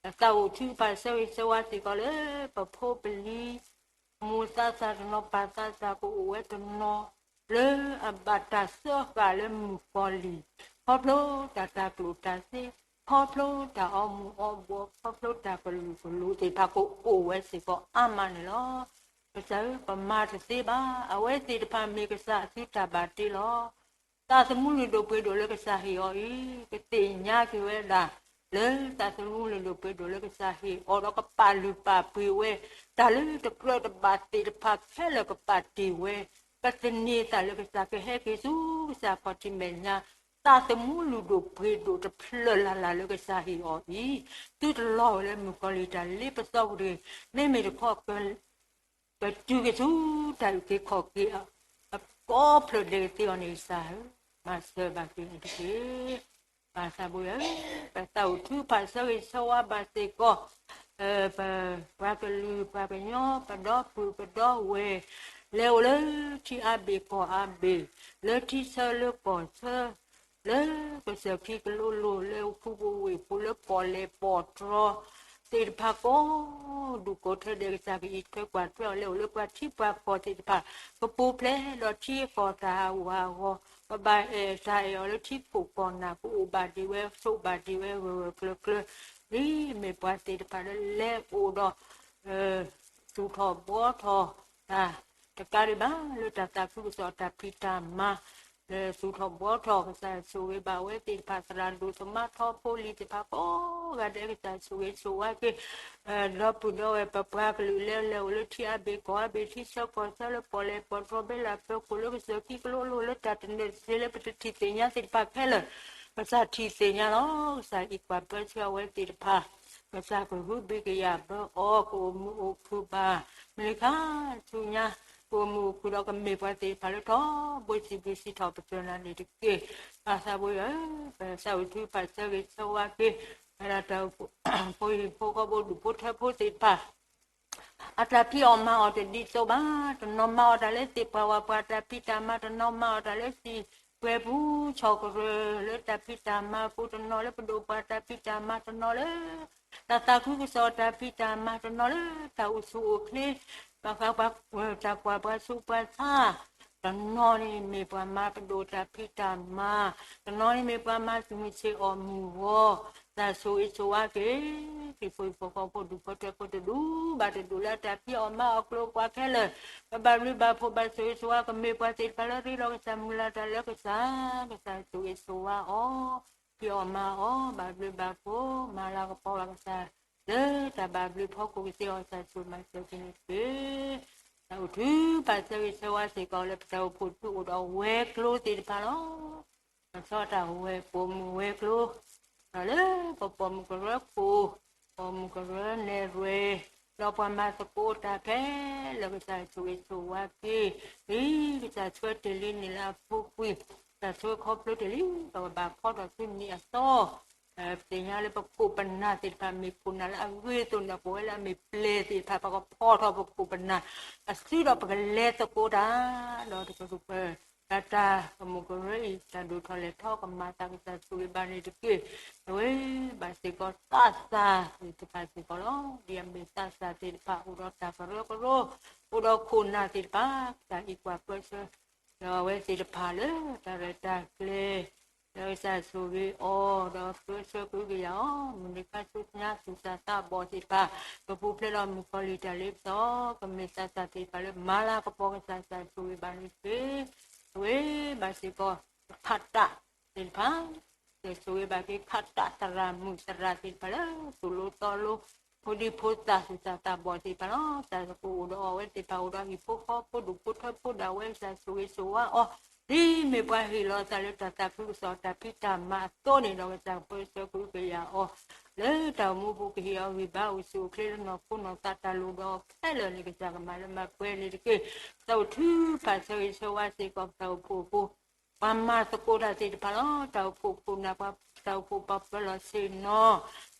ပသးအိၣ်ထုကဖၣ်ဆၢဂ့ၤဆၢဝါစ့ၢ်ကီးလၢ ပဖိပလံၤ မိၢ်သးစၢ်တနီၤ ပၢ်သးစၢ်ကအိၣ်ဝဲတနီၤ လၢအဘၣ်တၢ်စၢဃာ်လၢမုၣ်ကီၤလံၢ်, ခီဖျိတၢ်တၤကျိၣ်တၤစ့, ခီဖျိတၢ်အီမူၤအီဘှီး, ခီဖျိတၢ်ကလုာ်ကလိၤသ့ၣ်တဖၣ်ကအိၣ်ဝဲစ့ၢ်ကီးအါမးန့ၣ်လီၤ. ကစၢ်ဧၢ, ပမၤတသ့ဘၣ်. အဝဲသ့ၣ်တဖၣ်မ့ၢ်ကစၢ်အစုတၢ်ဘၣ်တ့လီၤ. သးသမူလုၢ်ဒိၣ်ပှ့ၤဒိၣ်လၢကစၢ်ဟ့ၣ်အီၤအံၤ ကသ့ၣ်ညါက့ၤဝဲဒၣ် လၢသးသမူလုၢ်ဒိၣ်ပှ့ၤဒိၣ်လၢကစၢ်ဟ့ၣ်အီၤဒီး ကပာ်လုၢ်ပာ်ပှ့ၤဝဲ တၢ်လၢတကြၢးတဘၣ်သ့ၣ်တဖၣ်ခဲလၢာ်ကပာ်တ့ၢ်ဝဲ, ကသန့ၤသးလၢကစၢ်ကဟဲက့ၤဆူကစၢ်ခီၣ်ထံးမဲာ်ညါ, သးသမူလုၢ်ဒိၣ်ပှ့ၤဒိၣ်တဖျၢၣ်လၢ်လၢ်လၢကစၢ်ဟ့ၣ်အီၤအံၤ, သုတလီၤဝဲလၢမုၣ်ကီၤလံၢ်တၢ်လ့ပစီပူၤတဂ့ၤ. မ့မ့ၢ်တခီ ကတုၤက့ၤဆူတၢ်အုၣ်က့ၤခီၣ်က့ၤ ကိးဖျၢၣ်ဒဲးကသ့အီၤန့ၣ် ကစၢ်ဧၢ, မၤစၢၤဘၣ်က့ၤန့ၣ်တက့ၢ်. ဘၣ်ဆၣ်ဘိယွၤဧၢ, ပသးအိၣ်ထုကဖၣ်ဆၢဂ့ၤဆၢဝါဘၣ်စ့ၢ်ကီး ပပှၤကလုာ်ပှၤကညီ ပဒီပုၢ်ပဒီဝဲၢ် လဲၤအိၣ်လၢထံအါဘ့ၣ်ကီၢ်အါဘ့ၣ်, လၢထံဆၢလၢကီၢ်ဆၢ လၢကစၢၢ်ခံကလိလိၤ လၢအိၣ်ဖှိၣ်ပူၤဝ့ၢ်ပူၤ လၢပီၣ်လဲၣ်ပီၣ်တြီသ့ၣ်တဖၣ်ကိးဒူၣ်ကိးထၢဒဲး ကစၢ်ကအံးထွဲကွၢ်ထွဲအီၤ လဲၤအိၣ်လၢပှၤထံပှၤကီၢ်သ့ၣ်တဖၣ် ကပူၤဖျဲးဒီးထံအကီၢ်တၢ်ဟးဂူာ်ဟးဂီၤ, ပဘၣ်အဲၣ်တၢ်အဲၣ်အီၤလၢထံခိၣ်ကီၢ်နၢ် ကအိၣ်ဘၣ်ဒံးဝဲ ဆိးဘၣ်ဒံးဝဲဂၢၢ်ဂၢၢ်ကျၢၤကျၢၤ, ဒ်မ့ၢ်ပှၤသ့ၣ်တဖၣ်လၢလဲၤအိၣ်ဒီး သူၣ်ထီၣ်ဘှီထီၣ်တၢ် တကးဒံးဘၣ် လၢတၢ်သးခုကစီၣ်တၢ်ဖံးတၢ်မၤ လၢသူၣ်ထီၣ်ဘှီထီၣ် ကစၢ်ဆိၣ်ဂ့ၤဘၣ်ဝဲသ့ၣ်တဖၣ် သရၣ်ဒိၣ်သမါထီဖိလံၤသ့ၣ်တဖၣ်ကိးဂၤဒဲး ကစၢ်ဆိၣ်ဂ့ၤဆိၣ်ဝါက့ၤ ဒီပုၢ်ဒီဝဲၢ် ပပှၤကလုာ်လၢလဲၤအိၣ်လၢထံအါဘ့ၣ်ကီၢ်အါဘ့ၣ် ထံဆၢကီၢ်ဆၢ လၢပီၣ်လဲၣ်ပီၣ်တြီ ဘဲလၢပၢၤခိၣ် လၢကစၢၢ်ခံကလိလိၤ လၢတၢ်တနၢၤတသ့လၢပတထံၣ်သ့ၣ်ညါသ့ၣ်တဖၣ်ခဲလၢာ် ကစၢ်ထံၣ်သ့ၣ်ညါလီၤ. ကစၢ်အံးကွၢ်ပၢဆှၢအဝဲသ့ၣ်တဖၣ် ကစၢ်ကဟုဘံၣ်ကယာ်ဘၢအီၤ ကအိၣ်မုာ်အိၣ်ခုၣ်ဘၣ် မုၢ်နံၤခါဆူညါ ကအိၣ်မုာ်အိၣ်ခုၣ်ဒီးကမ့ၢ်ပှၤသ့ၣ်တဖၣ်လၢထီဘိစံးဘျုးစံးထီၣ်ပတြၢၤနၤန့ၣ်တက့ၢ်. ဘၣ်ဆၣ်ဘိယွၤဧၢ, ပသးအိၣ်ထုကဖၣ်ဆၢဂ့ၤဆၢဝါက့ၤ ဝဲဒၣ်တၢ်အိၣ်ဖှိၣ်ဖိဟံၣ်ဖိဃီဖိဒူၣ်ဖိထၢဖိသ့ၣ်တဖၣ် အတၢ်ဖံးအီၣ်မၤအီၣ်တဒ်သိးဘၣ်. တနီၤမၤအီၣ်တၢ်လၢသ့ၣ်ပှၢ်ဝၣ်ပှၢ်တၢ်ဖံးတၢ်မၤ, တနီၤမၤအီၣ်တၢ်လၢစံာ်ပှဲၤပူၤ ဆီၣ်ကရၢၢ်လၢတၢ်ဖံးတၢ်မၤအပူၤ, တနီၤလၢပဒိၣ်ပှၢ်တၢ်ဖံးတၢ်မၤ, တနီၤလၢတၢ်သးခုကစီၣ်တၢ်ဖံးတၢ်မၤ, တနီၤလၢတၢ်အိၣ်ဆူၣ်အိၣ်ချ့ ဘၣ်ဃးပှၤ တၢ်ကွၢ်ပှၤဆူးပှၤဆါ, တနီၤန့ၣ်မ့ၢ်ပှၤမၤပဒိၣ်တၢ်ဖံးတၢ်မၤ, တနီၤန့ၣ်မ့ၢ်ပှၤမၤစူၣ်မုၢ်ဆ့ၣ်အီၣ်မုၢ်ဂီၤ, တၢ်ဆိၣ်ဂ့ၤဆိၣ်ဝါက့ၤ ဟံၣ်ဖိဃီဖိဒူၣ်ဖိထၢဖိတဒူၣ်ဘၣ်တဒူၣ်လၢအတၢ်ဖံးအီၣ်မၤအီၣ်ကျိၤအကွာ်ခဲလၢာ်, ပဘၣ်ဘျုးဘၣ်ဖှိၣ်ဘၣ်ဆိၣ်ဂ့ၤဆိၣ်ဝါ ကမ့ၢ်ပှၤသ့ၣ်တဖၣ်လၢရ့ဒီးကစၢ်မုၢ်လၢ်တၢ်လၢကစၢ်, ကစၢ်ဆိၣ်ဂ့ၤဆိၣ်ဝါအီၤ, ဖံးအီၣ်မၤအီၣ်, ဘၣ်ဘျုးဘၣ်ဖှိၣ် မၤလၤကပီၤဘၣ်ကစၢ် လၢတၢ်ဘၣ်ဘျုးဖီခိၣ်ကသ့အီၤ ကစၢ်ဆိၣ်မၤစၢၤက့ၤန့ၣ်တက့ၢ်. တၢ်အိၣ်ထုကဖၣ်ဆၢဂ့ၤဆၢဝါစ့ၢ်ကီးလၢပတၢ်အိၣ်ဖှိၣ်ဒုးအိၣ်ဒီးဝဲၤကျိၤသ့ၣ်တဖၣ်လီၤ. ပဆီတၢ်ဝဲၤပိာ်မုၣ်ဝဲၤကျိၤ, ဒီးလၢပပိာ်မုၣ်ကရၢခိၣ်, ပိာ်မုၣ်ကရၢနဲၣ်ရွဲၣ်, ဒီးပှၤမၤသကိးတၢ်ခဲလၢာ် ကစၢ်ဆိၣ်ဂ့ၤဆိၣ်ဝါက့ၤ, ဒ်ကစၢ်ဆှၢတ့ၢ်လံန့ၣ်လၢအပူၤကွံာ်, ကစၢ်ဆှၢခီဖျိတ့ၢ်လံ, ဒီးပဘၣ်ဖီထီၣ်ဆူနံၤအသီ ပသ့ၣ်ညါလၢပခိၣ်ပနၢ်သ့ၣ်တဖၣ် မ့ၢ်ခိၣ်နၢ်လၢအဂ့ၤအသိးန့ၣ် ပဝဲလၢအမ့ၢ်ပျဲၢ်သ့ၣ်တဖၣ် ပကဖီထီၣ်ပခိၣ်ပနၢ် အစုဒီးပကလဲၤသကိးတၢ် ဒီးတကပၢၤ တၢ်တၢ် ပမိၢ်ကရၢအံၤ တၢ်ဒိၣ်ထီၣ်လဲၤထီၣ် ကမၤသး ကစၢ်ဆိၣ်ဂ့ၤဘၣ်န့ၣ်တက့ၢ်. အဝဲဘၣ်စ့ၢ်ကီးသးစၢ်သ့ၣ်တဖၣ်စ့ၢ်ကီးလီၤ. ဒ်အမ့ၢ်သးစၢ်သ့ၣ်တဖၣ် အိၣ်ဒီးတၢ်ကရၢကရိ အိၣ်ဒီးခိၣ်နၢ်သ့ၣ်တဖၣ် ကစၢ်အံးကွၢ်ပၢဆှၢ ဒီးအဝဲသ့ၣ်တဖၣ်လၢတၢ်ရဲၣ်တၢ်ကျဲၤ ဒီးကစၢ်ဆိၣ်ဂ့ၤအီၤ ဒီးပၢဆှၢကဟုကယာ်အီၤ မုၢ်နံၤခါဆူညါ သူၣ်စၢ်သးဘီၣ်သ့ၣ်တဖၣ် ကပူၤဖျဲးဒီးမုၣ်ကီၤလံၢ်တၢ်လ့ပစီ ကမ့ၢ်သးစၢ်သ့ၣ်တဖၣ်လၢမၤလၤကပီၤ ကစၢ်ဆိၣ်ဂ့ၤဘၣ်န့ၣ်တက့ၢ်. အဝဲဘၣ်စ့ၢ်ကီး ခးတၢ်သ့ၣ်တဖၣ် ကစၢ်ဆိၣ်ဂ့ၤဘၣ်က့ၤ ခးတၢ်သရၣ်မုၣ်သရၣ်သ့ၣ်တဖၣ်လၢ သိၣ်လိသီလိ ဖိဒံဖိသၣ် သူၣ်စၢ်သးဘီၣ်သ့ၣ်တဖၣ်လီၤ. တၢ်သကိးအိၣ်ဒီးအဝဲသ့ၣ်တဖၣ် အိၣ်ဒီးဟံၣ်ဖိဃီဖိ ဒူၣ်ဖိထၢဖိဒၣ်ဝဲ ကစၢ်ဆိၣ်ဂ့ၤဆိၣ်ဝါအီၤ ဒ်မ့ၢ်ပှၤဟ့ၣ်လီၤသးလၢတၢ်သးခုကစီၣ် တၢ်ဖံးတၢ်မၤအသိးန့ၣ်ဒီး ကစၢ်ပၢဆှၢကဟုကယာ်အီၤ လၢတၢ်အိၣ်မူပူၤ ကဟ့ၣ်အီၤဂံၢ်ဘါ အိၣ်ဆူၣ်အိၣ်ချ့လၢနီၢ်ခိနီၢ်သး တၢ်လိၣ်ဒီးအီၤခဲလၢာ်န့ၣ် ကစၢ်ကမၤလၢမၤပှဲၤန့ၣ်တက့ၢ်. တၢ်အိၣ်ထုကဖၣ်ဆၢဂ့ၤဆၢဝါစ့ၢ်ကီး ပတၢ်အိၣ်ဖှိၣ်ဖိ ပှၤမၤသကိးတၢ်သ့ၣ်တဖၣ်လီၤ. တၢ်အိၣ်ဖှိၣ်ခိၣ်နၢ် ပှၤ တၢ်အိၣ်ဖှိၣ်ပာ်ပၢလီၤဆ့ၣ်နီၤ,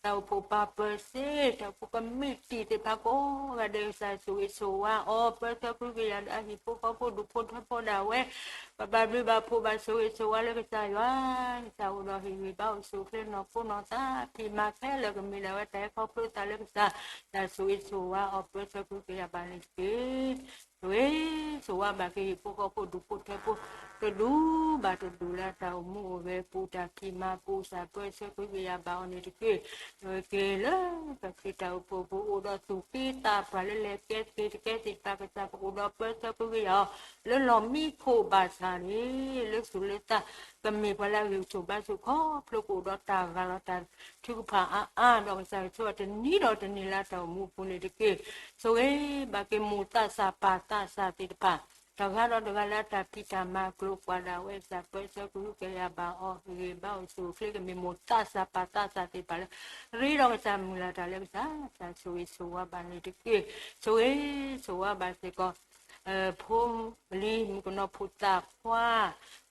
တၢ်အိၣ်ဖှိၣ်ပာ်ပၢစ့ၢ်, တၢ်အိၣ်ဖှိၣ်ကမံးတံာ်သ့ၣ်တဖၣ်ကိးဂၤဒဲး ကစၢ်ဆိၣ်ဂ့ၤဆိၣ်ဝါအီၤ, ပၢဆှၢကဟုကယာ်ဒီးအဟံၣ်ဖိဃီဖိဒူၣ်ဖိထၢဖိဒၣ်ဝဲ, ပဘၣ်ဘျုးဘၣ်ဖှိၣ်ဘၣ်ဆိၣ်ဂ့ၤဆိၣ်ဝါလၢကစၢ်ယွၤ, ကစၢ်အိၣ်ဒီးဟ့ၣ်ဂံၢ်ဘါအိၣ်ဆူၣ်အိၣ်ချ့နီၢ်ခိနီၢ်သး, ဖံးမၤခဲလၢာ်ကမ့ၢ်ဒၣ်ဝဲတၢ်ဟဲခီဖျိသးလၢကစၢ်, ကစၢ်ဆိၣ်ဂ့ၤဆိၣ်ဝါအီၤ ပၢဆှၢကဟုကယာ်ဘၣ်န့ၣ်တက့ၢ်. ဆိၣ်ဂ့ၤဆိၣ်ဝါဘၣ်က့ၤဟံၣ်ဖိဃီဖိဒူၣ်ဖိထၢဖိ တဒူဘၣ်တဒူလၢတၢ်အိၣ်မူအိၣ်ဂဲၤပူၤ တၢ်ဖံးမၤပူၤ ကစၢ်ပၢဆှၢကဟုကယာ်ဘၣ်အီၤန့ၣ်တက့ၢ်. ဆိၣ်ဂ့ၤက့ၤလၢပခရံာ်တၢ်အိၣ်ဖှိၣ်ပူၤ အိၣ်ဒီးသူၣ်က့သးပှၢ်လၢလဲၤကဲသက့ၤတကဲသ့ၣ်တဖၣ် ကစၢ်ကအိၣ်ဒီးပၢဆှၢကဟုကယာ်အီၤ လၢလီၢ်မံခိၣ်ဘၣ်ဆၣ်န့ၣ် လၢသူၣ်လၢသး ကမ့ၢ်ပှၤလၢအဂံၢ်ဆူၣ်ဘါဆူၣ်ခီဖျိ ကအိၣ်ဒီးတၢ်ဂၢ်လီၤတၢ်ထုကဖၣ်အါအါ ဒီးကစၢ်ကဆိၣ်အတနံၤဒီးတနံၤလၢတၢ်အိၣ်မူအပူၤန့ၣ်တက့ၢ်. ဆိၣ်ဂ့ၤဘၣ်က့ၤမိၢ်သးစၢ်ပၢ်သးစၢ်သ့ၣ်တဖၣ် တဂၤဒီးတဂၤလၢတၢ်ဖံးတၢ်မၤကျိၤကွၢ်ဒၣ်ဝဲ ကစၢ်ပၢဆှၢကဟုကယာ်ဘၣ်အီၤ ဟ့ၣ်ဂံၢ်ဘါအိၣ်ဆူၣ်အိၣ်ချ့ ကမ့ၢ်မိၢ်သးစၢ်ပၢ်သးစၢ်သ့ၣ်တဖၣ်လၢ ရ့ဒီးကစၢ်မုၢ်လၢ်တၢ်လၢကစၢ်, ကစၢ်ဆိၣ်ဂ့ၤဆိၣ်ဝါဘၣ်န့ၣ်တက့ၢ်. ဆိၣ်ဂ့ၤဆိၣ်ဝါဘၣ်စ့ၢ်ကီး ဖိလံၤမုၣ်ကနီၤဖိသၣ်ခွါ,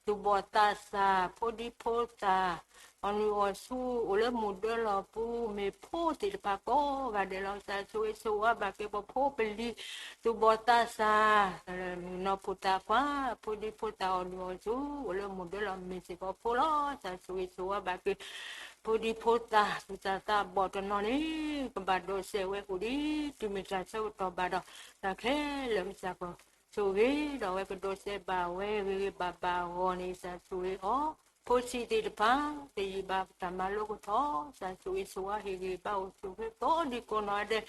သူၣ်ဘီၣ်သးစၢ်, ဖိဒံဖိသၣ်, အီၣ်နုၢ်အီၣ်ဆူၣ် အိၣ်လၢမူဒၢလီၢ်ပူၤ မ့ၢ်ဖိသ့ၣ်တဖၣ်ကိးဂၤဒဲးလီၤ. ကစၢ်ဆိၣ်ဂ့ၤဆိၣ်ဝါဘၣ်က့ၤပဖိပလံၤ သူၣ်ဘီၣ်သးစၢ်, မုၣ်ကနီၤဖိသၣ်ခွါ, ဖိဒံဖိသၣ် အီၣ်နုၢ်အီၣ်ဆူၣ် အိၣ်လၢမူဒၢလီၢ် မ့ၢ်စ့ၢ်ကီးဖိလီၤ. ကစၢ်ဆိၣ်ဂ့ၤဆိၣ်ဝါဘၣ်က့ၤ ဖိဒံဖိသၣ် သူၣ်စၢ်သးဘီၣ်တနီၤန့ၣ် ကဘၣ်ဒိးစဲးဝဲအိၣ်ဒံး တုၤမ့ၢ်တၢ်ဆၢကတီၢ်ဘၣ်ဒီး တၢ်ခဲလၢာ် ကစၢ်ကဆိၣ်ဂ့ၤဒီးဝဲ ကဒိးစဲးဘၣ်ဝဲဂ့ၤဂ့ၤဘၣ်ဘၣ်အဂီၢ်န့ၣ် ကစၢ်ဆိၣ်ဂ့ၤအီၤ. ဖိဆံးသ့ၣ်တဖၣ် တယံာ်ဘၣ်တၢ်မၤလိကထီၣ် ကစၢ်ဆိၣ်ဂ့ၤဆိၣ်ဝါ ဟ့ၣ်ဂံၢ်ဘါအိၣ်ဆူၣ်အိၣ်ချ့ကိးဒံကိးနီၢ်ဂၤဒဲး,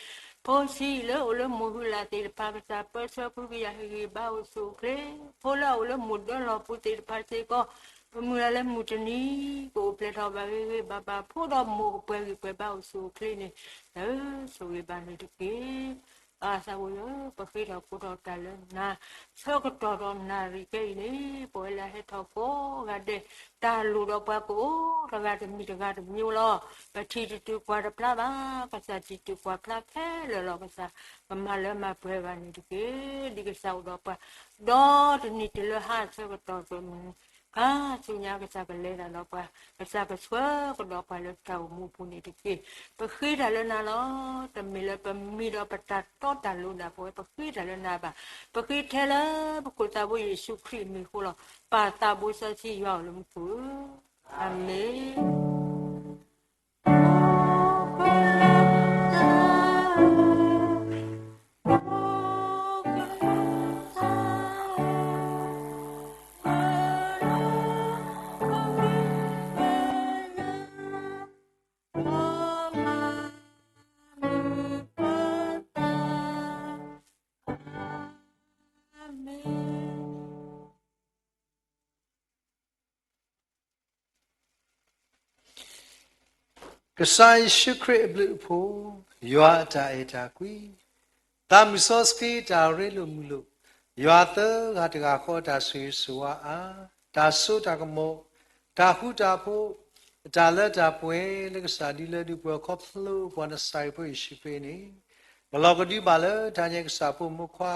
ဖိဆံးလၢအိၣ်လၢမူၢ်ဟုလၢ်သ့ၣ်တဖၣ် ကစၢ်ပၢဆှၢကဟုကယာ် ဟ့ၣ်ဂံၢ်ဘါအိၣ်ဆူၣ်အိၣ်ချ့, ဖိလၢအအိၣ်လၢမူဒၢလီၢ်ပူၤသ့ၣ်တဖၣ်စ့ၢ်ကီး ပမုၢ်လၢ်လၢမုၢ်တနံၤ ကအိၣ်ဖျဲၣ်ထီၣ်ဘၣ်ဂ့ၤဂ့ၤဘၣ်ဘၣ် ဖိဒီးမိၢ်ကပှဲၤဂံၢ်ပှဲၤဘါအိၣ်ဆူၣ်အိၣ်ချ့န့ၣ် ကစၢ်ဧၢ ဆိၣ်ဂ့ၤဘၣ်န့ၣ်တက့ၢ်. အသးဝဲလၢ ပဃ့ထီၣ်ကိးထီၣ်တၢ်လၢနၤ ဆၢကတီၢ်ဒီးနၣ်ရံၣ်ခဲအံၤန့ၣ် ပဝဲလၢအဟဲထီၣ်ကိးဂၤဒဲး တၢ်လိၣ်ဒီးပှၤကအိၣ်တဂၤတမံၤတဂၤတမံၤလီၤ. ပထံၣ်တတုၤကွၢ်တဖျါဘၣ်, ကစၢ်စံးတုၤကွၢ်ဖျါခဲလၢာ်လီၤ. ကစၢ်ကမၤလၢမၤပှဲၤဘၣ်န့ၣ်တက့ၢ်. ဒ်ကစၢ်အိၣ်ဒီးပှၤ ဒီတနံၤတုၤလၢဟါဆၢကတီၢ်ပမုၢ် ခါဆူညါကစၢ်ကလဲၤတၢ်ဒီးပှၤ, ကစၢ်ကဆှၢကဒီးပှၤလၢတၢ်အိၣ်မူအပူၤန့ၣ်တက့ၢ်. ပဃ့တၢ်လၢနၤလီၤ. တမ့ၢ်လၢပမံဒီးပတၢ်တီတၢ်လိၤဒၣ်ပဝဲ ပဃ့တၢ်လၢနၤဘၣ်. ပဃ့ထဲလၢပခိၣ်သးဘိယ့ၣ်ၡူးခရံာ်အမံၤအဃိလီၤ. ပၢ်သးဘိစီဆှံယွၤအိၣ်လၢမူခိၣ်ဧၢ, အၤမ့ၣ်. Amen. ကစၢ်ယ့ၣ်ၡူးခရံာ်အဘျုးအဖှိၣ်, ယွၤအတၢ်အဲၣ်တၢ်ကွံ, သးမုၢ်စီဆှံတၢ်ရ့လိာ်မုာ်လိာ်, ယွၤသၢဂၤတဂၤဃီအတၢ်ဆိၣ်ဂ့ၤဆိၣ်ဝါအါ, တၢ်စိတၢ်ကမီၤ, တၢ်ဃူတၢ်ဖိး, အတၢ်လၢတၢ်ပှဲၤလၢကစၢ်ဒ်လၢဒုးပှဲၤခီဖျိပှၤနစၤရ့းဖိယ့ၣ်ၡူးခရံာ်န့ၣ်, ပလီၢ်ကဒုဘၣ်လၢတၢ်ညါကစၢ်ဖိမိၢ်ခွါ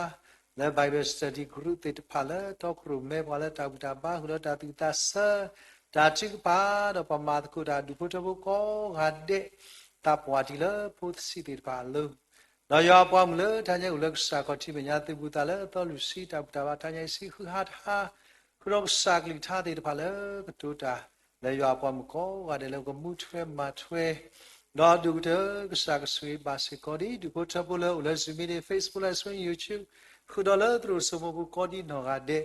လၢ Bible Study Group သ့ၣ်တဖၣ်လၢတီခိၣ်ရိၣ်မဲပှၤလၢတၢ်ဘူၣ်တၢ်ဘါ ဃုာ်ဒီးတၢ်သူၣ်တၢ်သးဆၢ, တၢ်ထုကဖၣ်ဒီးပှၤမၤသကိးတၢ်ဒူၣ်ဖိထၢဖိကိးဂၤဒဲး, သးပှၢ်တံၢ်လၢဖိသဆံးသ့ၣ်တဖၣ်အလိၤ, ဒီးယွၤအပှၤမုၣ်လၢတၢ်ညါအိၣ်လၢကစၢ်ခီၣ်ထံးမဲာ်ညါ သုးဘူးသးလၢအသီလွံၢ်ဆံတၢ်ဘူၣ်တၢ်ဘါတၢ်ညါအံၤဆံဃုဟါတဟါ, ဃုာ်ဒီးကစၢ်ကလုၢ်ကထါသ့ၣ်တဖၣ်လၢကတိၤတၢ် လၢယွၤအပှၤမုၣ်ကိးဂၤဒဲးလၢကမူထွဲမၤထွဲ, ဒီးဒိၣ်ကတၢၢ်ကစၢ်ကဆိၣ်ဂ့ၤဘၣ်စ့ၢ်ကီးဒ်ဒူၣ်ဖိထၢဖိလၢအိၣ်လၢ Zoom meeting, Facebook Live Stream, YouTube, ဃုာ်ဒီးလၢသရိာ်စိမိၢ်ပူၤကိးဒ်နီၢ်ဂၤဒဲး,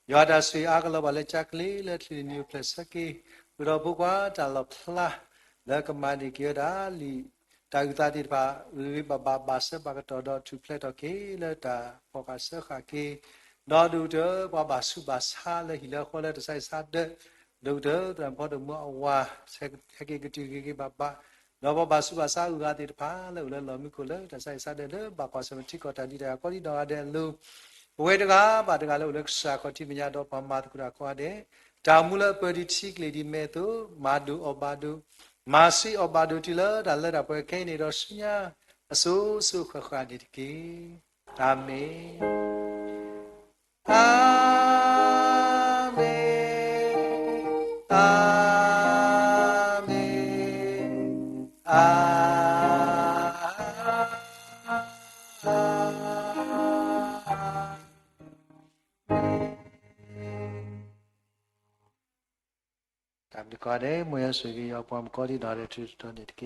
ယွၤတၢ်ဆိၣ်ဂ့ၤအါကလီၤဘၣ်လၢကၠါကလ့လၢထံၣ်န့ၢ်နံၤအိၣ်ဖျဲၣ်ဆၢက့ၤ, ဃုာ်ဒီးဖိခွါတၢ်လီၣ်ဖျါ လၢကမၤန့ၢ်က့ၤဝဲဒၣ်လံာ် တၢ်အုၣ်သးသ့ၣ်တဖၣ် ဂ့ၤဂ့ၤဘၣ်ဘၣ် ဘၣ်ဆၢဘၣ်ကတီၢ်ဒီးထူၣ်ဖျဲးထီၣ်က့ၤလၢတၢ်ဖီၣ်ဃာ်စၢဃာ်က့ၤ, ဒီးဒိၣ်ကတၢၢ်ပှၤဘၣ်ဆူးဘၣ်ဆါလၢဟံၣ်လၢဃီလၢတၢ်ဆါဟံၣ်ဆါဒၢး, ဒိၣ်ကတၢၢ်သရၣ်မုၣ်ဖီဒိၣ်မူအဝၤ ဟဲက့ၤကတုၤဂ့ၤဂ့ၤဘၣ်ဘၣ်, ဒီးပှၤဘၣ်ဆူးဘၣ်ဆါအုၣ်အသးသ့ၣ်တဖၣ်လၢအိၣ်လၢလီၢ်မံခိၣ်လၢတၢ်ဆါဟံၣ်ဆါဒၢးလၢဘၣ်ကွၢ်ဆၢၣ်မဲာ်ထံကီၢ်တၢ်ဒုးတၢ်ယၤကိးဒ်နီၢ်ဂၤဒဲးအလိၤ, ပဝဲတဂၤဘၣ်တဂၤလၢအိၣ်လၢကစၢ်ခီၣ်ထံးမဲာ်ညါဒီးပှၤမၤသကိးတၢ်ကိးဂၤဒဲး, တၢ်မူလၢအပၢၢ်ဒံးထံကလ့ၢ်ဒံးမဲာ်အသိး မၤဒိၣ်အီၣ်ဘၣ်ဒိၣ်, မၤဆံးအီၣ်ဘၣ်ဒိၣ်တုၤလၢတၢ်လၢတၢ်ပှဲၤခဲအံၤန့ၣ်ဒီးဆူညါ အစိၤစိၤဃၣ်ဃၣ်န့ၣ်တက့ၢ်. အၤမ့ၣ်, အၤမ့ၣ်, အၤမ့ၣ်. တၢ်ဘျုးကိးဂၤဒဲး, မ်ယွၤဆိၣ်ဂ့ၤယွၤပှၤမုၣ်ကီၤလံၢ်ဒီး တၢ်ထူးတၢ်တီၤန့ၣ်တက့ၢ်.